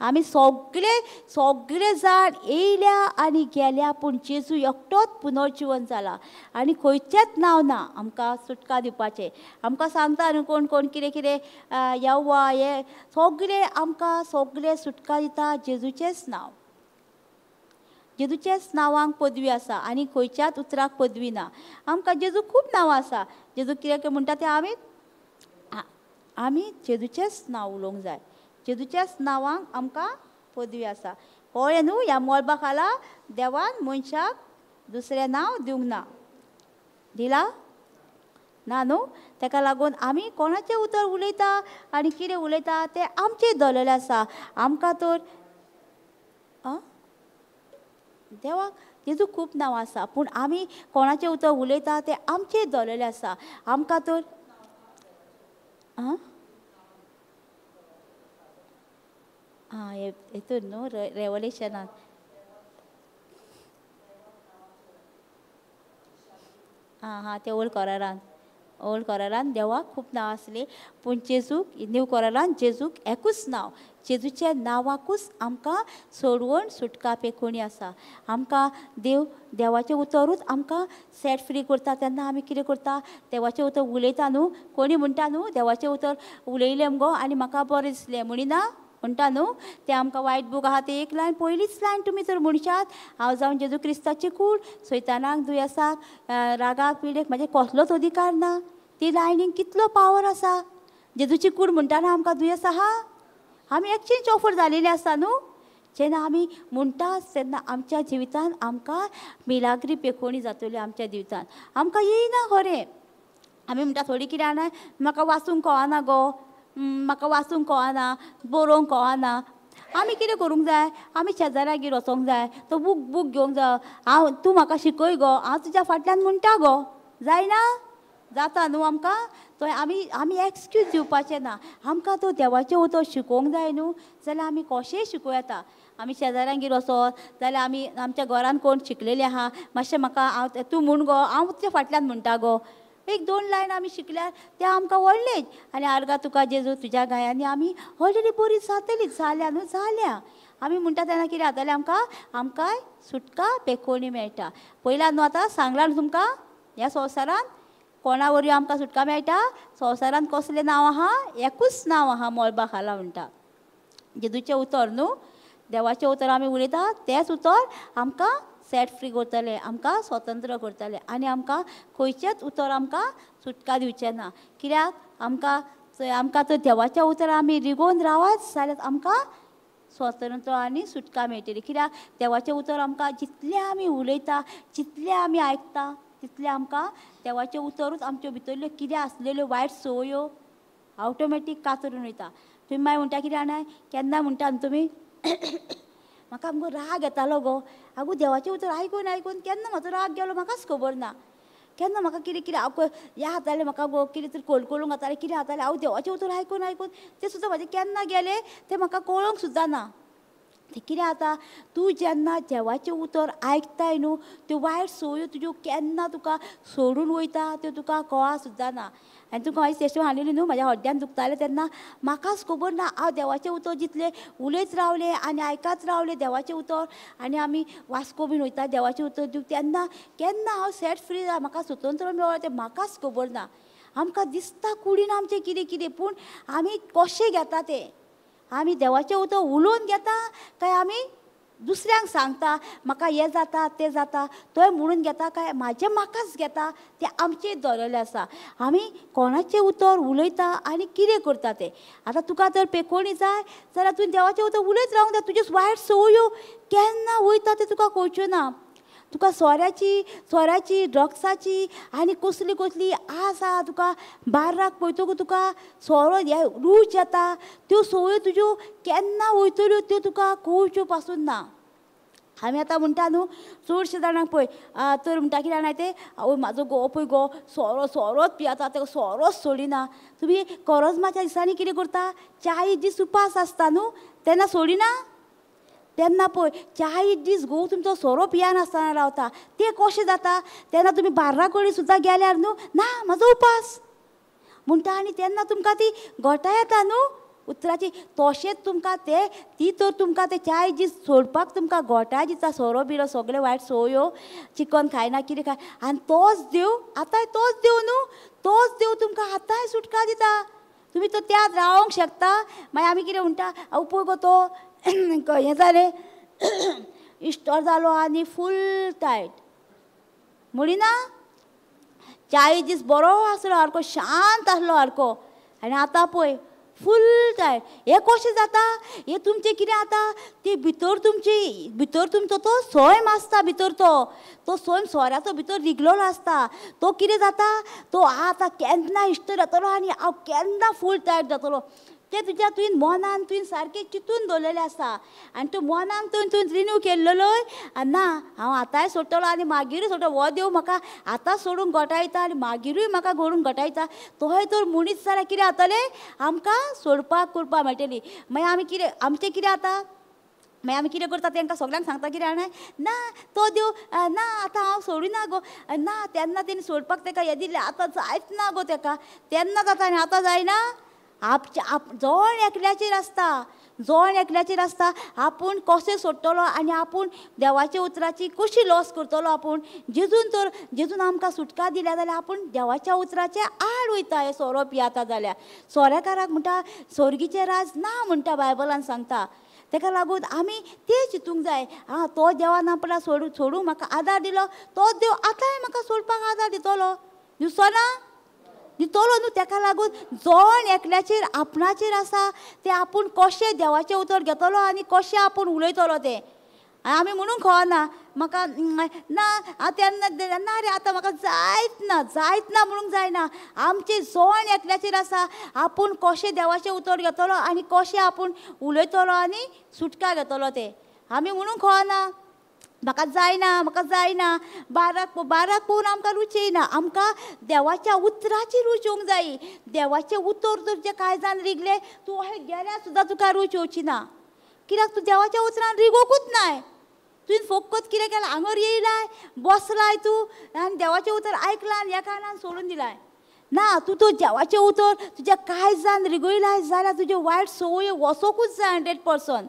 आमी सगळे सगळे जाण येयल्या आनी गेल्या, पूण जेजू एकटोच पुनर्जीवन जाला आनी खंयचेंच नांव ना आमकां सुटका दिवपाचें. आमकां सांगता न्हू कोण कोण कितें कितें यव्वा हे सगळे, आमकां सगळे सुटका दिता जेजूचेंच नांव. जेजूच्याच नांवांक पदवी आसा आनी खंयच्याच उतराक पदवी ना. आमकां जेजू खूब नांवां आसा. जेजू कितें म्हणटा तें आमी आमी जेजूचेंच नांव उलोवंक जाय. जेजूच्याच नांवांक आमकां पदवी आसा. कळ्ळें न्हू? ह्या मळबा खाला देवान मनशाक दुसरें नांव दिवंक ना. दिला ना न्हू? तेका लागून आमी कोणाचें उतर उलयता आनी कितें उलयता तें आमचें दवरलेलें आसा. आमकां तर देवाक जेजू खूब नांवां आसा, पूण आमी कोणाचें उतर उलयता तें आमचें दवरलेलें आसा. आमकां तर आं हेतून न्हू रेवलेशनान आं हां ते ओल्ड कोरारान, ओल्ड कोरारान देवाक खूब नांव आसलीं, पूण जेजूक न्यू कोरारान जेजूक एकूच नांव. जेजूच्या नांवाकूच आमकां सोडवण सुटका पेखोणी आसा. आमकां देव देवाचें उतरूच आमकां सेट फ्री करता. तेन्ना आमी कितें करता, देवाचें उतर उलयता न्हू. कोणी म्हणटा न्हू देवाचें उतर उलयलें मुगो आनी म्हाका बरें दिसलें म्हणिना म्हणटा न्हू. तें आमकां वायट बूक आहा तें एक लायन पयलीच लायन तुमी जर म्हणशात, हांव जावन जेजू क्रिस्ताची कूड सैतानाक दुयेंसाक रागाक पिडेक म्हाजे कसलोच अधिकार ना. ती लायनीक कितलो पावर आसा. जेजूची कूड म्हणटाना आमकां दुयेंस आहा, आमी एक्सचेंज ऑफर जालेली आसा न्हू. जेन्ना आमी म्हणटा तेन्ना आमच्या जिवितान आमकां मिलाग्री पेखोणी जातली. आमच्या जिवितान आमकां येयना खरें. आमी म्हणटा थोडी कितें जाणा म्हाका वाचूंक कळना गो, म्हाका वाचूंक कळना, बरोवंक कळना. आमी कितें करूंक जाय, आमी शेजाऱ्यागेर वचोंक जाय, तो बूक बूक घेवंक जाय, हांव तूं म्हाका शिकय गो, हांव तुज्या फाटल्यान म्हणटा गो, जायना जाता न्हू आमकां. तो आमी आमी एक्सक्यूज दिवपाचें ना, आमकां तो देवाचें उतर शिकोवंक जाय न्हू, जाल्यार आमी कशेंय शिकूं येता. आमी शेजाऱ्यांगेर वचत जाल्यार आमी आमच्या घरान कोण शिकलेले आहा, मातशें म्हाका हांव तूं म्हूण गो, हांव तुज्या फाटल्यान म्हणटा गो, एक दोन लायन आमी शिकल्यार तें आमकां व्हडलेच. आनी आर्गां तुका जेजू तुज्या गायांनी आमी ऑलरेडी बरी जातली, जाल्या न्हू जाल्या. आमी म्हणटा तेन्ना कितें जातलें आमकां, आमकां सुटका पेकोवणी मेळटा. पयला न्हू आतां सांगलां न्हू तुमकां, ह्या संवसारान कोणा वरवीं आमकां सुटका मेळटा, संवसारान कसलें नांव आहा, एकूच नांव आहा मळबा खाला म्हणटा, जेजूचें उतर न्हू, देवाचें उतर आमी उलयता तेंच उतर आमकां सेट फ्री करतलें, आमकां स्वतंत्र करतलें, आनी आमकां खंयचेंच उतर आमकां सुटका दिवचें ना. कित्याक आमकां आमकां तर देवाच्या उतरान आमी रिगोवन रावत जाल्यार आमकां स्वतंत्र आनी सुटका मेळटली. कित्याक देवाचें उतर आमकां जितलें आमी उलयता, जितलें आमी आयकता, तितलें आमकां देवाचें उतरूच आमच्यो भितरल्यो कितें आसलेल्यो वायट संवयो ऑटोमॅटीक कातरून वयता. तुमी मागीर म्हणटा कितें जाणा, केन्ना म्हणटा न्हू तुमी म्हाका मुगो राग येतालो गो, आगो देवाचें उतर आयकून आयकून केन्ना म्हाजो राग गेलो म्हाकाच खबर ना, केन्ना म्हाका कितें कितें हांव ह्या जातालें म्हाका गो कितें तरी कोलकोलूंक जातालें, कितें जातालें, हांव देवाचें उतर आयकून आयकून तें सुद्दां म्हाजें केन्ना गेलें तें म्हाका कळोंक सुद्दां ना. तें कितें जाता, तूं जेन्ना देवाचें उतर आयकताय न्हू, त्यो वायट संवयो तुज्यो केन्ना तुका सोडून वयता त्यो तुका कळा सुद्दां ना. आनी तुका हांवें तेशें हाडलेली न्हू, म्हाज्या हड्ड्यान दुखतालें तेन्ना म्हाकाच खबर ना, हांव देवाचें उतर जितलें उलयत रावलें आनी आयकत रावलें देवाचें उतर, आनी आमी वास्को बीन वयता देवाचें उतर दिवंक, तेन्ना केन्ना हांव सेट फ्री जाला, म्हाका स्वतंत्र मेळ्ळो तें म्हाकाच खबर ना. आमकां दिसता कुडीन आमचें कितें कितें, पूण आमी कशें घेता तें, आमी देवाचें उतर उलोवन घेता काय आमी दुसऱ्यांक सांगता म्हाका हें जाता तें जाता, तोय म्हणून घेता काय म्हाजें म्हाकाच घेता, तें आमचें दवरलें आसा. आमी कोणाचें उतर उलयता आनी कितें करता तें. आतां तुका जर पेकोवणी जाय जाल्यार तुवें देवाचें उतर उलयत रावंक जाय, तुज्यो वायट संवयो केन्ना वयता तें तुका कळच्यो ना. तुका सोऱ्याची सोऱ्याची ड्रग्साची आनी कसली कसली आस आहा, तुका बार्राक पळयतकूच तुका सोरो हे रूच येता, त्यो संवयो तुज्यो केन्ना वयतल्यो त्यो तुका कळच्यो पासून ना. आमी आतां म्हणटा न्हू चडशे जाणांक पळय तर म्हणटा कितें जाणा तें, आवय म्हाजो घोव पळय गो सोरो सोरोच पियेता, ताका सोरोच सोडिना. तुमी कोरोजमाच्या दिसांनी कितें करता, 40 दीस उपास आसता न्हू तेन्ना सोडिना, तेन्ना पळय 40 दीस घोव तुमचो सोरो पियानासतना रावता, तें कशें जाता तेन्ना तुमी बार्रा कडेन सुद्दां गेल्यार न्हू, ना म्हाजो उपास म्हणटा, आनी तेन्ना तुमकां ती गोठां येता न्हू उतराची, तशेंच तुमकां ते ती तर तुमकां ते 40 दीस सोडपाक तुमकां गोठां दिता, सोरो बिरो सगळे वायट संवयो, चिकन खायना कितें खाय, आनी तोच देव आतांय तोच देव न्हू, तोच देव तुमकां आतांय सुटका दिता, तुमी तो त्यात रावंक शकता. मागीर आमी कितें म्हणटा, हांव पळय गो तो हें जालें इश्टोर जालो आनी फूल टायट म्हणिना, 40 दीस बरो आसलो सारको शांत आसलो सारको, आनी आतां पळय फूल टायट. हें कशें जाता, हें तुमचें कितें जाता, ती भितर तुमची भितर तुमचो तो सैम आसता, भितर तो तो सैम सोऱ्याचो भितर रिगलेलो आसता, तो कितें जाता, तो आतां केन्ना इश्ट जातलो आनी हांव केन्ना फूल टायट जातलो, तें तुज्या तुवें मनान तुवें सारकें चिंतून दवरलेलें आसा, आनी तूं मनान तुवें तुवें रिन्यू केल्लेलो ना हांव आतांय सोडटलो आनी मागीरूय सोडटलो, हो देव म्हाका आतां सोडूंक गोठायता आनी मागीरूय म्हाका घडूंक गोठायता, तोय तर म्हणीत जाल्यार कितें जातलें, आमकां सोडपाक करपाक मेळटली. मागीर आमी कितें आमचें कितें जाता, मागीर आमी कितें करता तांकां सगल्यांक सांगता कितें जाणा, ना तो देव ना आतां हांव सोडिना गो, ना तेन्ना तेणी सोडपाक ताका हें दिलें, आतां जायच ना गो ताका, तेन्ना जाता आनी आतां जायना. आपच्या आप जण एकल्याचेर आसता, जण एकल्याचेर आसता आपूण कशें सोडटलो आनी आपूण देवाच्या उतराची कशी लॉस करतलो. आपूण जेजून तर जेजून आमकां सुटका दिल्या जाल्यार आपूण देवाच्या उतराचे आड वयता. हे सोरो पियेता जाल्यार सोऱ्याकाराक म्हणटा सोर्गीचें राज ना म्हणटा बायबलान सांगता. तेका लागून आमी तें चिंतूंक जाय, आं तो देवान आपणाक सोडूं सोडूंक म्हाका आदार दिलो, तो देव आतांय म्हाका सोडपाक आदार दितलो, दिसो ना दितलो न्हू. तेका लागून जण एकल्याचेर आपणाचेर आसा तें आपूण कशें देवाचें उतर घेतलो आनी कशें आपूण उलयतलो तें. आनी आमी म्हणूंक खवना म्हाका ना तेन्ना ना रे आतां म्हाका जायत ना, जायत ना म्हणूंक जायना. आमचें जोण एकल्याचेर आसा, आपूण कशें देवाचें उतर घेतलो आनी कशें आपूण उलयतलो आनी सुटका घेतलो तें आमी म्हणूंक खवना. म्हाका जायना, म्हाका जायना, बाराक बाराक पळोवन आमकां रूच येयना. आमकां देवाच्या उतराची रूच येवंक जायी. देवाचें उतर तुजें कांय जाण रिगलें तूं अशें गेल्यार सुद्दां तुका रूच येवची ना, कित्याक तूं देवाच्या उतरान रिगोकूच नाय. तुवें फकत कितें केलां, हांगर येयलाय बसलाय तूं आनी देवाचें उतर आयकलां आनी एका कानान सोडून दिलाय. ना, तूं तो देवाचें उतर तुज्या कांय जाण रिगयलाय जाल्यार तुज्यो वायट संवय वचोकूच जाय 100%.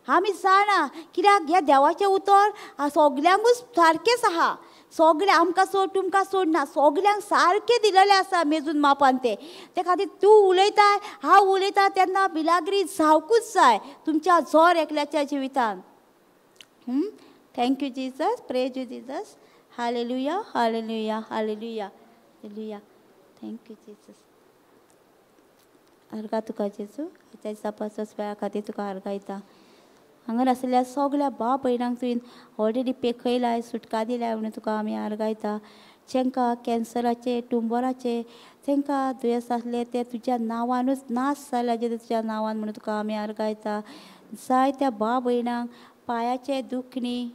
आमी जाणा कित्याक ह्या देवाचें उतर सगल्यांकूच सारकेंच आहा. सगळें आमकां सोड तुमकां सोड ना, सगल्यांक सारकें दिलेलें आसा मेजून मापान तें. ते खातीर तूं उलयता हांव उलयता तेन्ना बिलाग्री जावकूच जाय तुमच्या जोर एकल्याच्या जिवितान. Thank you Jesus, praise you Jesus, hallelujah, hallelujah, hallelujah, hallelujah. Thank you Jesus. अर्गा तुका जेजू, आतां दिसा वेळा खातीर तुका अर्गायता. हांगा आशिल्ल्या सगळ्या भाव भयणांक तुवें ऑलरेडी पेखयलाय, सुटका दिलाय म्हणून तुका आमी आर्गायता. जांकां कॅन्सराचे, ट्युमराचे तांकां दुयेंस आसलें तें तुज्या नांवानूच नाश जाल्या जें तुज्या नांवान म्हणून तुका आमी आर्गायता. जायत्या भाव भयणांक पांयाचे दुखणी,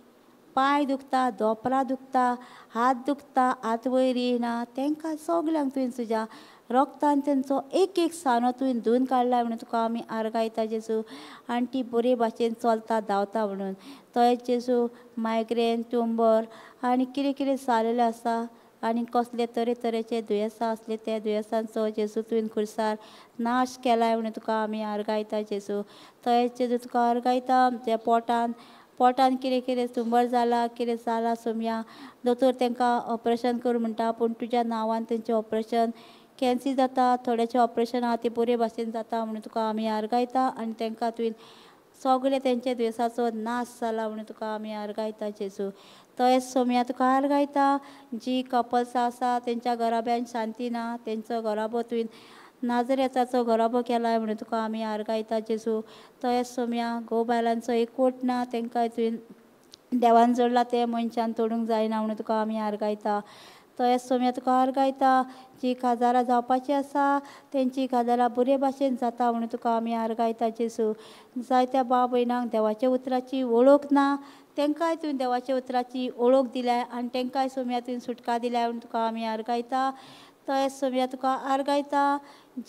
पांय दुखता, दोपरां दुखता, हात दुखता, हात वयर येयना, तांकां सगल्यांक तुवें तुज्या रोगतान तेंचो एक एक सानो तुवें धुवन काडला म्हणून तुका आमी आर्गायता जेजू. आनी ती बरे भाशेन चलता धांवता म्हणून. तशेंच जेजू मायग्रेन, ट्युमर आनी कितें कितें जालेलें आसा आनी कसले तरेतरेचे दुयेंसां आसले त्या दुयेंसांचो जेजू तुवें खुर्सार नाश केलाय म्हणून तुका आमी आर्गायता जेजू. तशेंच जेजू तुका आर्गायता त्या पोटान, पोटान कितें कितें ट्युमर जाला, कितें जालां सोमया दोतोर तांकां ऑपरेशन कर म्हणटा, पूण तुज्या नांवान तेंचें ऑपरेशन कॅन्सील जाता. थोड्याचें ऑपरेशन आहा तें बरे भाशेन जाता म्हणून तुका आमी आर्गायता. आनी तांकां तुवें सगळे तेंच्या दुयेंसाचो नाश जाला म्हणून तुका आमी आर्गायता जेजू. तशेंच सोमया तुका आर्गायता जी कपल्सां आसा तेंच्या घराब्यान शांती ना, तेंचो घराबो तुवें नाजरेताचो घराबो केलाय म्हणून तुका आमी आर्गायता जेजू. तशेंच सोमया घोव बायलांचो एकवट ना, तांकां तुवें देवान जोडला तें मनशान तोडूंक जायना म्हणून तुका आमी आर्गायता. तशेंच सोमया तुका आर्गायता जी काजारां जावपाची आसा तेंची काजारां बरे भाशेन जाता म्हणून तुका आमी आर्गायता जेजू. जायत्या भाव भयणांक देवाच्या उतराची वळख ना, तांकांय तुवें देवाच्या उतराची वळख दिल्या आनी तांकांय सोमया तुवें सुटका दिल्या म्हणून तुका आमी आर्गायता. तशेंच सोमया तुका आर्गायता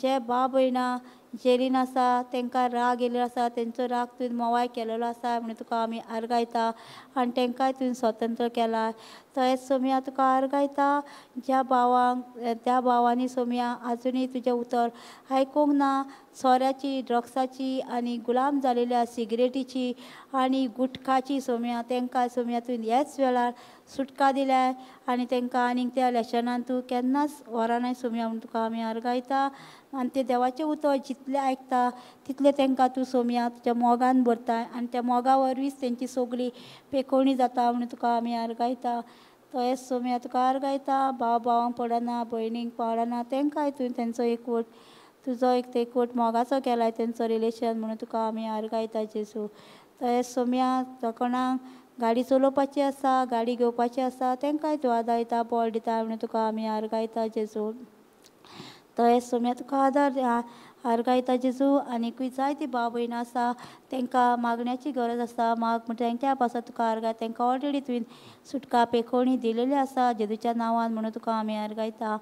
जे भाव भयणां जेलीन आसा तांकां राग येयल्लो आसा तेंचो राग तुवें मोवाय केलेलो आसा म्हणून तुका आमी आर्गायता आनी तांकांय तुवें स्वतंत्र केला. तशेंच सोमया तुका आर्गायता ज्या भावांक त्या भावांनी सोमया आजुनूय तुजें उतर आयकूंक ना, सोऱ्याची, ड्रग्साची आनी गुलाम जालेल्या सिगरेटीची आनी गुटखाची सोमया तांकां सोमया तुवें ह्याच वेळार सुटका दिल्या आनी तांकां आनीक त्या लेशनान तूं केन्नाच व्हरनाय सोमया म्हणून तुका आमी आर्गायता. आनी ते देवाचें उतर जितलें आयकता तितलें तांकां तूं सोमया तुज्या मोगान भरताय आनी त्या मोगा वरवींच तेंची सगळी पेकोवणी जाता म्हणून तुका आमी आर्गायता. तशेंच सोमया तुका आर्गायता भाव भावांक पडना, भयणींक पडना, तांकांय तुवें तेंचो एकवट तुजो एक एकवट मोगाचो केलाय तेंचो रिलेशन म्हणून तुका आमी आर्गायता जेजू. तशेंच सोमया कोणाक गाडी चलोवपाची आसा, गाडी घेवपाची आसा, तांकांय तूं आदार दिता, बळ दिता म्हणून तुका आमी आर्गायता जेजू. तशेंच सोमया तुका आदार आर्गायता जेजू. आनीकूय जायती भाव भयणां आसा तांकां मागण्याची गरज आसा, माग म्हणटा तेंच्या पासत तुका आर्गाय, तांकां ऑलरेडी तुवें सुटका पेखोवणी दिलेली आसा जेजूच्या नांवान म्हणून तुका आमी आर्गायता.